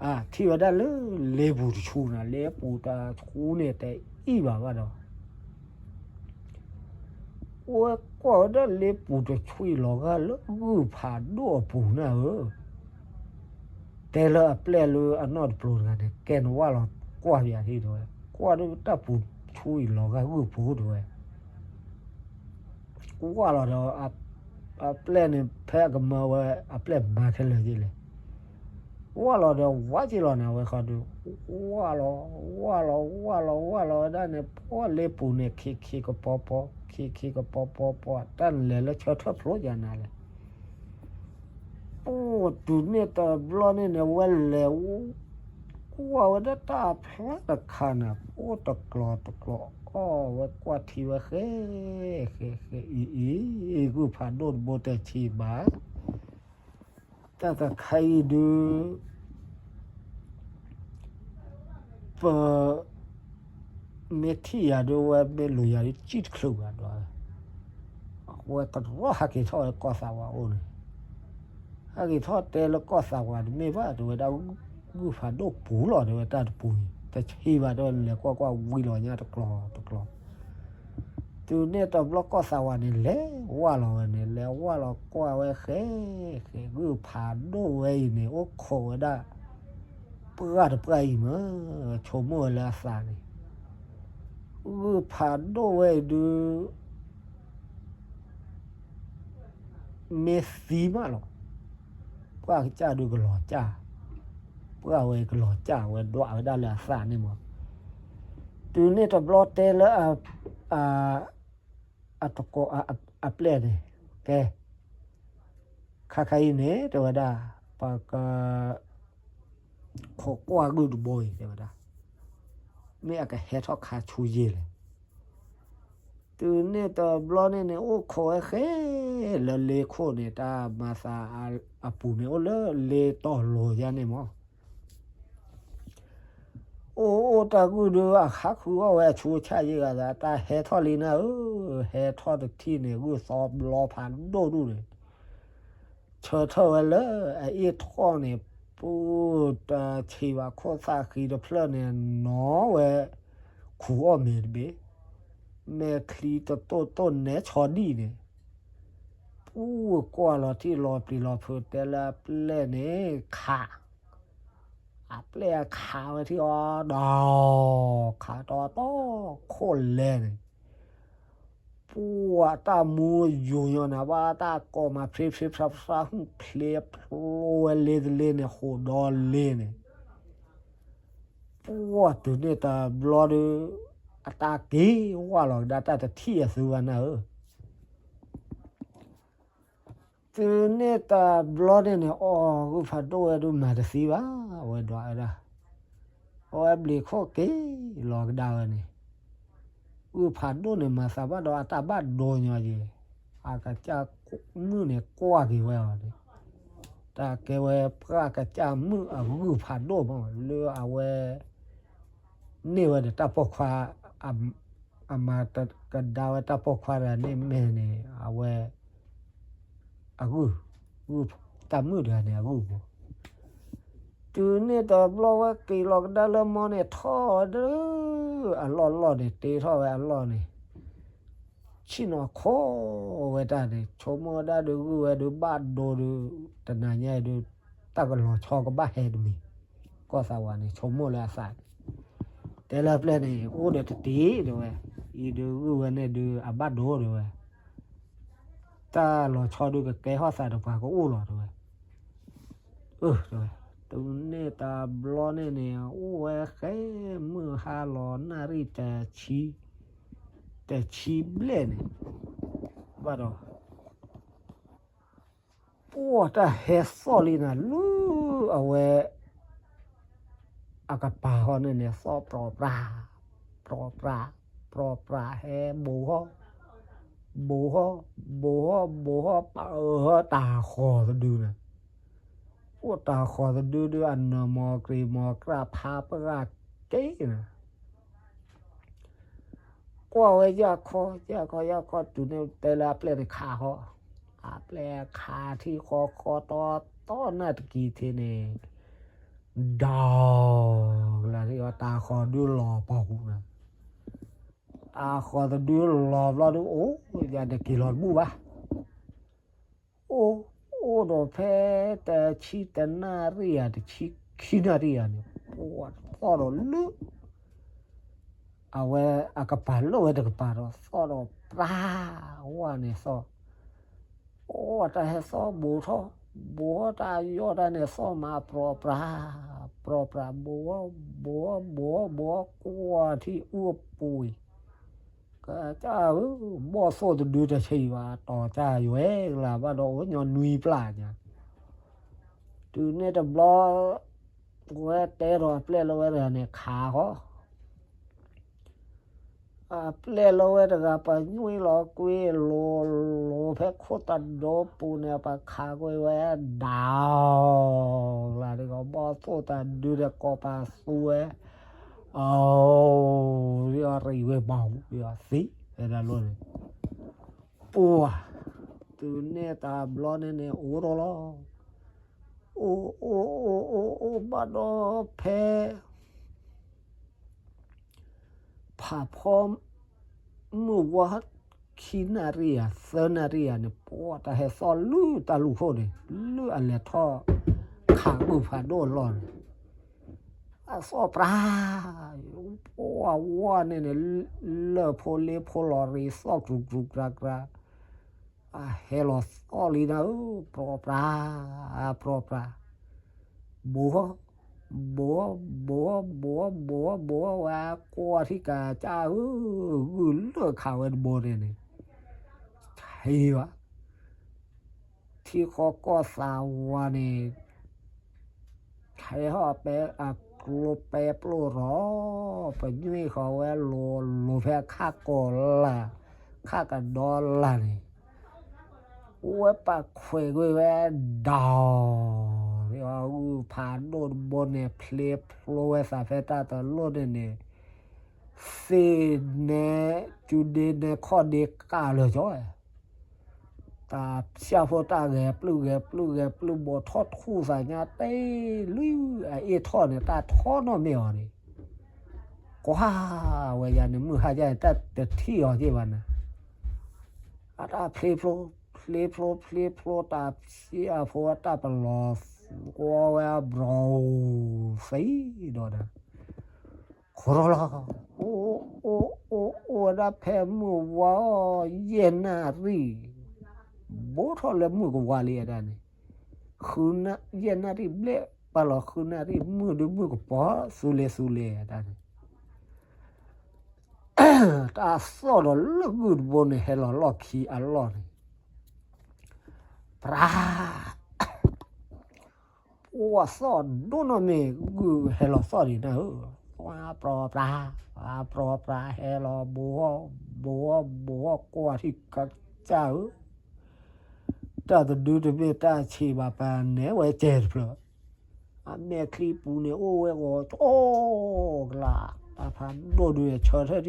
အ ထံၣ်ဝဲဒၣ်လၢ လ့ပူၤတဆူန့ၣ် လ့ပူၤတဆူန့ၣ် တအံၣ်ဘၣ်ဘၣ်ဒီး ဝဲကွၢ်ဝဲဒၣ်လ့ပူၤတဆူအံၤ လီၤဂာ်လၢဂုၢ်ဖးဒိၣ်အပူၤန့ၣ်ဧၢ တဲလၢအပျဲၢ်လၢအနီၢ်တပျိၤတဂၤန့ၣ် ကဲနဝၢ်လီၤကွၢ်ပယၤထံၣ်တဲဝဲ ကွၢ်ဒၣ်တၢ်ပူၤဆူအံၤလီၤဂာ်ဂုၢ်ပူၤတဲဝဲ ကွၢ်လီၤဒီး အပျဲၢ်န့ၣ် ဖဲအကမၢဝဲ အပျဲၢ်မၤခဲလၢာ်က့လဲၣ် ဝၢ်လီၤဒီးဝးက့ၤလီၤန့ၣ် အဝဲဃီဒီး ဝၢ်လီၤ ဝၢ်လီၤ ဝၢ်လီၤ ဝၢ်လီၤဝဲဒၣ်န့ၣ် ပှၢ်လ့ပူၤန့ၣ် ခံခံကပီၤပီၤ ခံခံကပီၤပီၤပီၤ တၢ်နလဲၤလၢဆၢထၢၣ်ဖျိယၤနၤလဲၣ် ပှၢ်တုၤန့ၣ်တဘျီန့ၣ်န့ၣ် ဝဲလဲၤ ကွၢ်ဝဲဒၣ်တၢ်ဖျါတခါန့ၣ် ပှၢ်တကျီၤတကျီၤ အီၣ်ဝဲကွၢ်ထံဝဲဃဲ ဃဲ ဃဲ အံၤ အံၤ ဂုၢ်ဖးဒိၣ်တဘိတဲဆံးဘၣ် တၢ်တခါအံၤဒုး ပ မ့ၢ်ထံၣ်ယၤဒုး ဝဲမ့ၢ်လူၤယၤဒုး ကံၣ်တချုးဘၣ်ဒီး ဝဲကရီဟးက့ၤထီၣ်ဝဲကီၢ်သးဝးအိၣ်န့ၣ် ဟဲက့ၤထီၣ်တဲလၢကီၢ်သးဝးတမ့ၢ်ဘၣ် တဲဝဲဒၣ် ဂုၢ်ဖးဒိၣ်ပူၤလီၤ တဲဝဲတၢ်တပူၤအံၤ တဆံးဘၣ် တဲဝဲလဲၤကွၢ်ကွၢ်ဝံၤလီၤညါတကျီၤတကျီၤ တုၤန့ၣ်တဘျီကီၢ်သးဝးန့ၣ် လဲၤဝၢ်လီၤဝဲန့ၣ် လဲၤဝၢ်လီၤကွၢ်ဝဲဃဲ ဃဲ ဂုၢ်ဖးဒိၣ်ဝဲအံၤန့ၣ် အိၣ်ခိးဝဲဒၣ် ပှၢ်တပှၢ်အံၤမ့ၢ် ဆိကမိၣ်ဝဲလၢအသးန့ၣ် ဂုၢ်ဖးဒိၣ်ဝဲအံၤဒုး မ့ၢ်သံမးလီၤ ပှၢ်ကစၢ်ဒုးကလီၤကၢ် ပှၢ်ဝဲကလီၤကၢ်ဝဲဒွးဝဲဒၣ်လၢအသးန့ၣ်မး တုၤန့ၣ်တဘျီတဲလၢ အတကိး အပျဲၢ်န့ၣ် ကဲ ခါခါအံၤန့ၣ် တဲဝဲဒၣ် ပက ခိးကွၢ်ဂုၢ်တဘိအံၤ တဲဝဲဒၣ် မ့ၢ်အကဟဲထီၣ်ခါဆူယဲၢ်လဲၣ် တုၤန့ၣ်တဘျီန့ၣ်န့ၣ် အိၣ်ခိးဝဲဃဲလၢလ့ခိၣ်န့ၣ် တၢ်မၤသးအပူၤန့ၣ် အိၣ်လၢလ့တီၢ်လိၤယါန့ၣ်မး အိၣ်အိၣ်တၢ်ဂုၢ်ဒုး အခါဃုအီၣ်ဝဲအဆူအဆၣ်ယဲၢ်ဂၤသး တၢ်ဟဲထီၣ်လံနၤဧၢ, ဟဲထီၣ်တထံၣ်န့ၣ် ဂုၢ်သီဘျီဖးဒိၣ်ဒူၣ်န့ၣ် ဆၢထၢၣ်ဝဲလၢအအ့ၣ်ထီၣ်န့ၣ် ပူၤတဆံးဘၣ်ခိၣ်သၣ်ဃံတဖျၢၣ်န့ၣ် နီၤဝဲ ခူၣ်အီၣ်မ့ၤတဘ့ၣ်, မဲာ်ချံတတိၢ်တိၢ်နဲဆီဒံၣ်န့ၣ် ပူၤကွၢ်လီၤထံၣ်လီၤပျံၤလီၤဖုးတဲလၢအပျဲၢ်န့ၣ်ခး အပျဲၢ်အခးဝဲထံၣ်အီၤဒီး ခးတီတီခိၣ်လဲန့ၣ် ပှၤတၢ်မူယူၤညီနၤဘၣ် တၢ်ကိးမၤဖျ့ဖျ့ဖျါဖျါ ဟုၣ်ဖျ့ဖျိဝဲလ့တလ့န့ၣ် ဟူးဒီးလ့တလ့န့ၣ်, ပှၤတုၤန့ၣ်တဘျီဒီး အတၢ်က့ၤဝဲလီၤကဒါတၢ်တထံၣ်အသုဘၣ်နၤဧၢ တုၤန့ၣ်တဘျီန့ၣ်န့ၣ် အီၣ်ဂုၢ်ဖးဒိၣ်ဝဲဒုးမၤတသံဘၣ်, အဝဲဒွးဝဲဒၣ်, အဝဲဘျံးခိၣ်က့ၤလီၤကဒါဝဲန့ၣ်, ဂုၢ်ဖးဒိၣ်န့ၣ်မၤသးဘၣ်ဒီးအတၢ်ဘၣ်ဒိညီယဲၢ်, အကစၢ်မုၣ်န့ၣ်ကွၢ်က့ၤဝဲအီၤန့ၣ်, တၢ်ကဲဝဲပှၢ်ကစၢ်မုၣ်အဂုၢ်ဖးဒိၣ်မး လၢအဝဲ န့ၢ်ဝဲဒီးတၢ်ပိာ်ခွါ အမၤကဒါဝဲတၢ်ပိာ်ခွါတဂၤန့ၣ်မ့ၢ်န့ၣ် အဝဲ အဂုၢ်, တၢ်မုၣ်တဂၤန့ၣ်အဂုၢ်မး, တုၤန့ၣ်တဘျီဝဲက့ၤလီၤကဒါလၢမီန့ၣ် ထီၣ်ဝဲဒၣ်အလီၢ်လီၢ်န့ၣ် တ့ထီၣ်ဝဲအလီၢ်န့ၣ် ဆ့ၣ်နီၤခိးဝဲတၢ်န့ၣ် ဆိကမိၣ်ဝဲဒၣ်ဒုးဂုၢ်ဝဲဒုးဘၣ်ဒိဒုး တနၤညါအံၤဒုး တၢ်ကလီၤဆီကဘၣ်ဟဲတမံၤ, ကီၢ်သးဝးန့ၣ် ဆိကမိၣ်လၢအသးန့ၣ်, တဲလၢအပျဲၢ်န့ၣ် အိၣ်ဒီးတတ့ၢ်တဲဝဲ, အံၤဒုးဂုၢ်ဝဲန့ၣ်ဒုးအဘၣ်ဒိတဲဝဲ, တၢ်လီၤဆီဒုးကကဲထီၣ်သးဒီးပှၤကအိၣ်လီၤတဲဝဲ, အၢ တဲဝဲ, တုၤန့ၣ်တဘျီန့ၣ်န့ၣ် အိၣ်ဝဲဃဲမုၢ်ဟါလီၤနၣ်ရံၣ်တဆံ, တဆံဘျဲၣ်န့ၣ်, ဘၣ်ဒီး ပှၤတၢ်ဟဲသီၣ်လံနၤလၢအဝဲ အကပၤဟီန့ၣ်န့ၣ် သီၣ်ပြီပြး, ပြီပြး, ပြီပြး ဟဲဘိးဟီၣ်, ဘိးဟီၣ်, ဘိးဟီၣ်, ဘိးဟီၣ် ပာ်အၢဟီၣ်တၤဃီၤသဒုန့ၣ်, အိၣ်တၤဃီၤသဒုဒုး အနၢၤမီၤကရံၤမီၤကြၢ်ဖးပှၢ်က့ၤနၤ ကွၢ်ဝဲယၢ်ခီ, ယၢ်ခီ, ယၢ်ခီ တုၤန့ၣ်တဲလၢအပျဲၢ်န့ၣ်ခးဃီ, အပျဲၢ်ခးထံဃီဃီတီတီနၢ်တကံၤထံန့ၣ်, ဒီး ကလၤထံအီၤ တၤဃီၤဒုးလီၤပှီၤပူၤနၤ, တၤဃီၤသဒုလီၤဘျီဒုး အိၣ်ယၤတက့ၤလီၤတဘူၣ်ဘၣ် အိၣ်, အိၣ်ဒီးဖဲတဆံတနၣ်ရံၣ်ဧါ တဆံခံနၣ်ရံၣ်ဧါန့ၣ် ပှၤသီၣ်ဒီးလၢ အဝဲအကပၤလၢဝဲတကပၤဒီး သီၣ်ဒီးပြးဝဲန့ၣ်သီၣ်, အိၣ်တၢ်ဟဲသီၣ်ဘိးထီၣ်, ဘိးထီၣ်တၢ်ယီၢ်တၢ်န့ၣ်သီၣ်မးပြးပြး, ပြးပြး ဘိး, ဘိး, ဘိး, ဘိး ကွၢ်ထံၣ်အူအပူၤအံၤ ကစၢ်ဧၢ, ဘီၣ်သိၣ်တဒုတဆံးဘၣ် တီၤတၢ်ယွဲကလၤဘၣ်ဒီးအိၣ်ညီနွံပျၢ်ညါ, တုၤန့ၣ်တဘျီ ဝဲတဲဒီးအပျဲၢ်လၢဝဲတဂၤန့ၣ်ခးဃီ, အပျဲၢ်လၢဝဲတဂၤ ပညွံလီၤကွံာ်လိၤလိၤဖဲခိၣ်သဒိပူၤန့ၣ် ပခးကွံာ်ဝဲဒၣ် လၢဒ်ကီး ဘီၣ်သိၣ်တဒုဒီးကိးပသူဝဲ အ ရံၣ်ဝဲဘၣ် သံ ဝဲဒၣ်လီၤန့ၣ် ပှၤ တုၤန့ၣ်တဘျီန့ၣ်န့ၣ် အိၣ်ထီၣ်လီၤ အိၣ်အိၣ်အိၣ်အိၣ်အိၣ်ဘၣ်ဒီးဖဲ ဖးဖီ မုၢ်ဝါ ခံနၣ်ရံၣ်ဧါ သၢနၣ်ရံၣ်ဧါန့ၣ် ပှၤတၢ်ဟဲသီၣ်လၢတၢ်လူၢ်ခိၣ်န့ၣ် လၢအလဲၤထီၣ်ခးဂုၢ်ဖးဒိၣ်အလီၢ်န့ၣ် အသီၣ်ပြး ပှၤဝါန့ၣ်န့ၣ် လၢၢ်ဖိလ့ဖိလီၤရံၤသီၣ်ကြူးကြူးကြူးကြူး အဟဲလီၤသီၣ်လံနၤဧၢ ပြးပြး ပြးပြး ဘိး ဘိး ဘိး ဘိး ဘိး ဘိး ဝဲကွၢ်ထံၣ်ကစၢ်ဧၢ ဂုၢ်လၢခးဝဲတဘိန့ၣ်န့ၣ် ဟ့ၣ်ဘၣ် ထံဃီကီၢ်သးဝးန့ၣ် ဟဲဟီၣ်ပဲအကျိပဲပျိၢ်ရီ ပညွံဃီၤဝဲလိၤလိၤဖဲအခါကီၢ်လၢ် ခးကဒီးလၢ်န့ၣ် အိၣ်ဝဲပာ်ခွဲးကွံာ်ဝဲဒၣ်, ဂုၢ်ဖးဒိၣ်တဘိန့ၣ် ဖျ့ဖျိဝဲသးဖဲတၢ်တလိၣ်န့ၣ်န့ၣ်, သ့ၣ်နဲ ကၠူဒ့နဲခီၣ်ဒ့ကးလၢာ်ကၠီ, တၢ်ဖၠၣ်ဖိတၢ်ဂဲၤပျုၢ်ဂဲၤပျုၢ်ဂဲၤပျုၢ်ဘီထီၣ်ထူၣ်သးညါတဲလၢအအ့ၣ်ထီၣ်န့ၣ် တၢ်ထီနီၣ်မ့ၢ်အီၤန့ၣ်, ကွၢ်ဝဲယၤန့ၣ် မုၢ်ဟါယါန့ၣ် တၢ်တထံၣ်အီၤက့ၢ်ဘၣ်နၤ, အတၢ်ဖျ့ဖျိ ဖျ့ဖျိ ဖျ့ဖျိ တၢ်ဖၠၣ်ဖိတၢ်ပလီၤ ကွၢ်ဝဲအဘျီသံဒီးနၤ ခီလီၤ, အိၣ်အိၣ်အိၣ်အိၣ်ဝဲဒၣ်ဖဲမုၢ်ဝါအီၤ ယဲၢ်နၣ်ရံၣ်, ဘိထီၣ်လၢမုၢ်ကဝါလံအတၢ်န့ၣ်, ဃုနၣ် ယဲၢ်နၣ်ရံၣ်ဘျဲၣ် ပာ်လီၤဃုနၣ်ရံၣ် မုၢ်ဒုမုၢ်ကပီၤ သူလ့ၤသူလ့ၤအတၢ်န့ၣ် တၢ်သီၣ်ဒီးလၢဂုၢ်တဘိန့ၣ် ဟဲလီၤလီၢ်ခံအလီၢ်န့ၣ်, ပြၤ ပှၤသီၣ်ဒိၣ်နီၢ်မ့ၢ် ဂုၢ်ဟဲလီၤသီၣ်ဒံးနၢ်ဧၢ, ပြၤပြၤ ပြၤပြၤ ဟဲလီၤဘိဟီၣ် ဘိဟီၣ်ဘိဟီၣ် ကွၢ်ထံၣ်ကစၢ်ဧၢ, တၢ်တဒုတမ့ၢ်တၢ်ဆံးဘၣ် ပနဲဝဲကဲတဖျၢၣ်, အမဲာ်ချံပူၤန့ၣ် အိၣ်ဝဲဂီၤကၠီကလး, တၢ်ဖးဒိၣ်ဒုးဆၢထၢၣ်ထံၣ်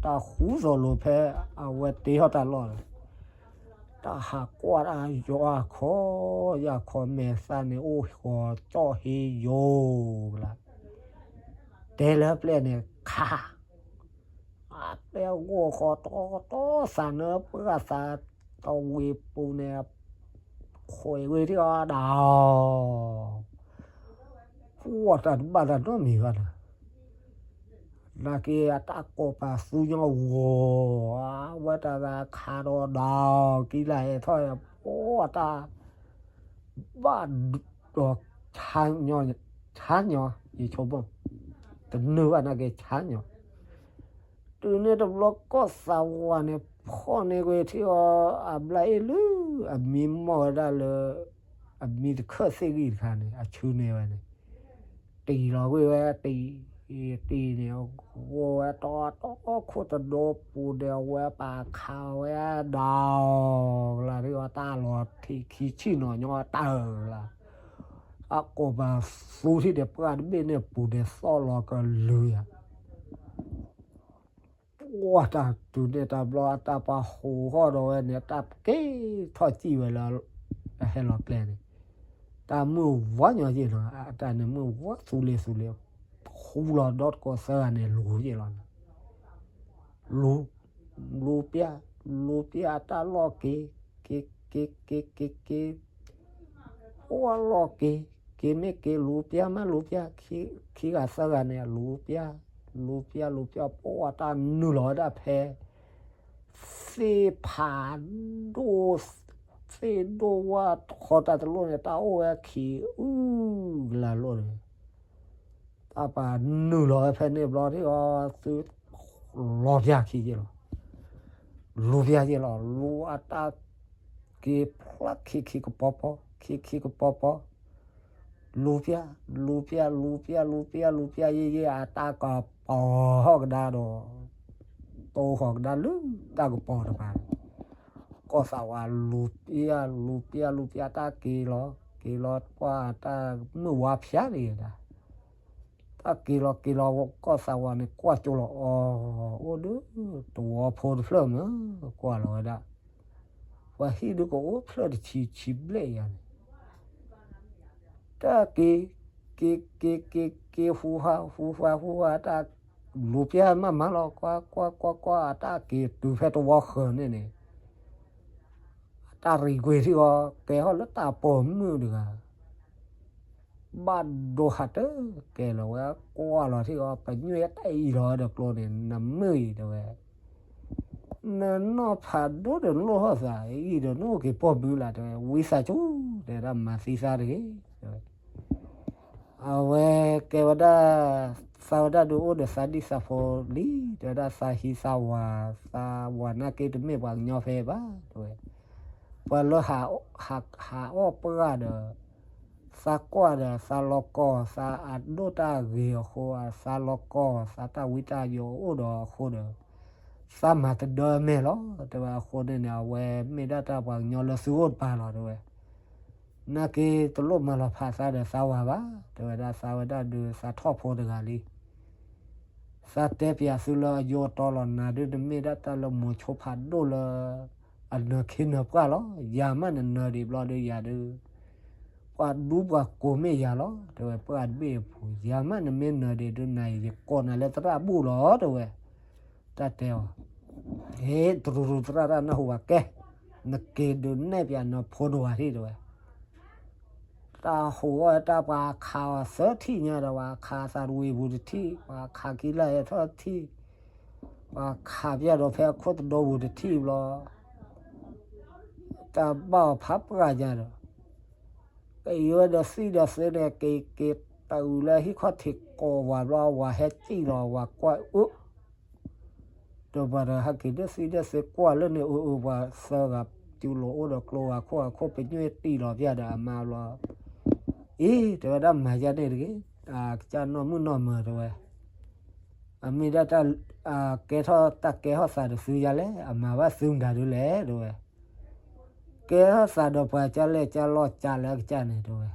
တၢ်ဃူသိးလိာ်ဖဲအဝဲတ့ထီၣ်တၢ်လီၢ်ဒီး တၢ်ဟးကွၢ်တၢ်ယီၤအခီ ယၤခီမဲာ်သၣ်န့ၣ် အိၣ်ဃီၤကၠီဟ့ယိၤကလး, တဲလၢပျဲၢ်န့ၣ် ခး အပျဲၢ်ဂီၢ်ဃီတီတီသးနၢပှၢ်သးတဝ့ၤပူၤန့ၣ် ခွဲးဝဲထံအီၤဒၣ်, ပှၢ်တၢ်တဘၣ်တၢ်နီတမံၤဘၣ်ဒီး နာ်က့အတၢ်ကိးပာ်သူညီဂီၤ, အဝဲတဂၤခးဒီးဒီး ကံလၢဟဲထီၣ် ပှၢ်တၢ်ဘၣ်ဒီး ဆါညီ ယဆိကမိၣ် တနုာ်ဘၣ်နာ်က့ဆါညီ, တုၤန့ၣ်တဘျီကီၢ်သးဝးန့ၣ် ဖီၣ်န့ၢ်ကွံာ်ထံအီၤ အဘျါအ့ၣ်လၢ အမံမီၢ်ဝဲဒၣ်လၢ အမံတခၢၣ်သ့ၣ်ဂံၢ်တခါန့ၣ် အဆူန့ၢ်ဝဲန့ၣ် တံၢ်လီၤကွံာ်ဝဲတံၢ်, တံၢ်န့ၣ် ဂီၤဝဲတီတီခိၣ်တဒိပူၤဒီး အဝဲပာ်ခးဝဲဒၣ်ကလး ထံအီၤတၢ်လီၤထံးခံဆံနီၤညီတၢ်ကလး, အကိးပာ်သူထံၣ်ဒီးပှၢ်တဘ့ၣ်န့ၣ်ပူၤန့ၣ်သီၣ်လီၤကလုာ်ယၤ ပှၢ်တၢ်တုၤန့ၣ်တဘျီ အတၢ်ပာ်ဟူးဃီဒီးဝဲန့ၣ် တၢ်က့ၤထီၣ်စံၣ်ဝဲလၢ အဟဲလီၤကျဲန့ၣ်, တၢ်မုၢ်ဝါညီက့ၤနီၤ အတၢ်န့ၣ်မုၢ်ဝါသူလ့ၤသူလ့ၤ, ဃူလီၤဒီတကိးသၢဂၤန့ၣ်လူၤက့ၤလီၤနီၤ, လူၤ, လူၤပျၢ်, လူၤပျၢ်အတၢ်လီၢ်က့ၤ, က့ၤ, က့ၤ, က့ၤ, က့ၤ, က့ၤ ပှၢ်လီၤက့ၤ, က့ၤမ့ၢ်က့ၤလူၤပျၢ်မးလူၤပျၢ်, ခံဂၤသၢဂၤန့ၣ် လူၤပျၢ်, လူၤပျၢ်လူၤပျၢ် ပှၢ်တၢ်နုာ်လီၤဝဲဒၣ်ဖဲ သ့ၣ်ဖးဒိၣ်, သ့ၣ်ဒိၣ်ဝၣ်ခီတၢ်တလိၣ်န့ၣ် တၢ်အိၣ်ဝဲခံအုၣ်ကလၤလိၣ်န့ၣ် တၢ်ပာ်နုာ်လီၤဝဲဖဲန့ၣ်ဘျီထံၣ်အီၤ သုလီၤပျၢ်ခံက့ၤလီၤ, လူၤပျၢ်က့ၤလီၤ လူၤအတၢ်က့ၤဖျါခံခံကပီၤပီၤ, ခံခံကပီၤပီၤ, လူၤပျၢ်, လူၤပျၢ်, လူၤပျၢ်, လူၤပျၢ်, လူၤပျၢ်ယဲၢ်ယဲၢ် အတၢ်ကပီၤဟီၣ်ကဒါဒီး တိဟီၣ်ကဒါလၢတၢ်ကပီၤတဖၣ်န့ၣ် ကီၢ်သးဝးလူၤပျၢ်, လူၤပျၢ်, လူၤပျၢ် တၢ်က့ၤလီၤ, က့ၤလီၤပှၢ်တၢ်မုၢ်ဝါဖၠါန့ၣ်ဒၣ်, တၢ်က့ၤလီၤက့ၤလီၤ ကီၢ်သးဝးန့ၣ် ကွၢ်ကၠိလီၤအီၤ, အိၣ်ဒီး တဝီဖိတဖျၢၣ်မး, ကွၢ်လီၤဝဲဒၣ်, ပှၤဟံၣ်ဒုးကအိၣ်ဖျၢၣ်တဆံဆံဘျဲၣ်ယၤန့ၣ် တၢ်က့ၤ, က့ၤ, က့ၤ, က့ၤ, က့ၤ ဟူးဟး, ဟူးဟး, ဟူးဟး, တၢ်လူၤပျၢ်မးမးလီၤ, ကွၢ်, ကွၢ်, ကွၢ်, ကွၢ်, အတၢ်က့ၤတုၤဖဲတဝီဃၢၤန့ၣ်န့ၣ်, အတၢ်ရံၣ်ကွံာ်ထံအီၤ ကဲဟီၣ်လၢတၢ်ပိာ်မုၣ်တဂၤ ဘၣ်ဒိဟးတကဲလီၤဝဲ, ကွၢ်လီၤထံအီၤ ပညွဲၣ်တၢ်အံၤလီၤဝဲဒီးကျိန့ၣ် နမုၢ်အံၤတဲဝဲ နနီၢ်ဖးဒိၣ်ဒီးနလိၣ်ဟီၣ်သးအံၤဒီး နအိၣ်က့ၤပိာ်မုၣ်လၢတဲဝဲ ဝံသးစူၤ တဲဝဲဒၣ်မၤသံသးတဂ့ၤ တဲဝဲ အဝဲကဲဝဲဒၣ် သးဝဲဒၣ်ဒုးအိၣ်ဒီးသးဒံၣ်သးဖိလံ တဲဝဲဒၣ်သးဟံးသးဝၤ သးဝၤနာ်က့တမ့ၢ်ပှၤကညီဖဲဘၣ် တဲဝဲ ပှၤလၢဟးအီၣ်ပှၢ်ဒီး သးကွၢ်ဒီးသးလီၤကီၢ် သးအဒိၣ်တၢ်ဂ့ၤအဃိ သးလီၤကီၢ် သးတၢ်ဝံတၢ်ယိးအိၣ်ဒီးအဃိဒီး သးမၤတဒၢမဲာ်လီၤ တဲဝဲ. အဃိန့ၣ်န့ၣ် အဝဲမ့ၢ်ဒၣ်တၢ်ပှၤကညီလၢသုအိၣ်တပၤလီၤ တဲဝဲ. နာ်က့တလိၣ်မၤလီၤဖးသးဒီးသးဝၤဘၣ် တဲဝဲဒၣ်. သးဝဲဒၣ်ဒုးသးထီၣ်ဖိတဂၤလံ. သးတဲပၠးသုလၢအယိအတီလီၤ. နၤဒုးနမ့ၢ်ဒၣ်တၢ်လၢမိၤဆိဖးဒိၣ်လၢ အနၢၤခ့နၢၤပှၢ်လီၤ. ယၤမးနနၢၤဒံးဘျီဒုးယၤဒုး ပှၤဒူပှၤကိးမ့ၢ်ယၤလီၤ တဲဝဲ. ပှၤတဘ့ၣ်အပူၤ ယၤမးနမ့ၢ်နၢၤဒံးဒုးနၤ ယကိးနၤလၢသရၣ်ဘူၣ်လီၤ တဲဝဲ. တၢ်တဲအီၤ, ဟ့ၣ်တရူးရူးသရၣ်တၢ်နၢ်ဟူဘၣ်ကဲ, နက့ၤဒုးနဲၣ်ပၠးနဖိတဝၤထံၣ် တဲဝဲ. တၢ်ဟူးအီၣ်တၢ်ပှၤခးအီၤသၢထံၣ်ညါဒီး ပှၤခးသးတဝံၤပူၤတထံၣ်, ပှၤခးခံလၢဟဲထီၣ်ထံၣ်, ပှၤခးပၠးဒီးဖဲအခိၣ်သဒီပူၤတထံၣ်ဘျီ တၢ်ဘၣ်အီၤဖးပှၢ်ညါဒီး က့ၤဝဲဒီးသံၣ်ဒီးသ့န့ၣ် က့ၤက့ၤတအုးလၢဟံၣ်ခီၣ်ထံးကိးဝၤဘျီ ဝၤဟဲစံၣ်လီၤ ဝၤကွၢ်အၢ ဒီးပှၤတဂၤဟဲက့ၤဒၢသံၣ်ဒၢသ့ကွၢ်လၢန့ၣ် အၢ အၢ ပှၤသၢဂၤစူၤလီၤအိၣ်ဒီးကျိဂၤခိၣ်ဂၤခိၣ် ပညွဲၣ်တံၢ်လီၤပၠးဒီးအမါဘျီ, အံၤ တဲဝဲဒၣ်မၤယၤန့ၣ်တဂ့ၤ, အကစၢ်နီၢ်မုၣ်နီၢ်မၢၤ တဲဝဲ. အမ့ၢ်ဒၣ်တၢ်ကဲထီၣ်တၢ်ကဲထီၣ်သးဒီးသုယၤလဲၣ်, အမၤဘၣ်သုမတၤဒုလဲၣ် တဲဝဲ. ကဲထီၣ်သးဒီးပှၤကၢ်လဲၢ်ကၢ်လီၢ်ကၢ်လၢကစၢ်န့ၣ် တဲဝဲ.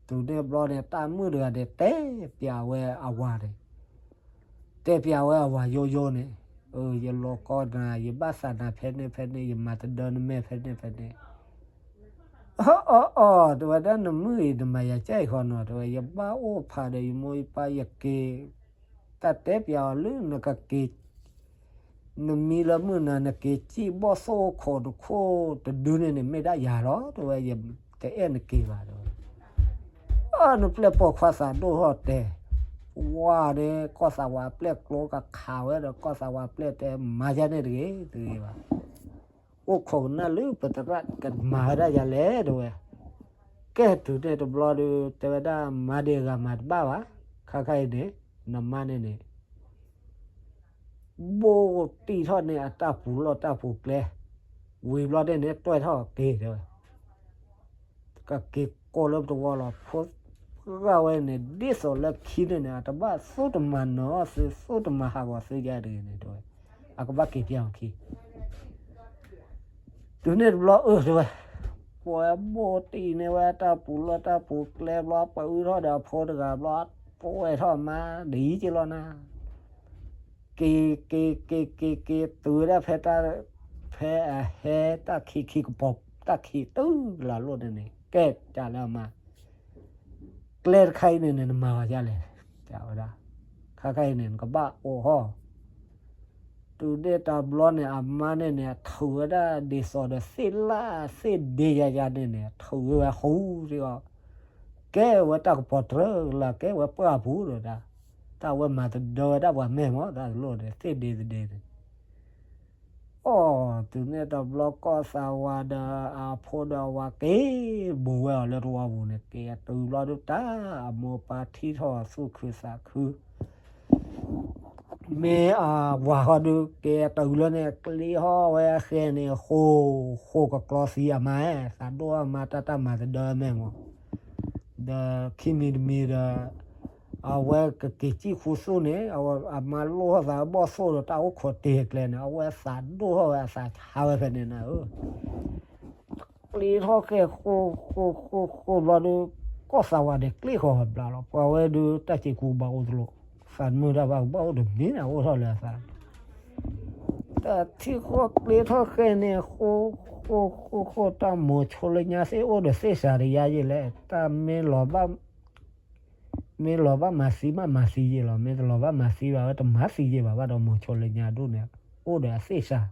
တုၤန့ၣ်ဘျီန့ၣ် တၢ်မုၣ်တဂၤန့ၣ် တဲပၠးဝဲအဝၤန့ၣ်, တဲပၠးဝဲအဝၤယိယိန့ၣ်, အၢ ယလီၤကီနၤ, ယဘၣ်သးနၤဖဲန့ၣ်ဖဲန့ၣ်, ယမၤတဒၢနမဲာ်ဖဲန့ၣ်ဖဲန့ၣ်. အီ အီ အီ တဲဝဲဒၣ် နမုၣ်အံၤ နမၤယၤကၢ်အံၤဃီနီၤ တဲဝဲ, ယဘၣ်အိၣ်ဖးဒီးယမိၢ်ယပၢ် ယက့ၤ တၢ်တဲပၠးအီၤလၢနကက့ၤ နမံလၢမုၢ်နၤ နက့ၤစံၣ်ဘီၣ်သိၣ်ခိၣ်တခိၣ်တဒုန့ၣ်န့ၣ် မ့ၢ်ဒၣ်ယၤလီၤ တဲဝဲ, ယတအဲၣ်နက့ၤဘၣ် တဲဝဲ. အၢ နပျဲၢ်ပိာ်ခွါသးဒိၣ်ထီၣ်တဲာ်, ဝါန့ၣ် ကီၢ်သးဝးပျဲၢ်ကျိကခးဝဲဒီး ကီၢ်သးဝးပျဲၢ်တဲ မၤယၤန့ၣ်တဂ့ၤ တဂ့ၤဘၣ်. အိၣ်ခိးကနၣ်လၢပသရၣ်ကမၤဝဲဒၣ်ယၤလဲၣ် တဲဝဲ. ကဲတုၤန့ၣ်တဘျီဒီး တဲဝဲဒၣ် မၤဒံးအဂၤမၤတဘၣ်ဘၣ်, ခါခါအံၤန့ၣ် နမါန့ၣ်န့ၣ် ဘိၣ်တံၢ်ထီၣ်န့ၢ်အတၢ်ပူၤလီၢ်တၢ်ပူၤကျဲ, ဝံၤဘျီန့ၣ်န့ၣ် တွဲၣ်ထီၣ်က့ၤ တဲဝဲ. ကက့ၤကိးလၢပတဝီလီၤ. ဖိသၣ်ဝဲန့ၣ် ဒ်သိးလၢခံန့ၣ်န့ၣ် အတဘၣ်သူတမၤနၢၤအီၣ်သု သူတမၤဟးဂီၤသုယါတဂ့ၤန့ၣ် တဲဝဲ. အကဘၣ်က့ၤပၠးအီၤခံ တုၤန့ၣ်တဘျီအၢ တဲဝဲ, ပှၤဘိၣ်တံၢ်န့ၢ်ဝဲတၢ်ပူၤလီၢ်တၢ်ပူၤကျဲဘျီ ပအုၣ်ထီၣ်ဒီးအဖိတဂၤဘျီ ပဝဲထီၣ်မါဒ်အံၤက့ၤလီၤနၤ, က့ၤ က့ၤ က့ၤ က့ၤ က့ၤတုၤဝဲဒၣ်ဖဲ ဖဲအဟဲတၢ်ခံခံကပီၤ တၢ်ခံတုၤလၢလိၣ်န့ၣ်န့ၣ် ကဲတၢ်လၢအမါ ကျဲတခါအံၤန့ၣ်န့ၣ် နမၤဝဲဒ်လဲၣ်, တဲဝဲဒၣ်, ခါခါအံၤန့ၣ် နကဘၣ်အိးထီၣ်. တုၤန့ၣ်တဘျီန့ၣ် အမါန့ၣ်န့ၣ် ထုးဝဲဒၣ်ဒ်သိးဒီးသ့ၣ်လၣ်သ့ၣ်ဒ့ယါယါန့ၣ်န့ၣ် ထုးဝဲဝဲဟူးဒ်အီၤ, ကဲဝဲတၢ်ကပီၤတြၢၤလၢကဲဝဲပှၢ်ပူၤဒီးတၢ်, တၢ်ဝဲမၤတဒၢဝဲဒၣ်ပှၤမဲာ်မး တၢ်တလိၣ်န့ၣ် သ့ၣ်ဒ့သဒ့န့ၣ် အီၣ် တုၤန့ၣ်တဘျီကီၢ်သးဝးဒီးအဖိဒီးအဝၤက့ၤဘူးဝဲအီၤလၢတဝီပူၤန့ၣ် က့ၤအတုၤဘျီဒုးတၢ် အမိၢ်ပၢ်ထံၣ်ထီၣ်သူၣ်ခုသးခု မ့ၢ်အဝၤဃီဒုး က့ၤအတုၤလၢန့ၣ် ကျ့ဟီၣ်ဝဲအဃဲန့ၣ် ဃိ ဃိကကျီသံအမါ သးဒိၣ်အမါတၢ်တၢ်မၤတဒၢမဲာ်မး ဒီးခံမံၤတမံၤဒီး အဝဲကက့ၤစံၣ်ခူသူၣ်န့ၣ် အမါလိၣ်ထီၣ်သးဘီၣ်သိၣ်ဒီးတၢ်အိၣ်ခိးတ့ၢ်ကျဲန့ၣ် အဝဲသးဒိၣ်ထီၣ်ဝဲအသးဆါဝဲဖဲန့ၣ်နၤဧၢ ကျ့ထီၣ်ဃဲဃိ ဃိ ဃိ ဃိဘျီဒုး ကီၢ်သးဝးန့ၣ်ကျ့ဃီၤဘျါလီၤ ပှၤဝဲဒုးတၢ်စံးကူဘၣ်အိၣ်တလိၣ် သးတမုာ်တၢ်ဘၣ်ကဘၣ်အိၣ်တမံၤန့ၣ် အိၣ်ထီၣ်လၢအသး တၢ်ထံၣ်ဃီကျ့ထီၣ်ဃဲန့ၣ် ဃိ ဃိ ဃိ ဃိ တၢ်မိၤဆိလၢညါသ့ၣ်အိၣ်ဒီးသ့ၣ်စၤတယါယဲလဲၣ် တၢ်မ့ၢ်လီၤဘၣ် မ့ၢ်လီၤဘၣ်မၤသံမးမၤသံယဲလီၤ မ့ၢ်တလီၤဘၣ်မၤသံဘၣ်ဝဲတမၤသံယဲဘၣ်ဘၣ်ဒီးမိၤဆိလၢညါဒိၣ်န့ၣ် အိၣ်ဒီးအသ့ၣ်စၤ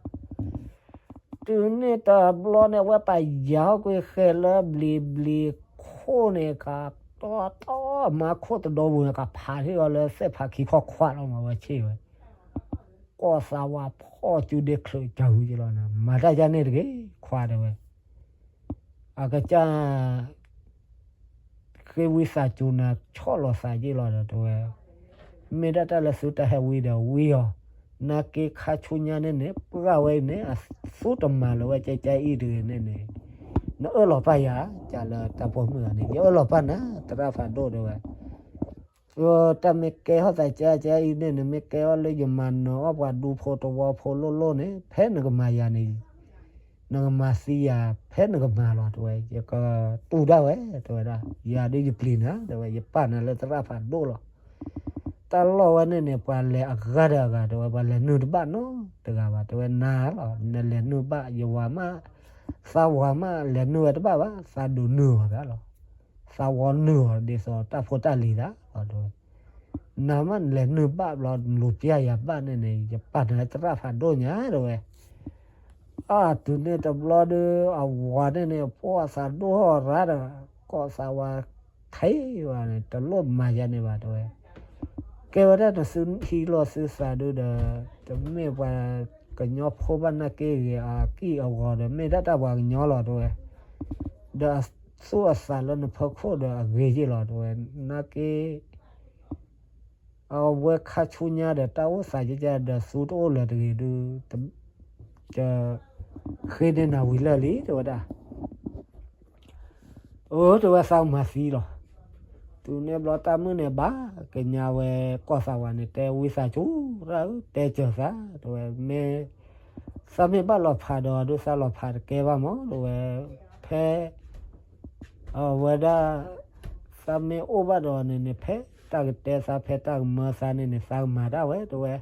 တုၤန့ၣ်တဘျီန့ၣ် အဝဲပာ်ယၤဟီၣ်ကွံာ်ဃဲလၢဘျံးဘျံးခိၣ်န့ၣ် ကတီတီမါခိၣ်တဒီပူၤန့ၣ် ကဖးထံၣ်အီၤလၢသဲၣ်ဖးခံခီခွးလီၤမး ဝဲဆ့ၣ်ဝဲ ကီၢ်သးဝးဖီၣ်စုဒ့ချုးကဟုကလီၤနၤ မၤတၢ်ယါန့ၣ်တဂ့ၤ ခွါတဲဝဲ အကစၢ် ဃ့ဝံသးစူၤနၤ ဆီၣ်လီၤသးယ့ၣ်လီၤဒီးတဲဝဲ မ့ၢ်ဒၣ်တၢ်လၢသုတၢ်ဟဲဝံဒီးဝံအီၤ နာ်က့ခါဆူညါန့ၣ်န့ၣ် ပှၢ်ဝဲအံၤန့ၣ် အသူတမၤလၢၤဝဲကဲကဲအံၤတဂ့ၤန့ၣ်န့ၣ် နအၢၣ်လီၤပၢ်ယၤ ကလၢတၢ်ပိာ်မုၣ်ဂၤန့ၣ် ယအၢၣ်လီၤပၢ်နၤ သရၣ်ဖးဒိၣ်တဲဝဲ တၢ်မ့ၢ်ကဲထီၣ်သးကကဲအံၤန့ၣ် နမ့ၢ်ကဲထီၣ်လၢယမၤနၢၤအီၣ်ပှၤဒူဖိတဝီဖိလိၣ်လိၣ်န့ၣ် ဖဲနကမၤယၤန့ၣ် နကမၤသံယၤ ဖဲနကမၤလီၤ တဲဝဲ, ယကတူၢ်ဒၣ်ဝဲ တဲဝဲဒၣ်, ယၤဒ်ယပျံၤနၤ တဲဝဲ, ယပာ်နၤလၢသရၣ်ဖးဒိၣ်လီၤ. တၢ်လီၢ်ဝဲန့ၣ်န့ၣ် ပှၤလဲၤအဂၤဒီးအဂၤ တဲဝဲ, ပှၤလဲၤနုာ်တဘၣ်နီတဂၤဘၣ် တဲဝဲ, နၤလီၤ နလဲၤနုာ်ဘၣ် ယဝၤမး သးဝၤမး လဲၤနုာ်ဝဲတဘၣ်ဘၣ်, သးဒိးနုာ်အီၤဒၣ်လီၤ. သးဝီနုာ်အီၤ ဒ်သိးတၢ်ဖိတၢ်လံၤဒၣ်လီၤ တဲဝဲ. နၤမးနလဲၤနုာ်ဘၣ်ဘျီ နလူၤပျၢ်ယၤဘၣ်န့ၣ်န့ၣ် ယပာ်နၤလၢသရၣ်ဖးဒိၣ်ညါ တဲဝဲ. အတုၤန့ၣ်တဘျီဒီး အဝၤန့ၣ်န့ၣ် ပှၢ်သးဒိၣ်ထီၣ်ရၤဒီး ကိးသးဝၤ ခဲအံၤဘၣ်န့ၣ် တလိၣ်မၤယၤန့ၣ်ဘၣ် တဲဝဲ. ကဲဝဲဒၣ်နသုဟံးလီၤသုသးဒုဒီး တမ့ၢ်ပှၤကညီဖိဘၣ် နာ်က့ဂ့ၤ အကံၢ်အဂီၤဒီး မ့ၢ်ဒၣ်တၢ်ပှၤကညီလီၤ တဲဝဲ. ဒီးအသူၣ်အသးလၢနဖီခိၣ်ဒီးအဂ့ၤယ့ၢ်လီၤ တဲဝဲ, နာ်က့ အဝဲခါဆူညါဒီး တၢ်အိၣ်သးကကဒီး သူတအိၣ်လၢၤတဂ့ၤဒု တ ဃ့န့ၢ်နၤဝံၤလၢာ်လံ တဲဝဲဒၣ်. အၢ တဲဝဲ သးကမၤသံလီၤ. တုၤန့ၣ်ဘျီတၢ်မုၣ်န့ၣ်ဘၣ်ကညးဝဲ ကိးသးဝၤန့ၣ် တဲဝံသးစူၤ ရၣ်ဧၢ တဲစၢၤသး တဲဝဲ, မ့ၢ် သးမ့ၢ်ဘၣ်လီၤဖးဒီးဒု သးလီၤဖးတကဲဘၣ်မး တဲဝဲ, ဖဲ အဝဲဒၣ် သးမ့ၢ်အိၣ်ဘၣ်ဒီးန့ၣ်န့ၣ် ဖဲတၢ်ကတဲသး ဖဲတၢ်ကမၢသးန့ၣ်န့ၣ် သးကမၤဒၣ်ဝဲ တဲဝဲ.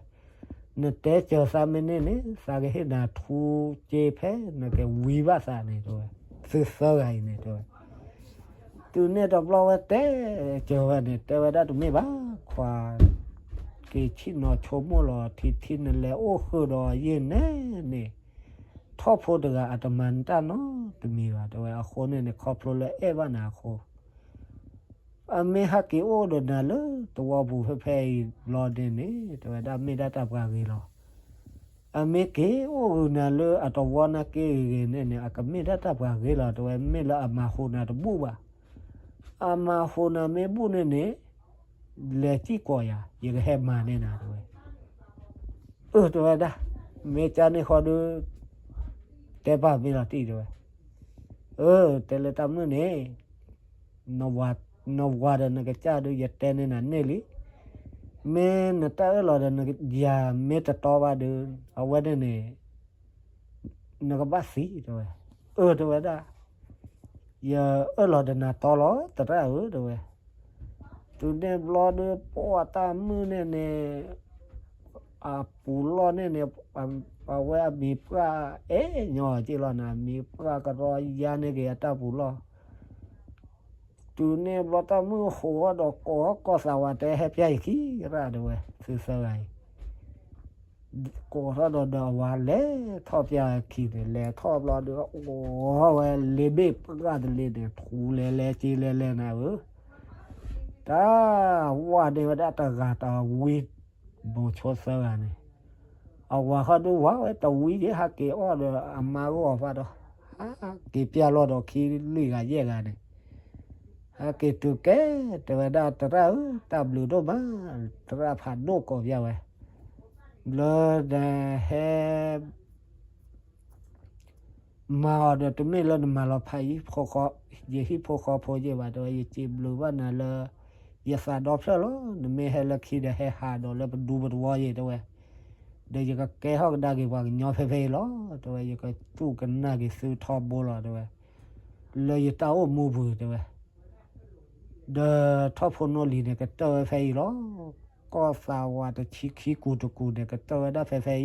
နတဲစၢၤသးမ့ၢ်န့ၢ်န့ၣ် သးကဟ့ၣ်နၤထူစ့ ဖဲနကဝံဘၣ်သးန့ၣ် တဲဝဲ, သုသၢဂၤအံၤန့ၣ် တဲဝဲ. တုၤန့ၣ်တဘျီဝဲတဲစၢၤဝဲန့ၣ် တဲဝဲဒၣ်တမ့ၢ်ဘၣ် ခွါ, က့ၤဆံၣ်နီၤဆိကမိၣ်လီၤထံထံ နလဲၤအိၣ်ဃုာ်ဒီးယ့ၢ်န့ၣ်န့ၣ် ထီၣ်ဖိတဂၤအတမၤနတၢ်နီတမံၤဘၣ် တဲဝဲ. အဃိန့ၣ်န့ၣ် ခီဖျိလၢအဲၣ်ဘၣ်နၤအဃိ အမ့ၢ်ဟဲက့ၤအိၣ်ဒီးနၤလၢသဝီပူၤဖဲဖဲအံၤဘျီန့ၣ်န့ၣ် တဲဝဲဒၣ် မ့ၢ်ဒၣ်တၢ်ပှၤဂ့ၤလီၤ. အမ့ၢ်က့ၤအိၣ်ဂုာ်နၤလၢအသဝီနာ်က့ဂ့ၤဂ့ၤန့ၣ်န့ၣ် အကမ့ၢ်ဒၣ်တၢ်ပှၤဂ့ၤလီၤ တဲဝဲ, မ့ၢ်လၢအမၤဟူးနၤတဘူၣ်ဘၣ်. အမၤဟူးနၤမ့ၢ်ဘူၣ်န့ၣ်န့ၣ် လဲၤစံၣ်ကိးယၤ ယကဟဲမၤန့ၢ်နၤ တဲဝဲ. အၢ တဲဝဲဒၣ်, မ့ၢ်ကန့ၣ်ဃီဒု တဲပာ်မ့ၢ်လီၤတံၢ် တဲဝဲ. အၢ တဲလၢတၢ်မုၣ်န့ၣ် နဝၤဒီးနကစၢ်ဒု ယတဲန့ၢ်နၤန့ၢ်လံ. မ့ၢ်နတၢ်အၢၣ်လီၤဒီးနယၤမ့ၢ်တတီဘၣ်ဒု အဝဲန့ၣ်န့ၣ် နကဘၣ်သံ တဲဝဲ. အၢ တဲဝဲဒၣ်, ယအၢၣ်လီၤဒီးနၤတီလီၤ သရၣ်ဧၢ တဲဝဲ. တုၤန့ၣ်ဘျီဒု ပှၤတၢ်မုၣ်န့ၣ်န့ၣ် အပူၤလီၢ်န့ၣ်န့ၣ် အဝဲအမံၤပှၢ်အဲၣ်ညီက့လီၤနၤ, မံၤပှၢ်ကရီယါန့ၢ်က့ၤအတၢ်ပူၤလီၢ်. တုၤန့ၣ်ဘျီတၢ်မုၣ်ဟိးထီၣ်ဒီးကိး ကိးသးဝၤ တဲဟဲပျၢ်ယခံရၣ် တဲဝဲ, သုသၢဂၤအံၤ ကိးထီၣ်ဒီးဒီးအဝၤလဲၤထီၣ်ပျၢ်ခံန့ၣ် လဲၤထီၣ်ဘျီဒီး အိၣ်ဝဲလ့ဘ့ၣ်ပှၢ်တလ့န့ၣ် ထူလဲၤလဲၤက့လဲၤလဲၤနၤဧၢ, တၢ်ဝဲန့ၣ်ဝဲဒၣ်တဂၤတဝံ မိၤဆိသၢဂၤန့ၣ်, အဝၤဃီဒုဝဲတဝံယဲၢ် ဟးက့ၤအီၣ်ဒီးအမါဂီၢ်ဖးဒီး ဟးက့ၤပျၢ်လီၤဒီးခံလွံၢ်ဂၤယဲၢ်ဂၤန့ၣ် ဟဲက့ၤတုၤကဲ တဲဝဲဒၣ် တရၣ်ဧၢ တၢ်ဘျုးဒိၣ်မး, တရၣ်ဖးဒိၣ်ကိးပျၢ်ဝဲ, လၢနဟဲ မၤအီၤဒီး တမ့ၢ်လၢနမၤလီၤဖး ယဟံၣ်ဖိဃီဖိယဲၢ်ဘၣ် တဲဝဲ, ယစံးဘျုးဘၣ်နၤလၢ ယသးဒီဖျၢၣ်လီၤ, နမ့ၢ်ဟဲလၢခံဒီး ဟဲဟးဒီးလၢပဒူပသဝီယဲၢ် တဲဝဲ, ဒီးယကကဲထီၣ်ကဒါက့ၤပှၤကညီဖဲဖဲအံၤလီၤ တဲဝဲ, ယကစူၢ်ကနၣ်က့ၤသုထီဘိလီၤ တဲဝဲ, လၢယတၢ်အိၣ်မူပူၤ တဲဝဲ ဒီးထီၣ်ဖိနီၣ်လံၤန့ၣ် ကတၢၢ်ဝဲဖဲအံၤလီၤ. ကီၢ်သးဝးတဆံခံကူာ်တကူာ်န့ၣ် ကတၢၢ်ဝဲဒၣ်ဖဲဖဲ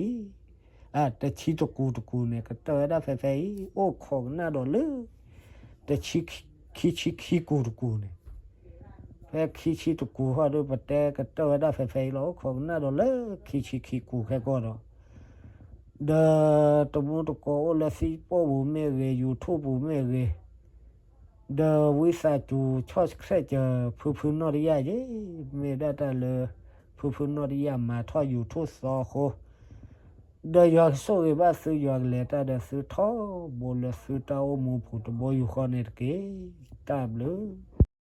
အံၤ, တဆံတကူာ်တကူာ်န့ၣ် ကတၢၢ်ဝဲဒၣ်ဖဲဖဲအံၤ, အိၣ်ခိးကနၣ်ဒီးလၢ တဆံ ခံဆံခံကူာ်တကူာ်န့ၣ်, ဖဲခံဆံတကူာ်ဟီဒီး ပတဲကတၢၢ်ဝဲဒၣ်ဖဲဖဲအံၤလီၤ. အိၣ်ခိးကနၣ်ဒီးလၢခံဆံခံကူာ်ခဲကီၢ်ဒီး ဒီးတမူတကိးအိၣ်လၢ Facebook ပူၤမ့ၢ်ဂ့ၤ, YouTube ပူၤမ့ၢ်ဂ့ၤ, ဒီးဝံသးစူၤဆီၣ်ဆှဲးစၢၤ ဖုဖုနီၢ်တယၢ်ယဲၢ်, မ့ၢ်ဒၣ်တၢ်လၢ ဖုဖုနီၢ်တယၢ်မၤထီၣ် YouTube သီအဃိ, ဒီးယွၤကဆိၣ်ဂ့ၤဘၣ်သု ယွၤကလဲၤတၢ်ဒီးသုထီဘိလၢသုတၢ်အိၣ်မူပူၤ တဘိယူၢ်ဃီန့ၣ်တက့ၢ်. တၢ်ဘျုး